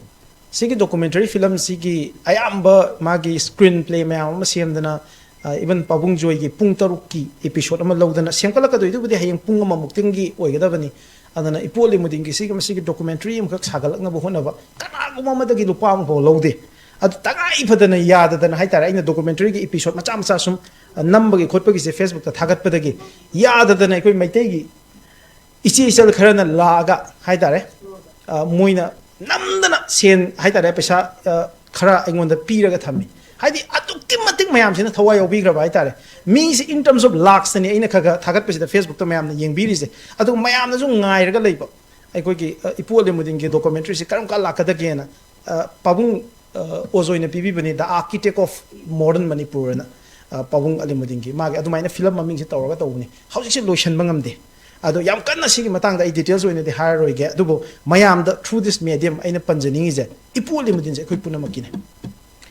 ꯁꯤꯒꯤ ꯗꯣꯀꯨꯃꯦꯟꯇꯔꯤ ꯐꯤꯂꯝꯁꯤꯒꯤ ꯑꯌꯥꯝꯕ ꯃꯥꯒꯤ ꯁ꯭ꯀ꯭ꯔꯤꯟ ꯄ꯭ꯂꯦ ꯃꯌꯥꯝ ꯑꯃ ꯁꯦꯝꯗꯅ, ꯑ, ꯏꯕꯟ ꯄꯥꯕꯨꯡ ꯖꯣꯏꯒꯤ ꯄꯨꯡ ꯇꯔꯨꯛꯀꯤ ꯏꯄꯤꯁꯣꯗ ꯑꯃ ꯂꯧꯗꯅ ꯁꯦꯝꯒꯠꯂꯛꯀꯗꯣꯏꯗꯨꯕꯨꯗꯤ ꯍꯌꯦꯡ ꯄꯨꯡ ꯑꯃꯃꯨꯛꯇꯪꯒꯤ ꯑꯣꯏꯒꯗꯕꯅꯤ꯫ ꯑꯗꯨꯅ ꯏꯄꯨ ꯑꯂꯤꯃꯨꯗꯤꯟꯒꯤ ꯁꯤꯒꯤ, ꯃꯁꯤꯒꯤ ꯗꯣꯀꯨꯃꯦꯟꯇꯔꯤ ꯑꯃꯈꯛ ꯁꯥꯒꯠꯂꯛꯅꯕ ꯍꯣꯠꯅꯕ ꯀꯅꯥꯒꯨꯝꯕ ꯑꯃꯗꯒꯤ ꯂꯨꯄꯥ ꯑꯃꯐꯥꯎ ꯂꯧꯗꯦ꯫ ꯑꯗꯨ ꯇꯉꯥꯏ ꯐꯗꯅ ꯌꯥꯗꯗꯅ ꯍꯥꯏꯇꯥꯔꯦ, ꯑꯩꯅ ꯗꯣꯀꯨꯃꯦꯟꯇꯔꯤꯒꯤ ꯏꯄꯤꯁꯣꯗ ꯃꯆꯥ ꯃꯆꯥ ꯁꯨꯝ, ꯑ, ꯅꯝꯕꯒꯤ ꯈꯣꯠꯄꯒꯤꯁꯦ ꯐꯦꯁꯕꯨꯛꯇ ꯊꯥꯒꯠꯄꯗꯒꯤ ꯌꯥꯗꯗꯅ ꯑꯩꯈꯣꯏ ꯃꯩꯇꯩꯒꯤ ꯏꯆꯦ ꯏꯆꯜ ꯈꯔꯅ ꯂꯥꯛꯑꯒ ꯍꯥꯏꯇꯥꯔꯦ, ꯑ, ꯃꯣꯏꯅ ꯅꯝꯗꯅ ꯁꯦꯟ ꯍꯥꯏꯇꯥꯔꯦ, ꯄꯩꯁꯥ, ꯑ, ꯈꯔ ꯑꯩꯉꯣꯟꯗ ꯄꯤꯔꯒ ꯊꯝꯃꯤ꯫ ꯍꯥꯏꯗꯤ ꯑꯗꯨꯛꯀꯤ ꯃꯇꯤꯛ ꯃꯌꯥꯝꯁꯤꯅ ꯊꯋꯥꯏ ꯌꯥꯎꯕꯤꯈ꯭ꯔꯕ ꯍꯥꯏꯇꯥꯔꯦ꯫ ꯃꯤꯁꯦ in terms of lakhs ꯇꯅꯤ ꯑꯩꯅ ꯈꯔ ꯈꯔ ꯊꯥꯒꯠꯄꯁꯤꯗ Facebook ꯇ ꯃꯌꯥꯝꯅ ꯌꯦꯡꯕꯤꯔꯤꯁꯦ꯫ ꯑꯗꯨꯒ ꯃꯌꯥꯝꯅꯁꯨ ꯉꯥꯏꯔꯒ ꯂꯩꯕ ꯑꯩꯈꯣꯏꯒꯤ, ꯑ, ꯏꯄꯨ ꯑꯂꯤꯃꯨꯗꯤꯟꯒꯤ documentary ꯁꯤ ꯀꯔꯝ ꯀꯥꯟ ꯂꯥꯛꯀꯗꯒꯦꯅ, ꯑ, ꯄꯥꯕꯨꯡ, ꯑ, ꯑꯣꯖꯣꯏꯅ ꯄꯤꯕꯤꯕꯅꯤ, The Architect of Modern Manipur ꯍꯥꯏꯅ, ꯑ, ꯄꯥꯕꯨꯡ ꯑꯂꯤꯃꯨꯗꯤꯟꯒꯤ꯫ ꯃꯥꯒꯤ ꯑꯗꯨꯃꯥꯏꯅ film ꯃꯃꯤꯡꯁꯦ ꯇꯧꯔꯒ ꯇꯧꯕꯅꯤ꯫ ꯍꯧꯖꯤꯛꯁꯦ ꯂꯣꯏꯁꯤꯟꯕ ꯉꯝꯗꯦ꯫ ꯑꯗꯣ ꯌꯥꯝ ꯀꯟꯅ ꯁꯤꯒꯤ ꯃꯇꯥꯡꯗ ꯑꯩ details ꯑꯣꯏꯅꯗꯤ ꯍꯥꯏꯔꯔꯣꯏꯒꯦ, ꯑꯗꯨꯕꯨ ꯃꯌꯥꯝꯗ through this medium ꯑꯩꯅ ꯄꯟꯖꯅꯤꯡꯉꯤꯁꯦ, ꯏꯄꯨ ꯑꯂꯤꯃꯨꯗꯤꯟꯁꯦ ꯑꯩꯈꯣꯏ ꯄꯨꯝꯅꯃꯛꯀꯤꯅꯦ꯫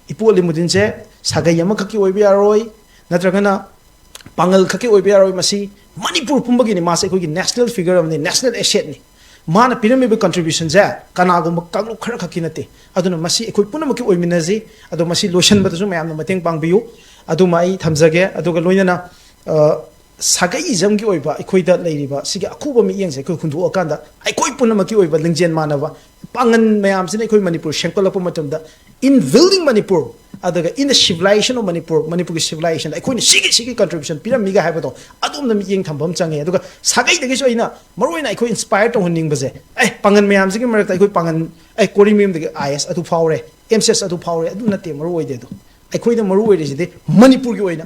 ꯏꯄꯨ ꯑꯂꯤꯃꯨꯗꯤꯟꯁꯦ ꯁꯥꯒꯩ ꯑꯃꯈꯛꯀꯤ ꯑꯣꯏꯕ ꯌꯥꯔꯣꯏ, ꯅꯠꯇ꯭ꯔꯒꯅ ꯄꯥꯉꯜ ꯈꯛꯀꯤ ꯑꯣꯏꯕ ꯌꯥꯔꯣꯏ꯫ ꯃꯁꯤ ꯃꯅꯤꯄꯨꯔ ꯄꯨꯝꯕꯒꯤꯅꯤ꯫ ꯃꯥꯁꯦ ꯑꯩꯈꯣꯏꯒꯤ national figure ꯑꯃꯅꯤ, national asset ꯅꯤ꯫ ꯃꯥꯅ ꯄꯤꯔꯝꯃꯤꯕ contribution ꯁꯦ ꯀꯅꯥꯒꯨꯝꯕ ꯀꯥꯡꯂꯨꯞ ꯈꯔ ꯈꯛꯀꯤ ꯅꯠꯇꯦ꯫ ꯑꯗꯨꯅ ꯃꯁꯤ ꯑꯩꯈꯣꯏ ꯄꯨꯝꯅꯃꯛꯀꯤ ꯑꯣꯏꯃꯤꯟꯅꯁꯤ꯫ ꯑꯗꯣ ꯃꯁꯤ ꯂꯣꯏꯁꯤꯟꯕꯗꯁꯨ ꯃꯌꯥꯝꯅ ꯃꯇꯦꯡ ꯄꯥꯡꯕꯤꯌꯨ꯫ ꯑꯗꯨꯃ ꯑꯩ ꯊꯝꯖꯒꯦ꯫ ꯑꯗꯨꯒ ꯂꯣꯏꯅꯅ, ꯑ, ꯁꯥꯒꯩ ꯏꯖꯝꯒꯤ ꯑꯣꯏꯕ ꯑꯩꯈꯣꯏꯗ ꯂꯩꯔꯤꯕ ꯁꯤꯒꯤ ꯑꯈꯨꯕ ꯃꯤꯠꯌꯦꯡꯁꯦ ꯑꯩꯈꯣꯏ ꯍꯨꯟꯗꯣꯛꯑꯀꯥꯟꯗ ꯑꯩꯈꯣꯏ ꯄꯨꯝꯅꯃꯛꯀꯤ ꯑꯣꯏꯕ ꯂꯤꯡꯖꯦꯜ ꯃꯥꯟꯅꯕ ꯄꯥꯡꯒꯟ ꯃꯌꯥꯝꯁꯤꯅ ꯑꯩꯈꯣꯏ ꯃꯅꯤꯄꯨꯔ ꯁꯦꯝꯒꯠꯂꯛꯄ ꯃꯇꯝꯗ, in building ꯃꯅꯤꯄꯨꯔ, ꯑꯗꯨꯒ in the civilization of Manipur, ꯃꯅꯤꯄꯨꯔꯒꯤ civilization ꯗ ꯑꯩꯈꯣꯏꯅ ꯁꯤꯒꯤ, ꯁꯤꯒꯤ contribution ꯄꯤꯔꯝꯃꯤꯒ ꯍꯥꯏꯕꯗꯣ ꯑꯗꯣꯝꯗ ꯃꯤꯠꯌꯦꯡ ꯊꯝꯕ ꯑꯃ ꯆꯪꯉꯦ꯫ ꯑꯗꯨꯒ ꯁꯥꯒꯩꯗꯒꯤꯁꯨ ꯑꯩꯅ ꯃꯔꯨꯑꯣꯏꯅ ꯑꯩꯈꯣꯏ inspire ꯇꯧꯍꯟꯅꯤꯡꯕꯁꯦ, ꯑꯦ, ꯄꯥꯡꯒꯟ ꯃꯌꯥꯝꯁꯤꯒꯤ ꯃꯔꯛꯇ ꯑꯩꯈꯣꯏ ꯄꯥꯡꯒꯟ, ꯑꯦ, ꯀꯣꯔꯤꯃꯌꯨꯝꯗꯒꯤ IAS ꯑꯗꯨ ꯐꯥꯎꯔꯦ, MCS ꯑꯗꯨ ꯐꯥꯎꯔꯦ, ꯑꯗꯨ ꯅꯠꯇꯦ ꯃꯔꯨ ꯑꯣꯏꯗꯦ꯫ ꯑꯗꯣ ꯑꯩꯈꯣꯏꯗ ꯃꯔꯨ ꯑꯣꯏꯔꯤꯁꯤꯗꯤ ꯃꯅꯤꯄꯨꯔꯒꯤ ꯑꯣꯏꯅ,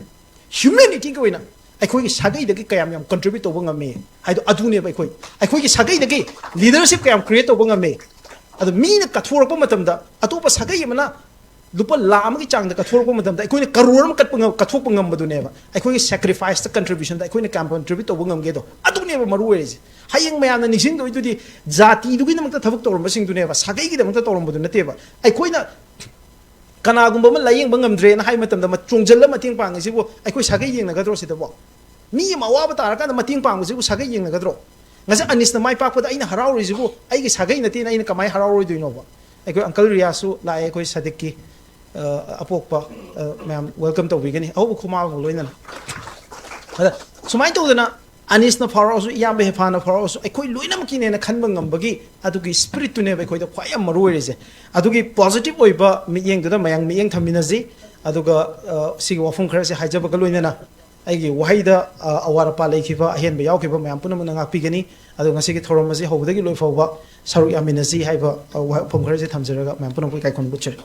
humanity ꯒꯤ ꯑꯣꯏꯅ ꯑꯩꯈꯣꯏꯒꯤ ꯁꯥꯒꯩꯗꯒꯤ ꯀꯌꯥꯝ ꯌꯥꯝ contribute ꯇꯧꯕ ꯉꯝꯃꯤ ꯍꯥꯏꯗꯣ ꯑꯗꯨꯅꯦꯕ꯫ ꯑꯩꯈꯣꯏ, ꯑꯩꯈꯣꯏꯒꯤ ꯁꯥꯒꯩꯗꯒꯤ leadership ꯀꯌꯥꯝ create ꯇꯧꯕ ꯉꯝꯃꯤ꯫ ꯑꯗꯣ ꯃꯤꯅ ꯀꯠꯊꯣꯔꯛꯄ ꯃꯇꯝꯗ, ꯑꯇꯣꯞꯄ ꯁꯥꯒꯩ ꯑꯃꯅ ꯂꯨꯄꯥ ꯂꯥꯈ ꯑꯃꯒꯤ ꯆꯥꯡꯗ ꯀꯠꯊꯣꯔꯛꯄ ꯃꯇꯝꯗ, ꯑꯩꯈꯣꯏꯅ ꯀꯔꯣꯔ ꯑꯃ ꯀꯠꯄ ꯉꯝ-, ꯀꯠꯊꯣꯛꯄ ꯉꯝꯕꯗꯨꯅꯦꯕ꯫ ꯑꯩꯈꯣꯏꯒꯤ sacrifice ꯇ, contribution ꯗ ꯑꯩꯈꯣꯏꯅ ꯀꯌꯥꯝ contribute ꯇꯧꯕ ꯉꯝꯒꯦꯗꯣ ꯑꯗꯨꯅꯦꯕ ꯃꯔꯨ ꯑꯣꯏꯔꯤꯁꯦ꯫ ꯍꯌꯦꯡ ꯃꯌꯥꯝꯅ ꯅꯤꯡꯁꯤꯡꯗꯣꯏꯗꯨꯗꯤ ꯖꯥꯇꯤꯗꯨꯒꯤꯗꯃꯛꯇ ꯊꯕꯛ ꯇꯧꯔꯝꯕꯁꯤꯡꯗꯨꯅꯦꯕ, ꯁꯥꯒꯩꯒꯤꯗꯃꯛꯇ ꯇꯧꯔꯝꯕꯗꯨ ꯅꯠꯇꯦꯕ꯫ ꯑꯩꯈꯣꯏꯅ ꯀꯅꯥꯒꯨꯝꯕ ꯑꯃ ꯂꯥꯌꯦꯡꯕ ꯉꯝꯗ꯭ꯔꯦꯅ ꯍꯥꯏꯕ ꯃꯇꯝꯗ ꯃ-, ꯆꯣꯡꯁꯤꯜꯂ ꯃꯇꯦꯡ ꯄꯥꯡꯉꯤꯁꯤꯕꯨ ꯑꯩꯈꯣꯏ ꯁꯥꯒꯩ ꯌꯦꯡꯅꯒꯗ꯭ꯔꯣ ꯁꯤꯗꯕꯣ? ꯃꯤ ꯑꯃ ꯑꯋꯥꯕ ꯇꯥꯔꯀꯥꯟꯗ ꯃꯇꯦꯡ ꯄꯥꯡꯕꯁꯤꯕꯨ ꯁꯥꯒꯩ ꯌꯦꯡꯅꯒꯗ꯭ꯔꯣ? ꯉꯁꯤ ꯑꯅꯤꯁꯅ ꯃꯥꯏ ꯄꯥꯛꯄꯗ ꯑꯩꯅ ꯍꯔꯥꯎꯔꯤꯁꯤꯕꯨ ꯑꯩꯒꯤ ꯁꯥꯒꯩ ꯅꯠꯇꯦꯅ ꯑꯩꯅ ꯀꯃꯥꯏꯅ ꯍꯔꯥꯎꯔꯣꯏꯗꯣꯏꯅꯣꯕ? ꯑꯩꯈꯣꯏ uncle ꯔꯤꯌꯥꯁꯁꯨ ꯂꯥꯛꯑꯦ, ꯑꯩꯈꯣꯏ ꯁꯥꯗꯤꯛꯀꯤ, ꯑ, ꯑꯄꯣꯛꯄ, ꯑ, ꯃꯌꯥꯝ welcome ꯇꯧꯕꯤꯒꯅꯤ, ꯑꯍꯧꯕ ꯈꯨꯃꯥꯡꯒ ꯂꯣꯏꯅꯅ꯫ ꯑꯗ ꯁꯨꯃꯥꯏꯅ ꯇꯧꯗꯅ ꯑꯅꯤꯁꯅ ꯐꯥꯎꯔꯛꯑꯁꯨ, ꯏꯌꯥꯝꯕ ꯍꯦꯐꯥꯅ ꯐꯥꯎꯔꯛꯑꯁꯨ, ꯑꯩꯈꯣꯏ ꯂꯣꯏꯅꯃꯛꯀꯤꯅꯦꯅ ꯈꯟꯕ ꯉꯝꯕꯒꯤ ꯑꯗꯨꯒꯤ spirit ꯇꯨꯅꯦꯕ ꯑꯩꯈꯣꯏꯗ ꯈ꯭ꯋꯥꯏ ꯌꯥꯝ ꯃꯔꯨ ꯑꯣꯏꯔꯤꯁꯦ꯫ ꯑꯗꯨꯒꯤ positive ꯑꯣꯏꯕ ꯃꯤꯠꯌꯦꯡꯗꯨꯗ ꯃꯌꯥꯝ ꯃꯤꯠꯌꯦꯡ ꯊꯝꯃꯤꯟꯅꯁꯤ꯫ ꯑꯗꯨꯒ, ꯑ, ꯁꯤꯒꯤ ꯋꯥꯐꯝ ꯈꯔꯁꯦ ꯍꯥꯏꯖꯕꯒ ꯂꯣꯏꯅꯅ ꯑꯩꯒꯤ ꯋꯥꯍꯩꯗ, ꯑ, ꯑꯋꯥꯠ ꯑꯄꯥ ꯂꯩꯈꯤꯕ, ꯑꯍꯦꯟꯕ ꯌꯥꯎꯈꯤꯕ ꯃꯌꯥꯝ ꯄꯨꯝꯅꯃꯛꯅ ꯉꯥꯛꯄꯤꯒꯅꯤ꯫ ꯑꯗꯨꯒ ꯉꯁꯤꯒꯤ ꯊꯧꯔꯝ ꯑꯁꯤ ꯍꯧꯕꯗꯒꯤ ꯂꯣꯏ ꯐꯥꯎꯕ ꯁꯔꯨꯛ ꯌꯥꯃꯤꯟꯅꯁꯤ ꯍꯥꯏꯕ, ꯑ, ꯋꯥꯐꯝ ꯈꯔꯁꯦ ꯊꯝꯖꯔꯒ ꯃꯌꯥꯝ ꯄꯨꯝꯅꯃꯛꯄꯨ ꯏꯀꯥꯏ ꯈꯨꯝꯅꯕ ꯎꯠꯆꯔꯤ꯫